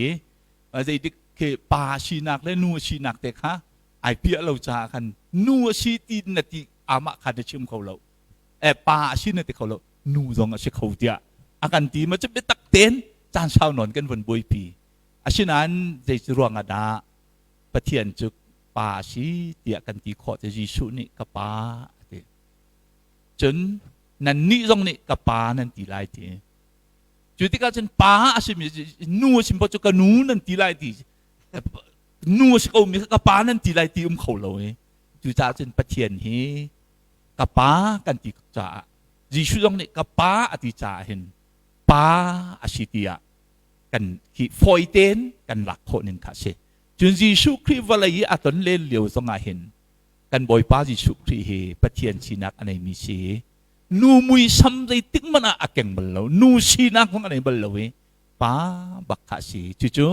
i zeitik khi pa sinak le nu sinak te kha ai piah lo caah khan nu a si ti na ti amah kha na chim kho lo e pa a si na ti kho lo nu zong a si kho tiah a kan ti ma cu biatak ten caan sau nawn kan vun buaipi asinain zei cu ruang ah dah Pathian cu pa a si tiah kan ti khawh te Jesuh nih ka pa a ti Cun nannih zong nih ka pa nan ti lai ti. Cu tikah cun pa a simi nu a sim cu ka nu nan ti lai ti. Nu a si ko mi ka pa nan ti lai ti um kho lo i. Cucaah cun Pathian hi ka pa kan ti caah Jesuh zong nih ka pa a ti caah hin pa a si tiah kan hi fawi tein kan lak khawh ning kha a si. Cun Jesuh Khrih vawlei i a ton len lio zong ah hin kan Bawipa Jesuh Khrih hi Pathian sinak a neimi si. Nu muisam zeitik hmanh ah a keng bal lo. Nu sinak zong a nei bal lo i pa bak kha a si. Cucu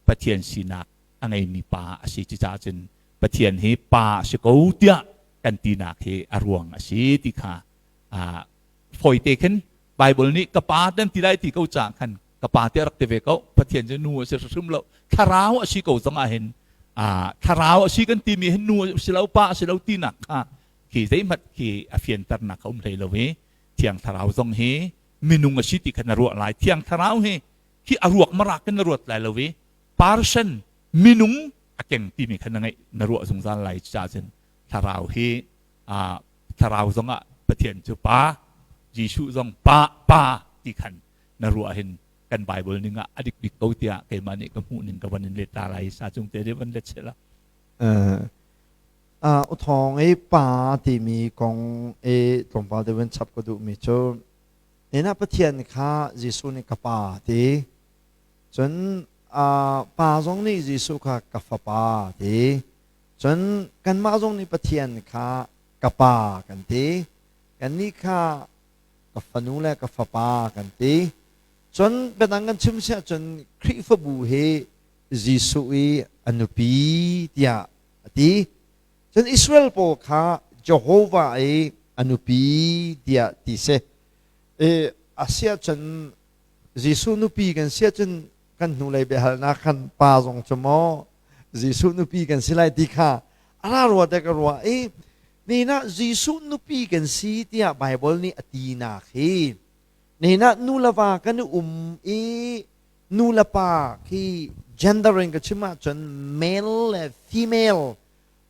Pathian sinak a ngeimi pa a si. Cucaah cun Pathian hi pa a si ko tiah kan tinak hi a ruang a si ti kha fawite khin Bible nih ka pa nan ti lai ti ko caah khan ka pa te rak ti ve ko. Pathian cu nu a si hrim lo. Thlarau a si ko zong ah hin thlarau a si kan timi hin nu a si lo pa a si lo tinak kha khi zeihmanh khi a fianternak a um hlei lo i Thiang Thlarau zong hi minung a si ti kha na ruah lai. Thiang Thlarau hi khi a ruak marak in na ruat lai lo i person minung a keng timi kha na ngeih na ruah zungzal lai caah cun thlarau hi thlarau zong ah Pathian cu pa Jesuh zong pa pa ti khan na ruah hin kan Bible ning ah a dik bik ko tiah keimah nih ka hmuh ning ka van in let ta lai sa cung te van let sela. Uthawng i pa timi kong i tlawmpal te van chap ka duhmi cu nena Pathian kha Jesuh nih ka pa ti cun pa zong nih Jesuh kha ka fapa ti cun kanmah zong nih Pathian kha ka pa kan ti kannih kha ka fanu le ka fapa kan ti. Cun biadang kan chim siah cun Khrihfabu hi Jesuh i a nupi tiah a ti. Cun Israel pawl kha Jehovah i a nupi tiah ti si. E, a siah cun Jesuh nupi kan siah cun kan hnulei biahalnak khan pa zong cu maw Jesuh nupi kan si lai ti kha a ra rua te ka ruah i nihin ah Jesuh nupi kan si tiah Baibal nih a tinak hi nihin ah nu le va kan i um i nu le pa khi gender in ka chim ahcun male le female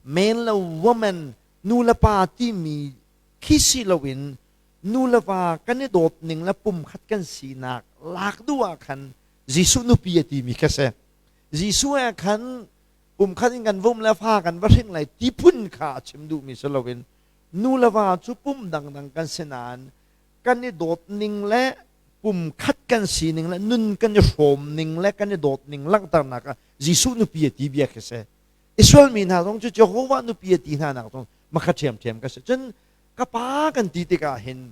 male le woman nu le pa timi khi si loin nu le va kan i dawt ning le pumkhat kan sinak lak duh ah khan Jesuh nupi a timi kha si. Jesuh ah khan pumkhat in kan vum le fa kan va hring lai ti phun kha a chim duhmi si loin nu le va cu pum dangdang kan si nain kan i dawt ning le pumkhat kan sining le nun kan i hrawm ning le kan i dawt ning langhternak ah Jesuh nupi a ti bia khi si. Israel mi hna zong cu Jehovah nupi a ti hna nak zong makha ṭhiamṭhiam ka si. Cun ka pa kan ti tikah hin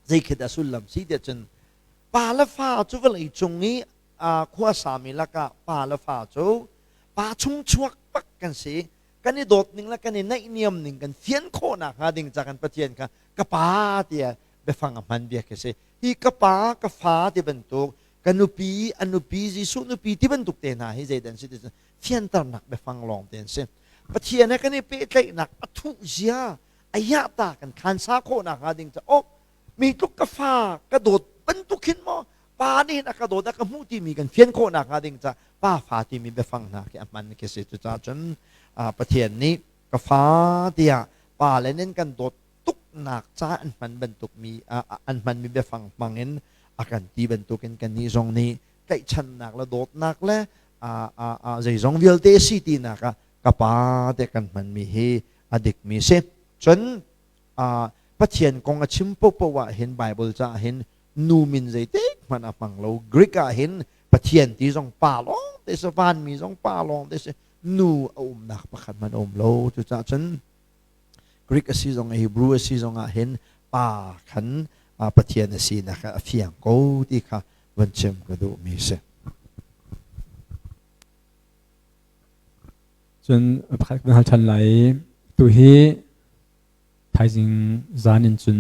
zei khi dah sullam si tiah cun pa le fa cu vawlei cung i khua sami lakah pa le fa cu pa chung chuak bak kan si. Kan i dawt ning le kan i naihniam ning kan fian khawhnak hnga ding ca kan Pathian kha ka pa tiah biafang a hman bia khi si. Hi ka pa ka fa ti bantuk ka nupi a nupi Jesuh nupi ti bantuk te hna hi zeidan si ti fianternak biafang lawng te an si. Pathian he kan i pehtlaihnak a thuh zia a yahta kan khansa khawhnak hnga ding ca oh mi tluk ka fa ka dawt bantuk hin maw Pa nih hin a ka dawt a ka hmuh timi kan fian khawh nakhnga ding ca pa fa timi biafang hna khi a hman khi si. Cucaah cun Pathian nih ka fa tiah pa le nan kan dawt tuknak ca an hman bantuk mi an hmanmi biafang hmang in a kan ti bantukin kannih zong nih tlaihchannak le dawtnak le zeizong vialte si tinak ah ka pa te kan hmanmi hi a dikmi si. Cun Pathian kong a chim paohpaoh ah hin Bible caah hin nu min zeitik hmanh a hmang lo. Greek ah hin Pathian ti zong pa lawng te si, vanmi zong pa lawng te si, nu a umnak pakhat hmanh a um lo. Cucaah cun Greek a si zong Hebrew a si zong ah hin pa khan Pathian a sinak a fiang ko ti kha van chim ka duhmi si. Cun pakhat kan hal ṭhan lai. Tu hi thaizing zan in cun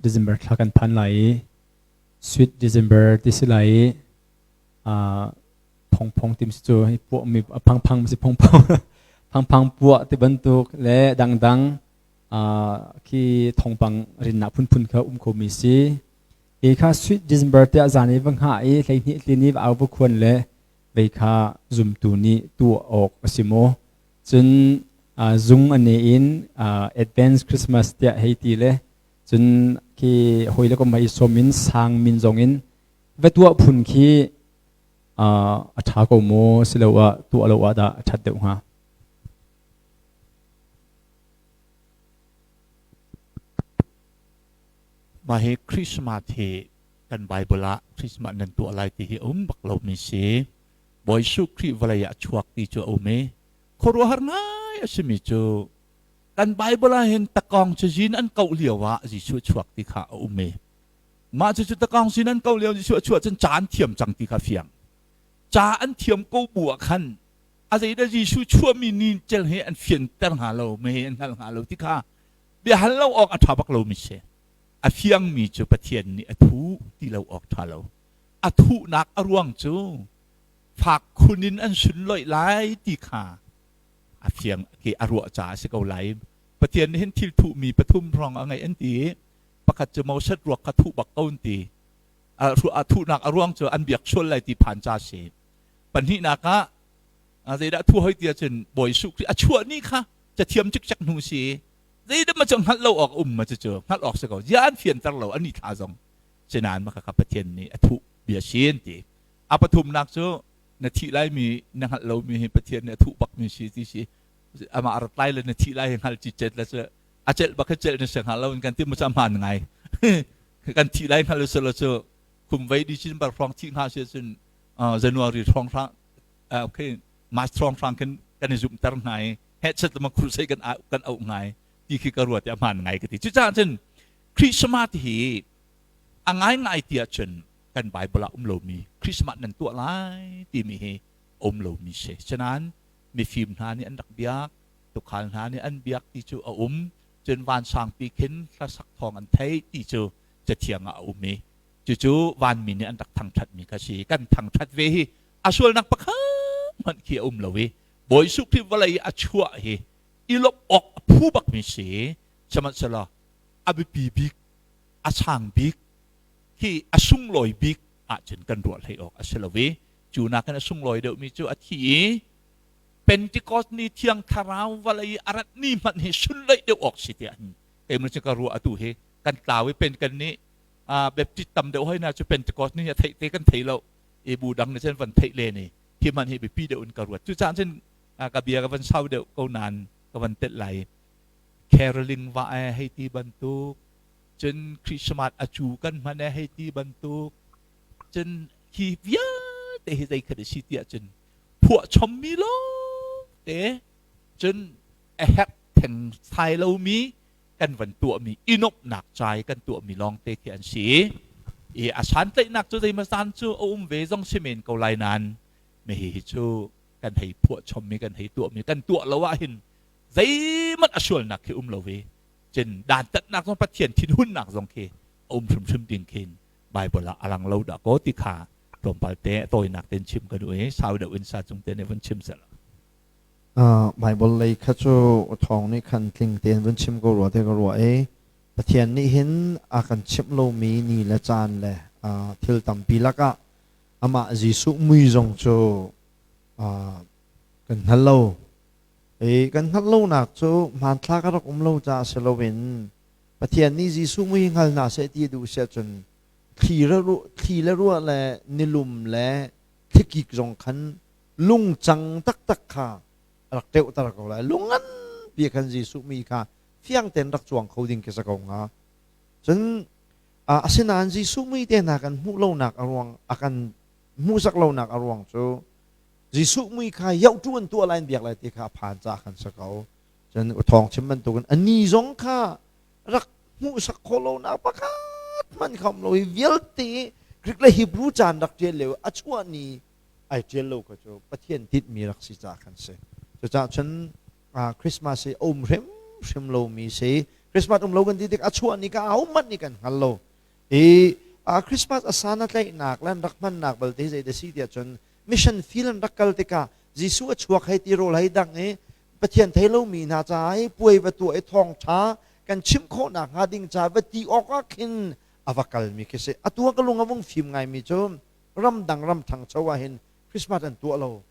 December thla kan phan lai i Sweet December ti si lai i phongphong tim si cu hi puah mi phangphang si phongphong phangphang puah ti bantuk le dangdang khi thongpang rinnak phunphun kha um kho mi si. Hi kha Sweet December tiah zan i va hngah i 12 tlin i va au va khuan le vei kha zumtu nih tuah awk a si maw? Cun zung a ne in Advance Christmas tiah hei ti le cun khi hawi le kom i sawm in sang min zong in va tuah phun khi a ṭha ko maw siloah tuah lo ah dah a ṭhat deuh hnga? Mah hi Christmas hi kan Bible ah Christmas nan tuah lai ti hi a um bak lomi si. Bawi Jesuh Khrih vawlei ah chuak ti cu a um i khuaruahhar ngai a simi cu kan Bible ah hin takawng cazin an koh lio ah Jesuh chuak ti kha a um i mah cucu takawng sin an koh lio Jesuh a chuah cun ca an thiam cang ti kha fiang. Ca an thiam ko bu ah khan a zeidah Jesuh chuahmi ni cel he an fianter hnga lo, me an hngal hnga lo ti kha biahal lo awk a ṭha bak lomi si. A fiangmi cu Pathian nih a thuh ti lo awk ṭha lo. A thuhnak a ruang cu fak khun in an sunloih lai ti kha a fiang ke a ruah caah a si ko lai. Pathian nih hin thil thuhmi pathum hrawng a ngeih an ti. Pakhat cu Moses ruak kha thuh bak ko an ti. A thuhnak a ruang cu an biak sual lai ti phan ca si. Pahnihnak ah zeidah thu hoi ti ahcun Bawi Jesuh Khrih a chuah ni kha cathiam cikcek hnu si. Zeidah ma cu hngalh lo awk um ma cucu hngalh awk si ko. Zia an fianter lo an i thla zong. Sinain maka kha Pathian nih a thuh bia si an ti. A pathumnak cu na thih lai mi na hngalh lomi hi Pathian nih a thuh bak mi si ti si. Amah a rat lai le na thih lai hi hngal cicet le cu a celh bak hi celh na si hnga lo in kan ti mu cu a hmaan ngai. Kan thih lai hngal usih law cu kum vei December hrawng thih hna si cun January hrawng hrang okay March hrawng hrang khin kan i zumhter hna i hehchet lama crusade kan kan auh ngai ti khi ka ruat i a hmaan ngai ka ti. Cucaah cun Christmas hi a ngaingai ti ahcun kan Bible ah um lomi Christmas nan tuah lai timi hi um lomi si. Sinain mifim hna nih an rak biak, tukhal hna nih an biak ti cu a um. Cun vansangpi khin hlasak thawng an theih ti cu cathiang ah a um i cucu vanmi nih an rak thangṭhatmi kha si. Kan thangṭhat ve hi a sualnak pakhat hmanh khi a um lo i Bawi Jesuh Khrih vawlei i a chuah hi i lawmh awk a phu bakmi si. Sihmanhsehlaw a biapi bik, a sang bik, hi a sunglawi bik ahcun kan ruah hlei awk a si lo i cu nakin a sunglawi deuhmi cu a thi i Pentecost ni Thiang Thlarau vawlei i a rat ni hmanh hi sunlaih deuh awk si tiah keimah cu ka ruah. Atu hi kan tlau i pen kan nih Baptist tam deuh hoi na cu Pentecost ni a theih te kan thei lo i bu dang nih cun van theih len i hi hmanh hi biapi deuh in ka ruat. Cucaah cun ka bia ka van sau deuh ko nain ka van telh lai. Caroling va e hei ti bantuk cun Christmas a cu kan hman e hei ti bantuk cun hi vialte hi zei khat a si tiah cun phuah chommi lawngte cun a herh theng thai lomi kan van tuahmi inomhnak cai kan tuahmi lawngte khi an si i a santlaihnak cu zeimaw zan cu a um ve zong si men ko lai nain mi hi cu kan hei phuah chommi kan hei tuahmi kan tuah lo ah hin zeihmanh a sualnak khi um lo ve cun dantatnak zong Pathian thinhunnak zong khi a um hrimhrim ding khin Bible ah a lang lo dah ko ti kha tlawmpal te tawinak ten chim ka duh i sau deuh in sa cung te nih vun chim seh. Bible lei kha cu thawng nih khan tling tein vun chim ko rua te ka ruah i Pathian nih hin a kan chimh lomi ni le caan le Thil tampi lakah amah Jesuh mui zong cu kan hngal lo. I kan hngalh lonak cu hmanthlak a rak um lo caah si loin Pathian nih Jesuh mui hngal hna seh ti a duh si ahcun thli le ruah le nilum le thlikik zong khan lungcang taktak kha a rak teuhter ko lai. Lung nganpi khan Jesuh mi kha fiang tein rak cuang kho ding khi si ko hnga. Cun asinain Jesuh mui te hna kan hmuh lonak a ruang a kan hmuhsak lonak a ruang cu Jesuh mui kha yohtu an tuah lai an biak lai ti kha a phan caah kan si ko. Cun thawng chim bantukin a ni zong kha rak hmuhsak khawh lonak pakhat hmanh kha um lo hi vialte Greek le Hebrew caan rak ṭial lio a chuah ni ai ṭial lo kha cu Pathian tinhmi rak si caah khan si. Cucaah cun Christmas hi a um hrimhrim lomi si. Christmas um lo kan ti tik a chuah ni ka a um manh ni kan hngal lo. I Christmas a san a tlaihnak le an rak hmannak balte zei da si tiah cun mission field an rak kal tikah Jesuh a chuak hei ti rawl hei dang i Pathian thei lomi hna caah hi puai va tuah i thawngṭha kan chim khawhnak hnga ding ca va ti awk ah khin a va kalmi khi si. Atu ah ka lung a vung fim ngaimi cu ramdang ram ṭhangcho ah hin Christmas an tuah lo.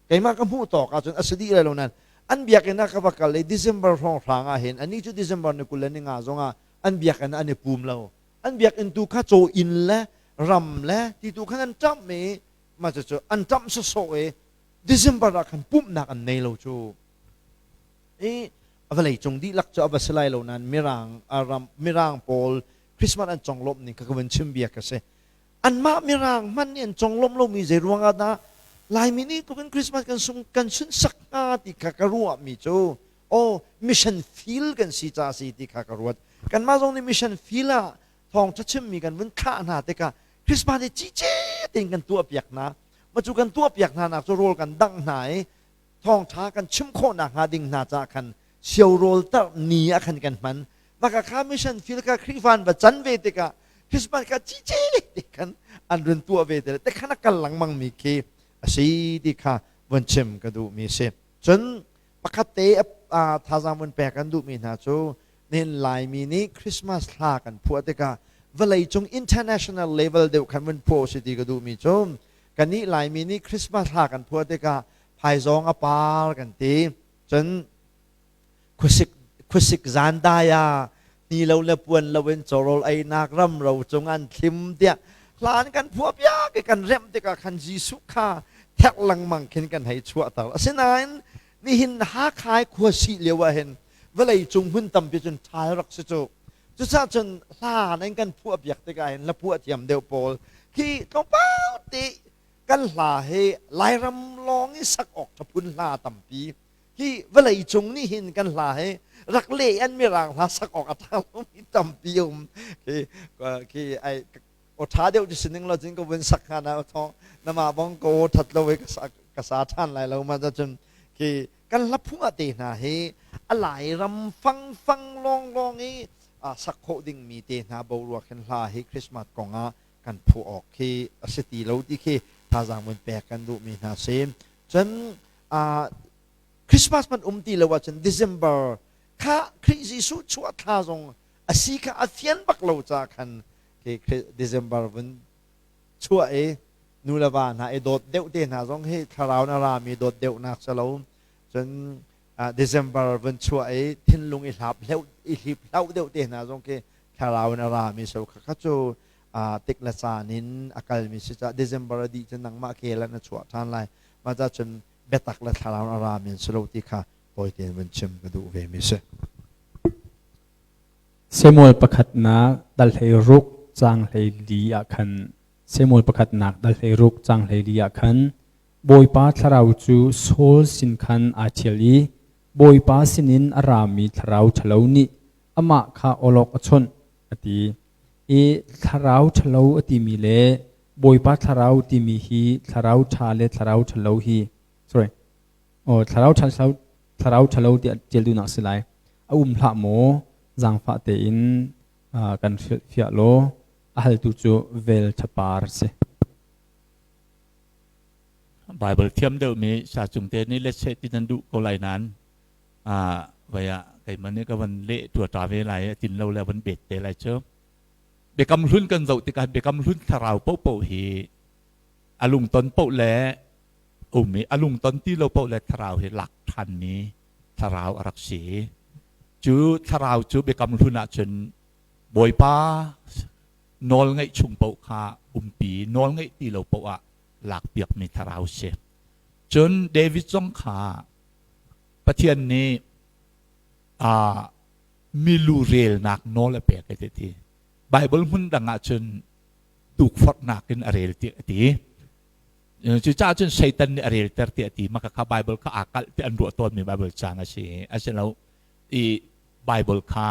Keimah ka hmuh tawk ahcun a si dih lai lo nain an biakinn ah ka va kal i December hrawnghrang ah hin anih cu December ni 25 zongah an biakinn ah an i pum lo. An biakinn tu kha caw inn le ram le ti tu khan an ṭamh i mah cucu an ṭamh sawsawh i December ah khan pumhnak an nei lo cu. I vawlei cung dihlak cu a va si lai lo nain mirang ram mirang pawl Christmas an conglawmh ning kha ka vun chim bia ka si. Anmah mirang hmanh nih an conglawmh lomi zei ruangah dah Laimi nih tukin Christmas kan sung kan sunsak hnga ti kha ka ruahmi cu oh mission field kan si ca si ti kha ka ruat. Kanmah zong nih mission field ah thawngṭha chimmi kan vun thlah hna tikah Christmas hi cice tein kan tuahpiak hna. Mah cu kan tuahpiak hna nak cu rawl kan dangh hna i thawngṭha kan chim khawh nakhnga ding hna caah khan sio rawl tarh ni ah khan kan hman. Mah kha mission field kha Khrihfa an va can ve tikah Christmas kha cice te khan an run tuah ve te te khan a kal lengmang mi khi a si ti kha vun chim ka duhmi si. Cun pakhat te thazaang vun pek kan duhmi hna cu nihin Laimi nih Christmas hla kan phuah tikah vawleicung international level deuh khan vun phuah si ti ka duhmi cu kannih Laimi nih Christmas hla kan phuah tikah phaizawng a par kan ti cun khuasik khuasik zan dai ah ni lo le puan lo in cawrawl einak ram ro cung an thlim tiah hlan kan phuah piak i kan remh tikah khan Jesuh kha therh lengmang khin kan hei chuahter asinain nihin Hakha i khua sih lio ah hin vawlei cung hmun tampi cun ṭhal rak si cu cucaah cun hla nan kan phuah piak tikah hin hla phuah thiam deuh pawl khi tlawmpal te kan hla hi Lairam lawng i sak awk ṭha phun hla tampi hi vawlei cung nih hin kan hla hi rak le an mirang hla sak awk a ṭha lomi tampi um khi khi ai aw ṭha deuh ti sining lo cun ka vun sak hnga na thawng nama bong ka aw ṭhat lo i ka sa ṭhan lai lo ma cun khi kan hla phung ah te hna hi a Lairam fangfang lawnglawng i sak khawh dingmi te hna boruak hin hla hi Christmas kong ah kan phuah awk khi a si ti lo ti khi thazaang vun pek kan duhmi hna si. Cun Christmas man um ti lo ahcun December kha Khrih Jesuh chuah thla zong a si kha a fian bak lo ca khan khi December vun chuah i nu le va hna i dawt deuh te hna zong hi thlarau na rami dawt deuhnak si lo cun December vun chuah i thinlung i hlap hleuh i hlip hlau deuh te hna zong khi thlarau na rami so kha kha cu tik le caan in a kalmi si ca December a dih cun nangmah kel ah na chuah ṭhan lai mah ca cun biatak le thlarau na rami an si lo ti kha tawi tein vun chim ka duh ve mi si. Samuel pakhatnak dal 16 caang 14 ah khan Samuel pakhatnak dal 16 caang 14 ah khan Bawipa thlarau cu Saul sin khan aa ṭhial i Bawipa sinin a rami thlarau ṭhalo nih amah kha awlok a chawnh a ti. I thlarau ṭhalo a timi le Bawipa thlarau timi hi thlarau ṭha le thlarau ṭhalo hi sorry oh thlarau ṭha thlarau ṭhalo tiah ṭial duhnak a si lai. A um hlah maw zaangfah tein kan hrilhfiah law a haltu cu vel ṭhapar a si. Bible thiam deuhmi sa cung te nih let seh ti nan duh ko lai nain vai ah keimah nih ka van leh tua ta ve lai a tin lo le van bet te lai cu. Biakam Hlun kan zoh tikah Biakam Hlun thlarau paohpaoh hi a lungton paoh le um i a lungton ti lo paoh le thlarau hi lak ṭhanmi thlarau a rak si. Cu thlarau cu Biakam Hlun ahcun Bawipa nawl ngeih chung paoh kha umpi, nawl ngeih ti lo paoh ah lakpiakmi thlarau si. Cun David zong kha Pathian nih milu relnak nawl a pek a ti. Bible hmun dang ahcun tukforhnak in a rel ti a ti. Cucaah cun Satan nih a relter ti a ti. Maka kha Bible kha aa kalh ti an ruah tawnmi Bible caang a si. Asilo i Bible kha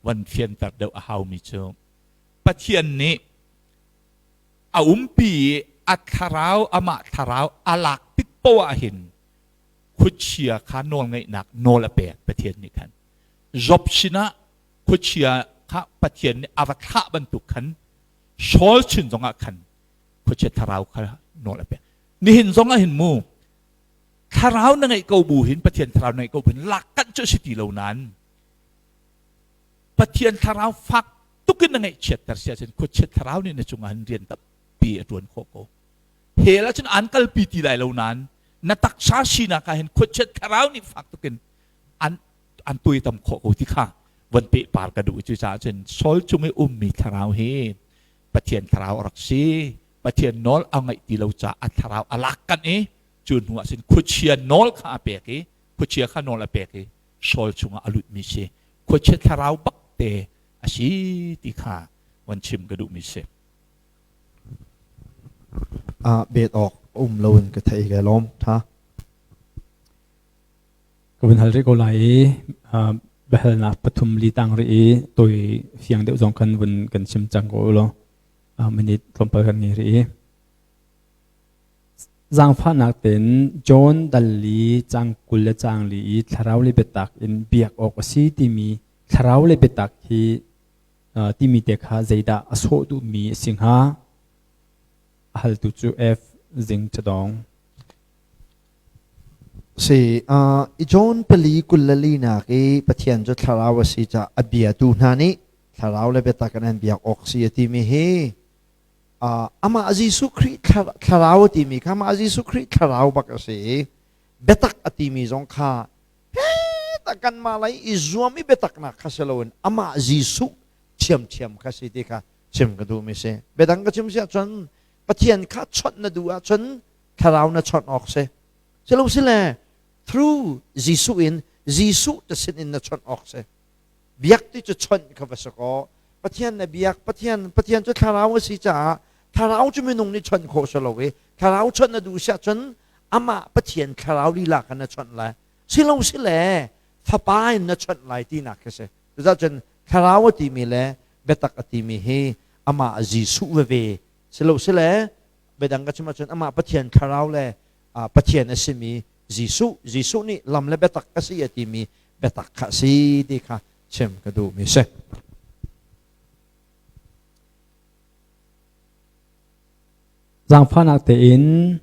van fianter deuh a haumi cu Pathian nih a umpi i a thlarau amah thlarau a lak tik poah ah hin khuachia kha nawlngeihnak nawl a pek Pathian nih khan Job sinah khuachia kha Pathian nih a va thlah bantuk khan Saul chin zongah khan khuachia thlarau kha nawl a pek. Nihin zongah hin mu thlarau na ngeih ko bu hin Pathian thlarau na ngeih ko bu hin lak kanh cu si ti lo nain Pathian thlarau fak tukin na ngeihchiatter si ahcun khuachia thlarau nih na cungah hin rian tampi a ṭuan khawh ko. Hell ahcun an kalpi ti lai lo nain na taksa sinak ah hin khuachia thlarau nih fak tukin an an tuaitam khawh ko ti kha von pehpar ka duh. Cucaah cun Saul cung i ummi thlarau hi Pathian thlarau a rak si. Pathian nawl a ngaih ti lo caah a thlarau a lak kanh i cu hnu ah cun khuachia nawl kha a pek i khuachia kha nawl a pek i Saul chungah a lutmi si. Khuachia thlarau bak te a si ti kha von chim ka duhmi si. Bet awk um loin ka thei ka lawm tha. Ka vun hal rih ko lai i biahalnak pathum li tang rih i toi fiang deuh zong khan vun kan chim cang ko law minute tlawmpal kan ngei rih i zaangfahnak tein John dal li cang 20 le cang li i thlarau le biatak in biak awk a si timi thlarau le biatak hi timi te kha zeidah a sawh duhmi a si hnga? A haltu cu F. Zing Chadong. Si, i John pali 24 nak i Pathian cu thlarau a si caah a biatu hna nih thlarau le biatak in an biak awk si a timi hi amah Jesuh Khrih thlarau a timi kha amah Jesuh Khrih thlarau bak a si i biatak a timi zong kha kanmah lei i zuam i biataknak kha si loin amah Jesuh ṭhiamṭhiam kha si ti kha chim ka duhmi si. Biadang ka chim si ahcun Pathian kha chawnh na duh ahcun thlarau na chawnh awk si. Silo sile through Jesuh in Jesuh te sin in na chawnh awk si. Biak ti cu chawnh kha va si kaw Pathian na biak Pathian Pathian cu thlarau a si caah thlarau cu minung nih chawnh khawh si lo i thlarau chawnh na duh si ahcun amah Pathian thlarau lila kha na chawnh lai. Silo sile fapa in na chawnh lai tinak khi si. Cucaah thlarau a timi le biatak a timi hi amah Jesuh veve silo sile biadang ka chim ahcun amah Pathian thlarau le Pathian a simi Jesuh Jesuh nih lam le biatak ka si a timi biatak kha si ti kha chim ka duhmi si. Zaangfahnak tein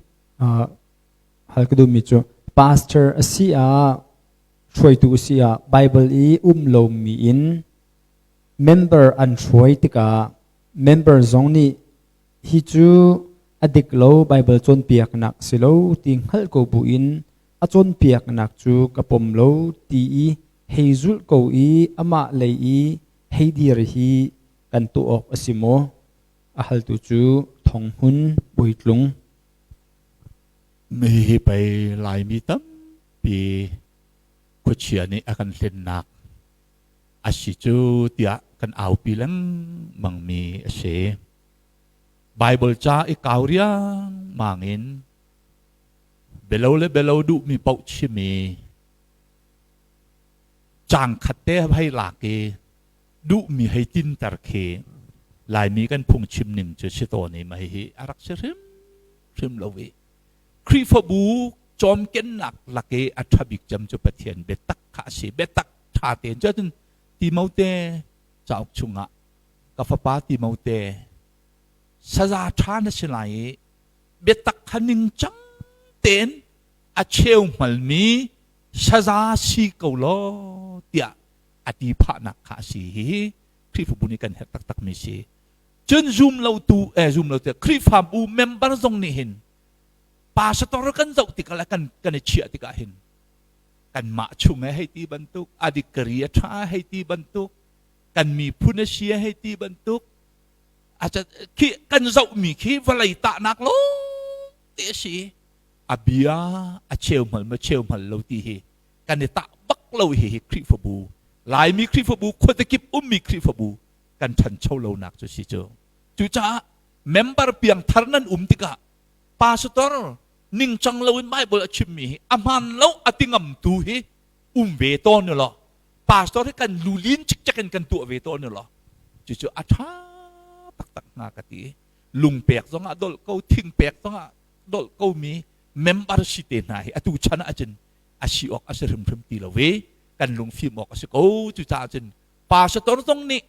hal ka duhmi cu pastor a si ah hruaitu a si ah Bible i um lomi in member an hruai tikah member zong nih hi cu a dik lo Bible cawnpiaknak si lo ti hngalh ko buin a cawnpiaknak cu ka pom lo ti i hei zulh ko i amah lei i hei dir hi kan tuah awk a si maw? A haltu cu Thonghmun Bawitlung. Hihi pei Laimi tampi khuachia nih a kan hlennak a si cu tiah kan aupi lengmangmi a si. Baibal ca i kau riangmang in bialo le bialo duhmi paoh chim i caang khat te hei lak i duhmi hei tinter khi Laimi kan phungchim ning cu si tawn i mah hihi a rak si hrimhrim lo i Khrihfabu cawmkennak lak i a ṭha bik cem cu Pathian biatak kha a si. Biatak ṭha tein cun Timote cauk chungah ka fapa Timote saza ṭha na si lai i biatak kha ningcang tein a cheu hngalmi saza si ko law tiah a ti phahnak kha a si. Hihi Khrihfabu nih kan herh taktakmi si. Cun zum lotu eh zum lotu Khrihfabu member zong nih hin pastor kan zoh tikah le kan kan i chiah tikah hin kanmah chung he hei ti bantuk a degree a ṭha hei ti bantuk kan miphun a si hei ti bantuk khi kan zohmi khi vawlei tahnak lawng te a si. A bia a cheu hmal ma cheu hmal lo ti hi kan i tah bak lo. Hi hi Khrihfabu, Laimi Khrihfabu, khuazakip ummi Khrihfabu kan ṭhancho lonak cu si cu. Cucaah member piangthar nan um tikah pastor ningcang loin Bible a chimmi hi a hmaan lo a ti ngamtu hi um ve tawn u law, pastor hi kan lulin cikcek in kan tuah ve tawn u law, cucu a ṭha taktak hnga ka ti. Lung pek zongah dolh ko, thing pek zongah dolh ko mi member si te hna hi atu chan ah cun a si awk a si hrimhrim ti lo ve. Kan lungfim awk a si ko. Cucaah cun pastor zong nih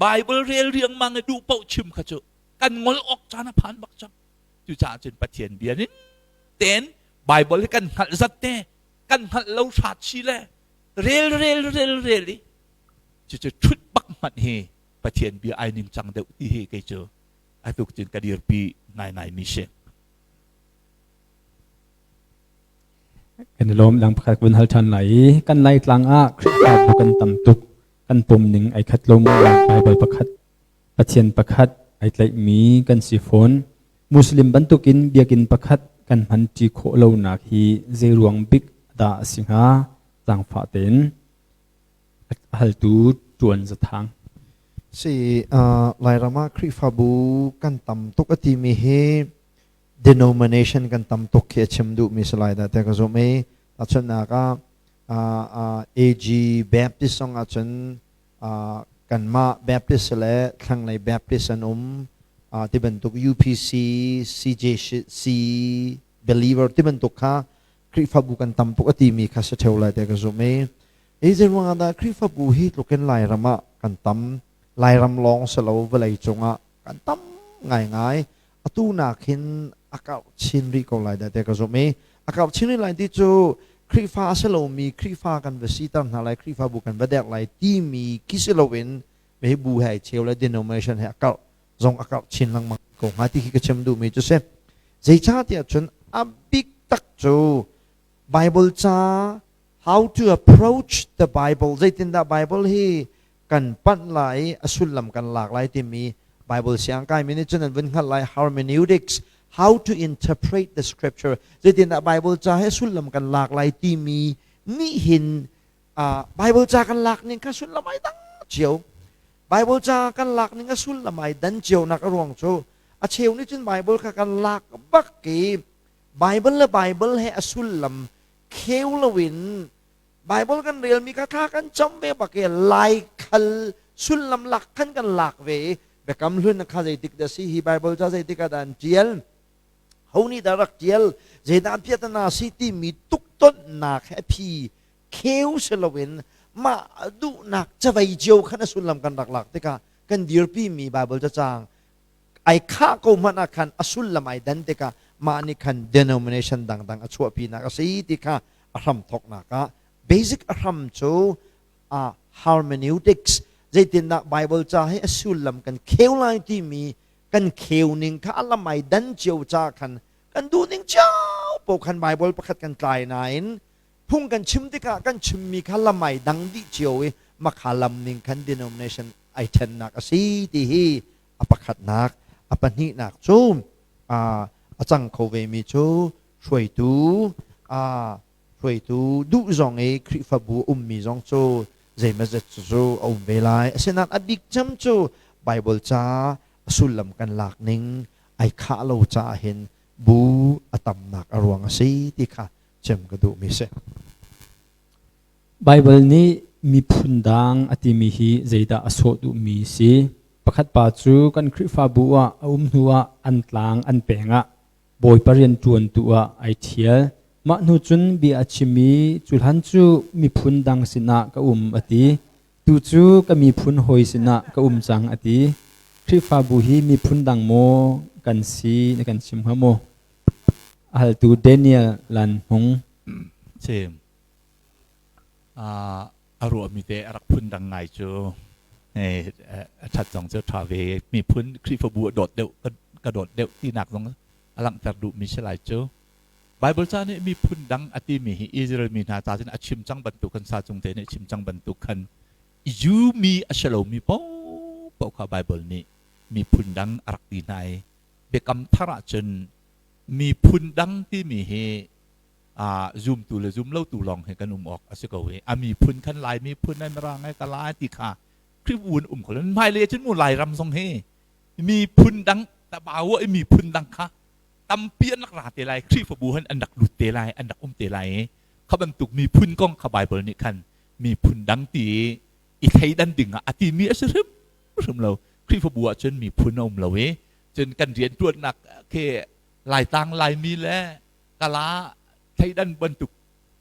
Bible rel riangmang i duh paoh chim kha cu kan ngol awk caan a phan bak cang. Cucaah cun Pathian bia ning tein Bible hi kan hngalh zat te, kan hngalh lo hrat si le rel rel rel rel i cucu ṭhut bak hmanh hi Pathian bia ai ning cang deuh ti hi kei cu atuk cun ka dirpi ngaingai mi si. Kan i lawm. Dang pakhat vun hal ṭhan lai i kan Laitlang ah Khrihfabu kan tam tuk, kan pom ning ai khat lo mu. Bible pakhat, Pathian pakhat ai tlaihmi kan si fawn. Muslim bantukin biakinn pakhat kan hmanṭi khawh lonak hi zei ruang bik dah a si hnga? Zaangfah tein. Haltu Ṭuan Zathang. Si, Lairam ah Khrihfabu kan tam tuk a timi hi denomination kan tam tuk khi a chim duhmi si lai dah tiah ka zumh i tahchunhnak ah AG Baptist zong ahcun kanmah Baptist le thlanglei Baptist an um ti bantuk, UPC, CJC, Believer ti bantuk kha Khrihfabu kan tam tuk a timi kha si ṭheo lai tiah ka zumh i hi zei ruangah dah Khrihfabu hi tlukin Lairam ah kan tam? Lairam lawng si lo, vawlei cungah kan tam ngaingai. Atu nak hin a karh chin rih ko lai dah tiah ka zumh i a karh chin rih lai ti cu Khrihfa a si lomi Khrihfa kan va siter hna lai, Khrihfabu kan va derh lai timi khi si loin hi bu he ai cheu le denomination he a karh zong a karh chin lengmang ko hnga ti khi ka chim duhmi cu si. Zeicahtiah cun a bik tak cu Bible ca, how to approach the Bible, zeitindah Bible hi kan panh lai, a sullam kan lak lai timi Bible siang kaimi nih cun an vun hngalh lai. Hermeneutics, how to interpret the scripture, zeitindah Bible ca hi sullam kan lak lai timi nih hin Bible ca kan lak ning kha sullam ai dang cio. Bible ca kan lak ning a sullam ai dan cio nak a ruang cu a cheu nih cun Bible kha kan lak bak i Bible le Bible he a sullam kheu loin Bible kan relmi kha thla kan cam ve bak i Laikhal sullam lak khan kan lak ve i Biakam Hlun kha zeitik dah si, hi Bible ca zeitik ah dah an ṭial, ho nih dah rak ṭial, zeidah piahtana si timi tuktonhnak he phi kheu si loin mah duhnak cavei cio khan a sullam kan rak lak tikah kan dirpi mi Bible cacang ai khah ko hmanh ah khan a sullam ai dan tikah mah nih khan denomination dangdang a chuahpinak a si ti kha a hram thawknak ah basic a hram cu hermeneutics, zeitindah Bible ca hi a sullam kan kheu lai timi kan kheu ning kha a lam ai dan cio ca khan kan duh ning cio po khan Bible pakhat kan tlai nain phung kan chim tikah kan chimmi kha lam ai dang dih cio i makha lam ning khan denomination ai ṭhennak a si ti hi a pakhatnak. A pahnihnak cu a cang kho vemi cu hruaitu hruaitu duh zong i Khrihfabu ummi zong cu zeimazet cu a um ve lai. Asinain a bik cem cu Bible ca a sullam kan lak ning ai khah lo caah hin bu a tamnak a ruang a si ti kha chim ka duhmi si. Baibal nih miphun dang a timi hi zeidah a sawh duhmi si? Pakhat pa cu kan Khrihfabu ah a um hnuah an tlang an peng ah Bawipa rian ṭuantu ah ai ṭhial. Mah hnu cun bia a chim i cu hlan cu miphun dang sinah ka um a ti. Tu cu ka miphun hawi sinah ka um cang a ti. Khrihfabu hi miphun dang maw kan si na kan chim hnga maw? A haltu Daniel Lan Hmung. Cem. A ruahmi te a rak phun dang ngai cu. A ṭhat zong cu ṭha ve. Miphun Khrihfabu a dawt deuh ka dawt deuh tinak zong a langhter duhmi si lai cu. Bible ca nih miphun dang a timi hi Israel mi hna ca cun a chim cang bantuk khan sa cung te nih chim cang bantuk khan Jew mi a si lomi paohpaoh kha Bible nih miphun dang a rak ti hna i Biakam Thar ahcun miphun dang timi hi zumtu le zumlotu lawng hi kan um awk a si ko i a miphun khan Lai miphun ai Mirang ai Kala ai ti kha Khrihfabu in um kho lo. Hmailei cun mu Lairam zong hi miphun dang tabau i miphun dang kha tampi an rak ra te lai, Khrihfabu han an rak lut te lai, an rak um te lai i kha bantuk miphun kong kha Bible nih khan miphun dang ti i thleidan ding ah a timi a si hrimhrim lo. Khrihfabu ah cun miphun a um lo i cun kan rianṭuannak khi Laitlang Laimi le Kala thleidan bantuk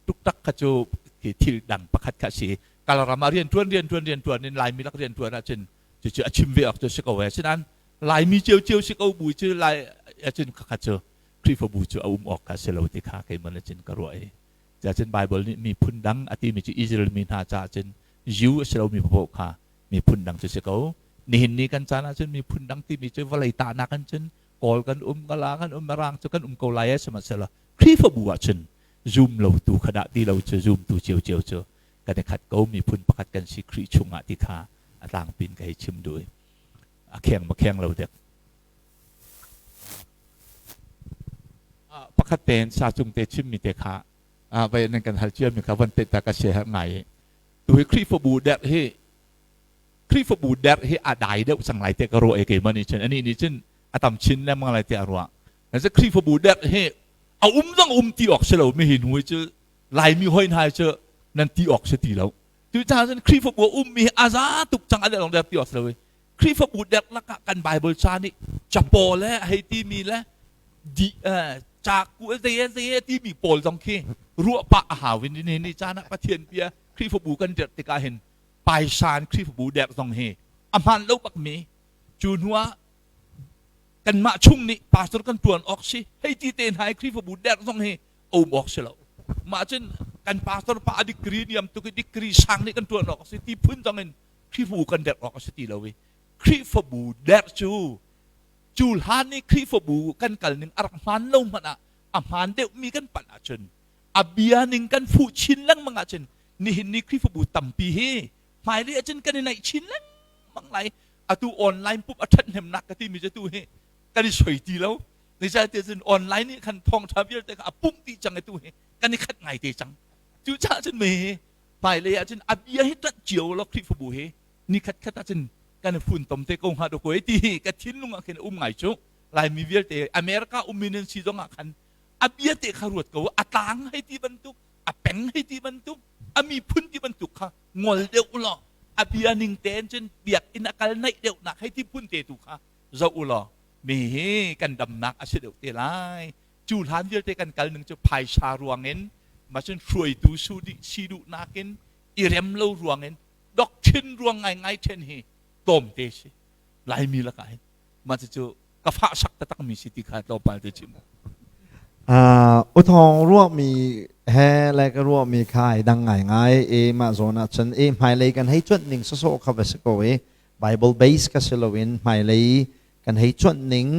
tuktak kha cu thil dang pakhat kha a si. Kalaram ah rianṭuan rianṭuan rianṭuan in Laimi lak rianṭuan ahcun cucu a chim ve awk cu si ko ee. Asinain Laimi ciocio si ko bu cu Lai ahcun khakha cu Khrihfabu cu a um awk kha si lo ti kha keimah nih cun ka ruah i cun Bible nih miphun dang a timi cu Israel mi hna caah cun Jew a si lomi paoh kha miphun dang cu si ko. Nihin ni kan caan ahcun miphun dang timi cu vawlei tahnak in cun Kawl kan um, Kala kan um, Mirang cu kan um ko lai sihmanhsehlaw Khrihfabu ah cun zum lotu kha dah ti lo cu zumtu ciocio cu kan i khat ko, miphun pakhat kan si Khrih chungah ti kha a tlangpin ka hei chim duh i a kheng ma kheng lo dek. Pakhat tein sa cung te chimmi te kha vai nan kan hal ciami kha van te ta ka share ngai i tu hi Khrihfabu der hi Khrihfabu der hi a dai deuh cang lai te ka ruah i keimah nih cun anih nih cun a tam chin lengmang lai tiah a ruah. Cu Khrihfabu der hi a um zong um ti awk si lo mi hi hnu hi cu Laimi hoi hna cu nan ti awk si ti lo. Cucaah cun Khrihfabu a ummi hi a za tuk cang a der der ti awk si lo i Khrihfabu der lakah kan Bible ca nih capo le hei timi le di caku zei zei timi pawl zong khi ruah pah a hau in ni ni caan ah Pathian bia Khrihfabu kan dirh tikah hin paisan Khrihfabu der zong hi a hmaan lo bak mi cu hnu ah kanmah chung nih pastor kan tuan awk si hei ti te hna i Khrihfabu der zong hi a um awk si lo. Mah cun kan pastor pa a degree niam tuk i degree sang nih kan tuan awk a si ti phun zong in Khrihfabu kan derh awk a si ti lo i Khrihfabu derh cu cu hlan i Khrihfabu kan kal ning a rak hmaan lo hmanh ah a hmaan deuhmi kan panh ahcun a bia ning kan fuh chin lengmang ahcun nihin ni Khrihfabu tampi hi hmailei ahcun kan i naih chin lengmang lai. Atu online pup a ṭhathnemnak ka timi cu tu hi kan i soi ti lo. Zeicahtiah cun online nih khan thawngṭha vialte kha a pumh dih cang i tu hi kan i khat ngai te cang. Cucaah cun mi hmailei ah cun a bia hi ṭanh cio law Khrihfabu hi ni khat khat ah cun kan i funtom te ko hnga dawkaw ti hi ka thinlung ah khin a um ngai cu. Laimi vialte America ummi nan si zong ah khan a bia te kha ruat ko, a tlang hei ti bantuk, a peng hei ti bantuk, a miphun ti bantuk kha ngol deuh u law a bia ning tein cun biakinn a kal naih deuhnak hei ti phun te tu kha zoh u law mi hi kan damnak a si deuh te lai. Cu hlan vialte kan kal ning cu phaisa ruangin macun hruaitu si duhnak in i rem lo ruangin doctrine ruang ngaingai ṭhen hi tlawmte si Laimi lakah hin. Mah cucu ka fah sak taktak mi si ti kha tlawmpal te chim. Uthawng ruahmi he le ka ruahmi kha ai dang ngaingai i mah zawn ah cun i hmailei kan hei cuanh ning sawsawh kha va si ko i Bible base ka si loin hmailei kan hei cuanh ning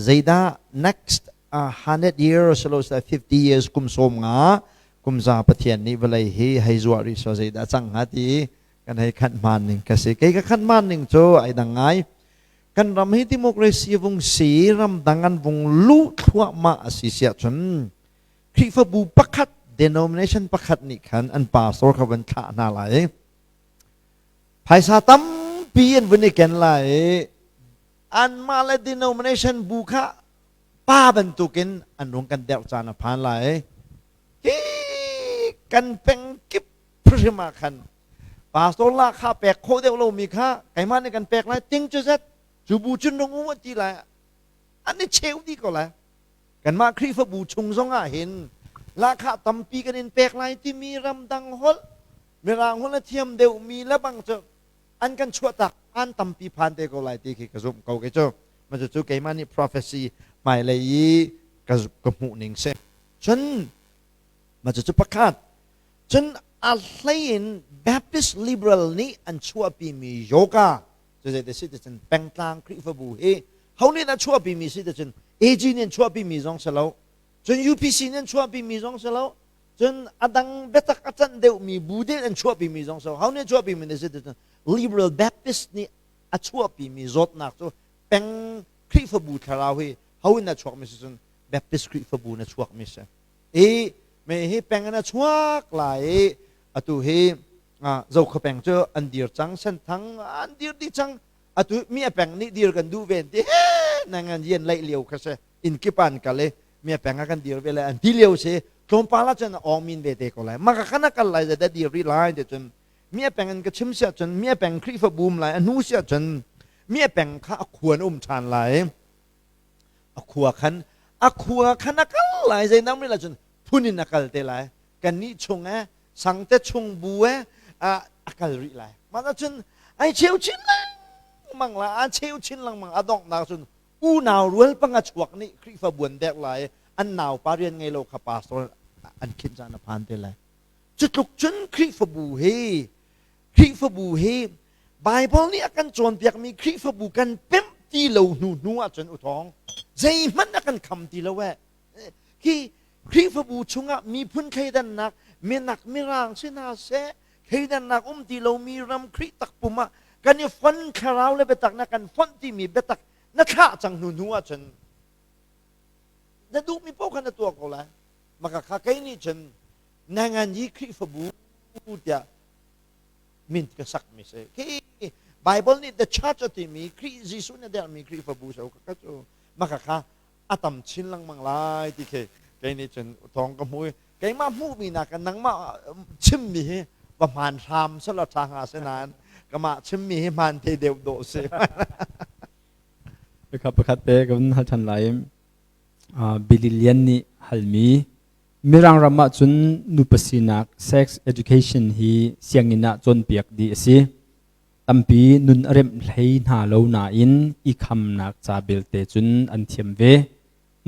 zeidah next 100 years lo 50 years kum sawm nga kum za Pathian nih vawlei hi hei zuah rih so zeidah cang hnga ti kan hei khat hmaan ning ka si. Kei ka khat hmaan ning cu ai dang ngai. Kan ram hi democracy vung si, ramdang an vung luh thluahmah a si siah cun Khrihfabu pakhat denomination pakhat nih khan an pastor kha van thlah hna lai. Phaisa tampi an vun i ken lai i anmah le denomination bu kha pa bantukin an rung kan derh caan a phan lai. Hi kan peng kip hrim ah khan pastor la kha pek khawh deuh lomi kha keimah nih kan pek lai ting cu zet cu bu cun rung um an ti lai, an i cheu dih ko lai. Kanmah Khrihfabu chung zong ah hin lahkhah tampi kan in pek lai timi ramdang holh Mirang holh a thiam deuhmi le bang cu an kan chuahtak an tampi phan te ko lai ti khi ka zumh ko. Kei cu ma cu keimah nih prophecy hmailei i ka hmuh ning si. Cun ma cu pakhat cun. A hlei in Baptist liberal nih an chuahpimi yoga cu zei si ti cun pengtlang Khrihfabu hi ho nih dah chuahpimi si ti cun AG nih an chuahpimi zong si lo, cun UPC nih an chuahpimi zong si lo, cun a dang biatak a canh deuhmi bu deuh an chuahpimi zong si lo. Ho nih an chuahpimi na si ti cun Liberal Baptist nih a chuahpimi zawtnak cu peng Khrihfabu thlarau hi ho in a chuakmi si cun Baptist Khrihfabu na chuakmi si. I me hi peng in a chuak lai i atu hi Zokhua peng cu an dir cang, Senthang an dir dih cang. Atu mi a peng nih dir kan duh ve ti he nang an yen laih lio kha si. Inn kip an kal i mi a peng ah kan dir ve lai an ti lio si. Tlawmpal ah cun awng min ve te ko lai. Maka kan a kal lai da dir rih lai ti cun mi a peng in ka chim siah cun mi a peng Khrihfabu um lai a hnu siah cun mi a peng kha a khuan um ṭhan lai. A khua khan a khua khan a kal lai zeidang rih la cun phun in a kal te lai. Kannih chung eh sangte chung bu eh a kal rih lai. Mah cun ai cheu chin lengmang la a cheu chin lengmang a donghnak cun unau rual panga chuak nih Khrihfabu an dek lai an naupa rian ngei lo kha pastor an khinh caan a phan te lai. Cu tluk cun Khrihfabu hi Khrihfabu hi Bible nih a kan cawnpiakmi Khrihfabu kan pemh ti lo hnu hnu ahcun uthawng zeihmanh a kan kham ti lo eh. Khi Khrihfabu chungah miphun thleidannak minak mirang si hna seh thleidannak um ti lomi ram Khrih takpum ah kan i fon thlarau le biatak na kan fonh timi biatak na thlah cang hnu hnu ahcun na duhmi paoh kha na tuah ko lai. Maka kha kei nih cun nangan hi Khrihfabu tiah min ka sakmi si. Khi Bible nih the church a timi Khrih Jesuh nih a derhmi Khrihfabu so ka cu maka kha a tam chin lengmang lai ti khi kei nih cun thawng ka hmu i keimah hmuhmi nakin nangmah chimmi hi va hmaan hram selaw ṭha hnga si nain kamah chimmi hi hmaan te deuh dawh si. Pakhat pakhat te kan hal ṭhan lai. Billy Lian nih halmi Mirang ram ah cun nupa sinak sex education hi sianginn ah cawnpiak dih a si. Tampi nun a remh hlei hna lo nain i khamnak ca belte cun an thiam ve.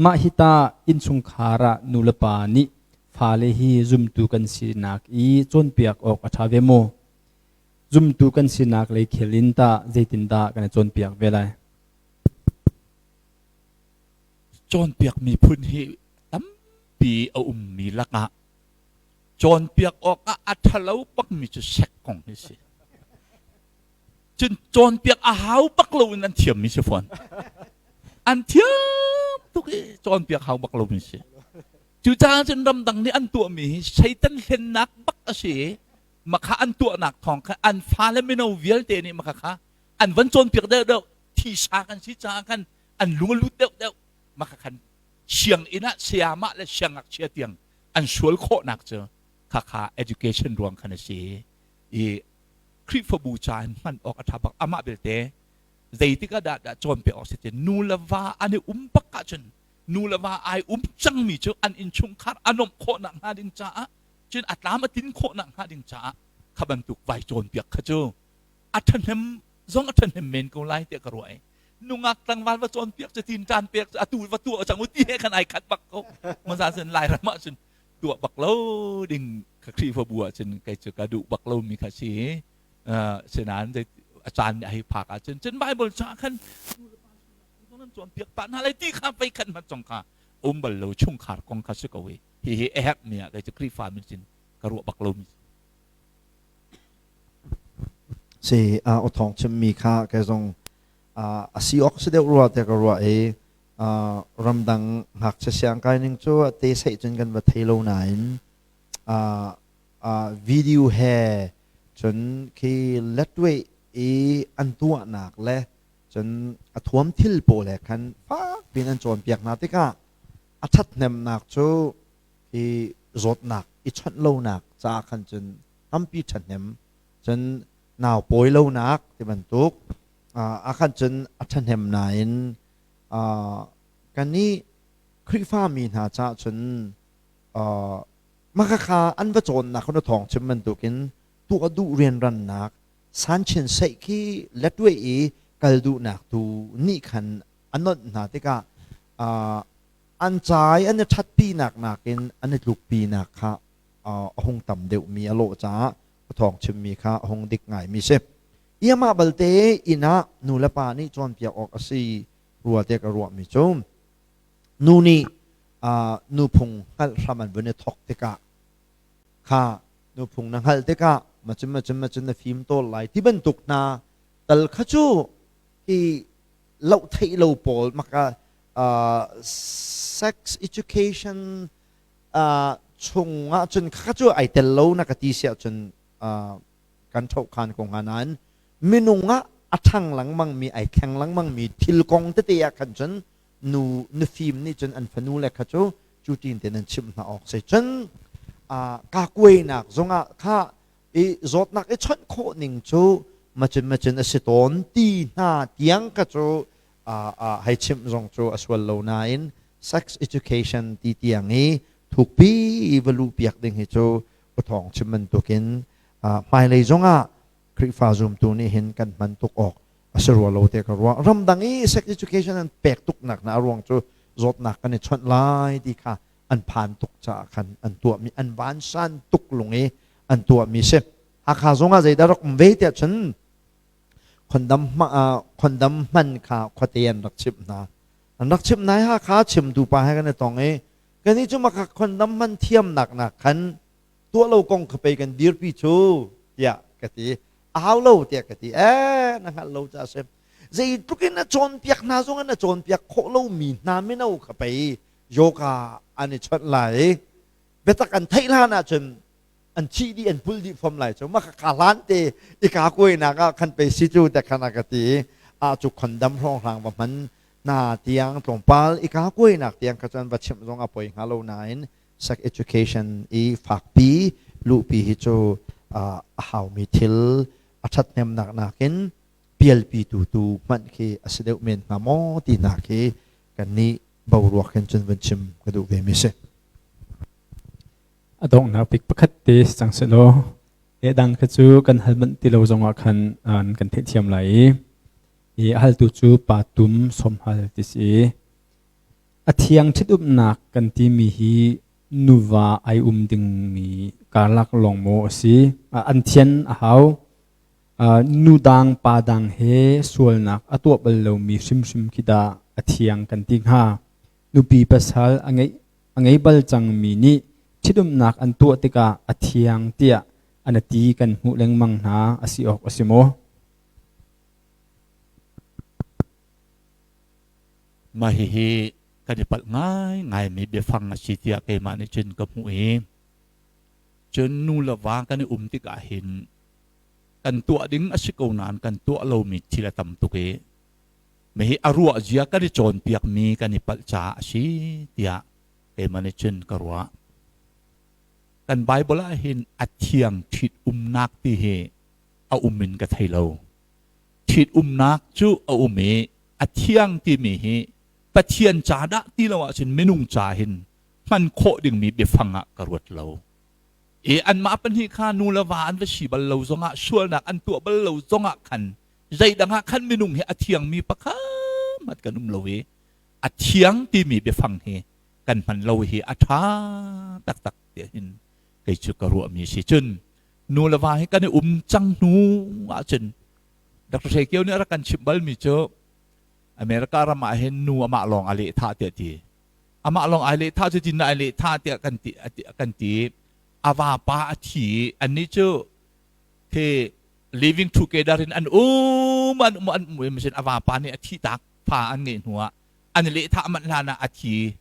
Mah hi tah innchungkhar ah nulepa nih fale hi zumtu kan sinak i cawnpiak awk a ṭha ve maw? Zumtu kan sinak lei khel in tah zeitindah kan i cawnpiak ve lai? Cawnpiak miphun hi tampi a ummi lakah cawnpiak awkah a ṭhalo bakmi cu sek kong hi si. Cun cawnpiak a hau bak loin an thiammi si fawn. An thiam tuk i cawnpiak hau bak lomi si. Cucaah cun ramdang nih an tuahmi hi Satan hlennak bak a si i makha an tuahnak thawng kha an fale mino vialte nih makha kha an van cawnpiak deuhdeuh thisa kan si caah khan an lung a lut deuhdeuh makha khan sianginn ah sayamah le siangngakchia tiang an sual khawhnak cu khakha education ruang khan a si i Khrihfabu ca in hman awk a ṭha bak. Amah belte zeitik ah dah dah cawnpiak awk si ti nu le va an i um bak ahcun nu le va ai um cangmi cu an innchungkhar a nuamh khawhnak hnga ding caah cun a tlam a tlin khawhnak hnga ding caah kha bantuk vai cawnpiak kha cu a ṭhahnem zong a ṭhahnem men ko lai tiah ka ruah i nungak tlangval va cawnpiak cu tin ṭan pek cu atu va tuah cang u ti he khan ai khat bak ko. Maza cun Lairam ah cun tuah bak lo ding ka Khrihfabu ah cun kei cu ka duh bak lomi kha si. Sinain a caan nih a hei phak ahcun cun Bible caah khan nan cawnpiak pah hna lai ti kha pei khat hmanh zong kha um bal lo chungkhar kong kha si ko i hihi a herhmi ah kei cu Khrihfa min sin ka ruah bak lomi. Si a thawng chimmi kha kei zong a si awk si deuh rua te ka ruah i ramdang ngakchia siangkai ning cu te seih cun kan va thei lo nain video he cun khi letway i an tuahnak le cun a thuam thil pawl he khan fak piin an cawnpiak hna tikah a ṭhathnemnak cu hi zawtnak i chawnh lonak caah khan cun tampi ṭhahnem cun nau pawi lonak ti bantuk ah khan cun a ṭhahnem nain kannih Khrihfami hna caah cun makhakha an va cawnnak kha na thawng chim bantukin tuah duh rianrannak sanchin seih khi letwe i kal duhnak tu nih khan a nonh hna tikah an ca i an i ṭhatpinak nakin an i tlukpinak kha. a hung tam deuhmi a lawh caah thawng chimmi kha a hung dik ngaimi si. Iamah balte inn ah nu le pa nih cawnpiak awk a si rua te ka ruahmi cu nu nih nuphung hngalh hram an vun i thawk tikah kha nuphung na hngalh tikah macun macun macun na fim tawl lai ti bantuk hna tal kha cu hi loh theih lo pawl maka sex education chung ah cun kha cu ai tel lo na ka ti siah cun kan ṭhohkhan ko hnga nain minung ah a ṭhang lengmang mi ai thleng lengmang mi thil kong tete ah khan cun nu nufim nih cun an fanu le kha cu cu tin te nan chimh hna awk si cun ka kuainak zongah kha i zawtnak i chawnh khawh ning cu macun macun a si tawn ti hna tiang ka cu hei chimh zong cu a sual lo nain sex education ti tiang i thukpi va luh piak ding hi cu uthawng chim bantukin hmailei zongah Khrihfa zumtu nih hin kan hman tuk awk a si rua lo te ka ruah. Ramdang i sex education an pek tuk nak na a ruang cu zawtnak kan i chawnh lai ti kha an phan tuk caah khan an tuahmi an vansan tuk lung i an tuahmi si. Hakha zongah zeidah rak um ve tiah cun khondam khondam hman kha khuate an rak chimh hna. An rak chimh nai Hakha chimtu pa he kan i tong i kan i cu maka khondam hman thiamnak nak khan tuah lo kong kha pei kan dirpi cu tiah ka ti. A hau lo tiah ka ti. Eh na hngalh lo ca si. Zeitluk in a cawnpiak hna zong in a cawnpiak khawh lomi hna mino kha pei yoga an i chawnh lai. Biatak an theih hlan ahcun an thih dih an pul dih fom lai cu maka ka hlan te i ka kuainak ah khan pei si cu te khan a ka ti a cu khondam hrawnghrang va hman na tiang tlawmpal i ka kuainak tiang kha cun va chimh zong a poi hnga lo nain sex education i fakpi luhpi hi cu a haumi thil a ṭhathnemnak nakin pialpi tu tu hmanh khi a si deuh men hnga maw ti hna khi kan nih boruak hin cun vun chim ka duh ve mi si. A donghnak bik pakhat te si cang sehlaw dang kha cu kan hal manh ti lo zongah khan kan theihthiam lai i hi a haltu cu pa tum som hal ti si. A thiang ṭhitumnak kan timi hi nuva ai um dingmi karlak lawng maw a si? An thian a hau. Nu dang pa dang he sualnak a tuah bal lomi hrimhrim khi dah a thiang kan ti hnga. Nupi pasal a ngeih a ngei bal cangmi nih ṭhitumnak an tuah tikah a thiang tiah an ti kan hmuh lengmang hna a si awk a si maw? Mah hihi kan i palh ngaingaimi biafang a si tiah keimah nih cun ka hmuh i cun nu le va kan i um tikah hin kan tuah ding a si ko nain kan tuah lomi thil a tam tuk i hi a ruah zia kan i cawnpiakmi kan i palh caah a si tiah keimah nih cun ka ruah. Kan Bible ah hin a thiang ṭhit umnak ti hi a um in ka thei lo. Ṭhit umnak cu a um i a thiang timi hi Pathian ca dah ti lo ahcun minung ca hin hman khawh dingmi biafang ah ka ruat lo. I anmah pahnih kha nu le va an va si bal lo zongah sualnak an tuah bal lo zongah khan zeidang ah khan minung hi a thiangmi pakhat kan um lo i a thiang timi biafang hi kan hman lo hi a ṭha taktak tiah hin kei cu ka ruahmi si cun nu le va hi kan i um cang hnu ahcun Dr. Hre Kio nih a rak kan chimh balmi cu America ram ah hin nu amah lawng a lehthah tiah ti amah lawng ai lehthah cu tin ai lehthah tiah kan ti kan ti a vapa a thi annih cu khi living together in an um an um an um sin a vapa nih a thi tak fa an ngeih hnu ah an lehthah manh hlan ah a thi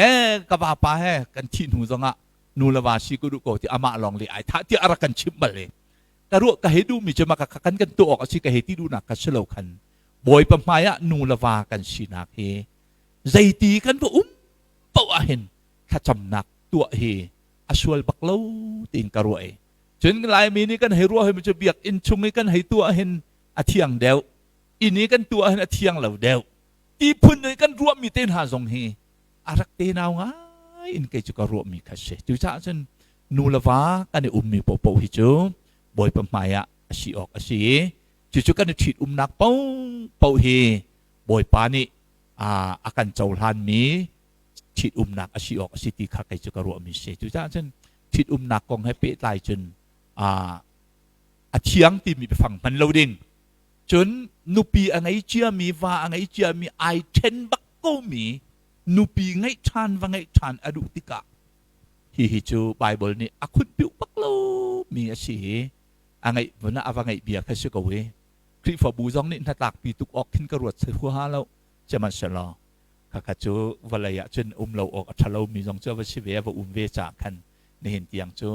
eh ka vapa he kan thi hnu zongah nu le va si ko duh ko ti amah lawng le ai thah tiah a rak kan chimh bal e ka ruah ka hei duhmi cu maka kan kan tuah awk a si ka hei ti duhnak ka si lo khan Bawipa hmai ah nu le va kan sinak hi zeiti kan va um paoh ah hin thlacamnak tuah hi a sual bak lo tiin ka ruah i cun Laimi nih kan hei ruah hoi cu biakinn chung i kan hei tuah hin a thiang deuh inn i kan tuah hin a thiang lo deuh ti phun i kan ruahmi te hna zong hi a rak te nau ngai in kei cu ka ruahmi kha si cucaah cun nu le va kan i ummi paohpaoh hi cu Bawipa hmai ah a si awk a si i cucu kan i ṭhit umnak paohpaoh hi Bawipa nih a kan cohlanmi ṭhit umnak a si awk a si ti kha kei cu ka ruahmi si cucaah cun Ṭhitumnak kong he pehtlai cun a thiang timi biafang hman lo ding. Cun nupi a ngei ciami, va a ngei ciami, ai ṭhen bak komi nupi ngeih ṭhan, va ngeih ṭhan a duh tikah hihi cu Baibal nih a khunpiuh bak lomi a si i a ngeih vun ah a va ngeih bia kha si ko i Khrihfabu zong nih hnatlakpi tuk awk khin ka ruat huaha lo. Sihmanhsehlaw khakha cu vawlei ah cun um lo awk a ṭha lomi zong cu a va si ve, a va um ve caah khan nihin tiang cu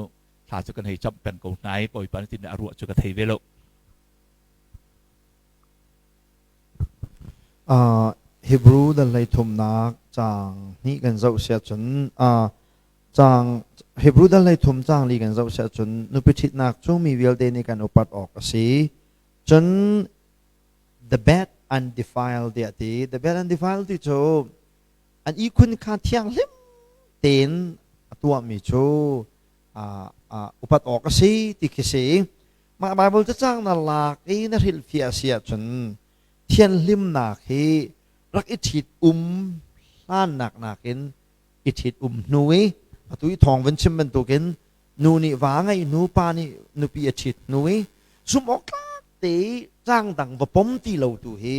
thla cu kan hei camh peng ko hna i Bawipa nih tin a ruah cu ka thei ve lo. Hebrew dal hlei thumnak caang hnih kan zoh siah cun caang Hebrew dal hlei thum caang li kan zoh siah cun nupi ṭhitnak cu mi vialte nih kan upat awk a si. Cun the bed undefiled tiah a ti. The bed undefiled ti cu an ihkhun kha thianghlim tein a tuahmi cu upat awk a si ti khi si. Mah Baibal cacang na lak i na hrilhfiah a si ahcun thianhlimnak hi rak i ṭhit um hlannak nakin i ṭhit um hnu i atu i thawng van chim bantukin nu nih va ngeih hnu pa nih nupi a ṭhit hnu i zumh awk tlak te cang dang va pom ti lo tu hi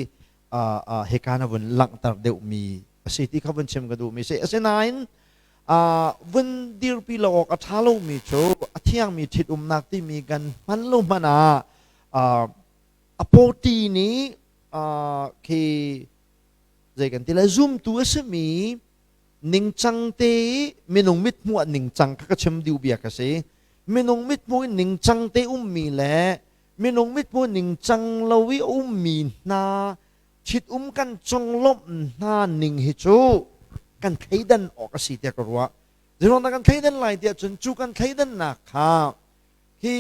hika na vun langhter deuhmi a si ti kha vun chim ka duhmi si. Asinain vun dirpi lo awk a ṭha lomi cu a thiangmi ṭhitumnak timi kan hman lo hmanh ah a pawti nih khi zei kan ti lai, zumtu a simi ningcang te minung mithmuh ah ningcang kha ka chim duh bia ka si. Minung mithmuh in ningcang te ummi le minung mithmuh ningcang lo i ummi hna ṭhitum kan conglawmh hna ning hi cu kan thleidan awk a si tiah ka ruah. Zeiruangdah kan thleidan lai tiah cun cu kan thleidannak kha hi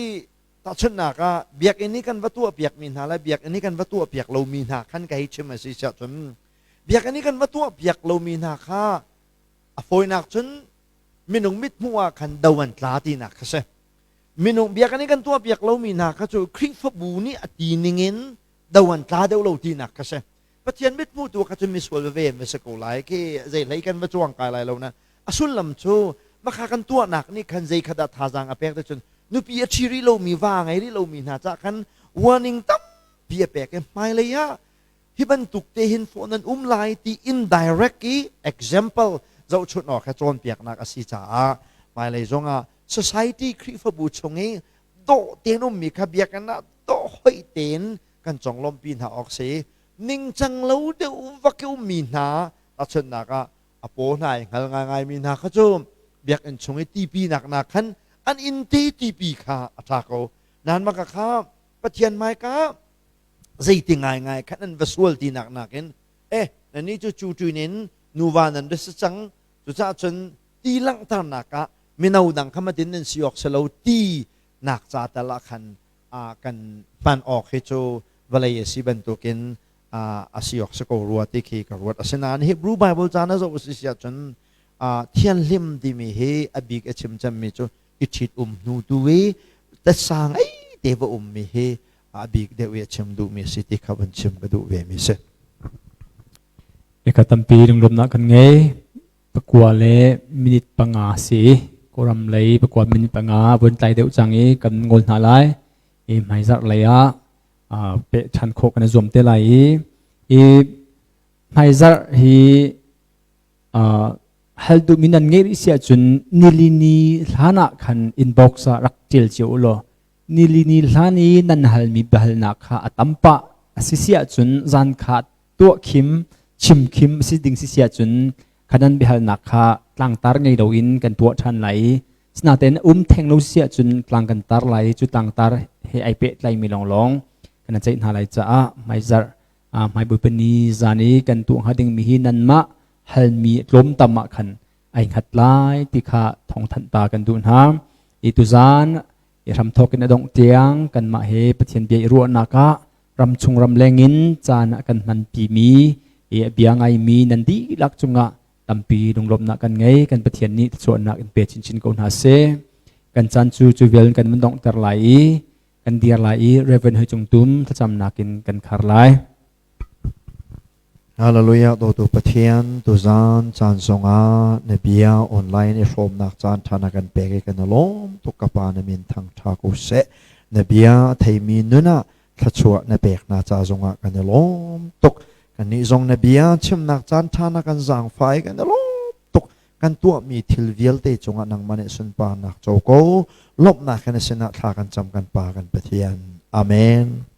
tahchunhnak ah biakinn i kan va tuahpiakmi hna le biakinn i kan va tuahpiak lomi hna khan ka hei chim a si siah cun biakinn i kan va tuahpiak lomi hna kha a fawinak cun minung mithmuh ah khan do an tla tinak kha si. Minung biakinn i kan tuahpiak lomi hna kha cu Khrihfabu nih a ti ningin do an tla deuh lo tinak kha si. Pathian mithmuh tu kha cun misual veve an va si ko lai khi zei hlei kan va cuang kai lai lo na a sullam cu makha kan tuahnak nih khan zei kha dah thazaang a pek te cun nupi a ṭhi rih lomi va ngei rih lomi hna cah khan warning tampi a pek i hmailei ah hi bantuk te hin fawh nan um lai ti indirect i example zohchunh awk he cawnpiaknak a si caah hmailei zongah society Khrihfabu chung i dawh tein ummi kha biakinn ah dawh hoih tein kan conglawmhpi hna awk si. Ningcang lo deuh vak i ummi hna tahchunhnak ah a paw hna i hngal ngaingaimi hna kha cu biakinn chung i tipinak nak khan an inn te tipi kha a ṭha ko. Nan maka kha Pathian hmaika zeiti ngaingai khan an va sual tinak nakin eh nannih cu cuṭuin in nuva nan ra si cang, cucaah cun ti langhternak ah mino dang kha matin nan si awk si lo ti nak ca tal ah khan kan hman awk hi cu vawlei a si bantukin a si awk si ko rua ti khi ka ruat. Asinain Hebrew Bible ca na zoh a si si ahcun thianhlim timi hi a bik a chim cemmi cu i ṭhit um hnu tu i tasa ngei te va ummi hi a bik deuh i a chim duhmi a si ti kha van chim ka duh ve mi si. Eka tampi lunglawmhnak kan ngei. Pakua le minute 5 si. Kawlram lei pakua minute 5 vun tlai deuh cang i kan ngol hna lai. I hmaizarh lei ah peh ṭhan khawh kan i zuam te lai i i hmaizarh hi hal duhmi nan ngeih rih si ahcun nilini hlan ah khan inbox ah rak ṭial cio u law nilini hlan i nan halmi biahalnak kha a tam pah a si si ahcun zan kha tuah khim chim khim si ding si si ahcun kha nan biahalnak kha tlangtar ngei loin kan tuah ṭhan lai i sinatein um theng lo si ahcun tlang kan tar lai i cu tlangtar he ai pehtlaimi lawnglawng kan ceih hna lai caah hmaizarh hmaibawipa ni zan i kan tuah hnga dingmi hi nanmah halmi tlawmtam ah khan ai hngat lai ti kha thawngthanh ta kan duh hna. I tuzan i hramthawk in a dongh tiang kanmah he Pathian bia i ruahnak ah ramchung ramleng in caan ah kan hmanpimi i a bia ngaimi nan dihlak cungah tampi lunglawmhnak kan ngei. Kan Pathian nih thluachuahnak in pe chinchin ko hna seh. Kan caan cu cu vial kan van donghter lai i kan dir lai i Reverend Hoi Cung Tum thlacamnak in kan khar lai. Hallelujah dawtu Pathian tuzan caan zongah na bia online i hrawmnak caan ṭha na kan pek i kan i lawm tuk ka pa na min thang ṭha ko seh. Na bia theimi nun ah thluachuah na pek na ca zongah kan i lawm tuk. Kannih zong na bia chimnak caan ṭha na kan zaangfah i kan i lawm tuk. Kan tuahmi thil vialte cungah nangmah nih sunparnak co ko. Lawmhnak in a sinah thla kan cam kan Pa kan Pathian. Amen.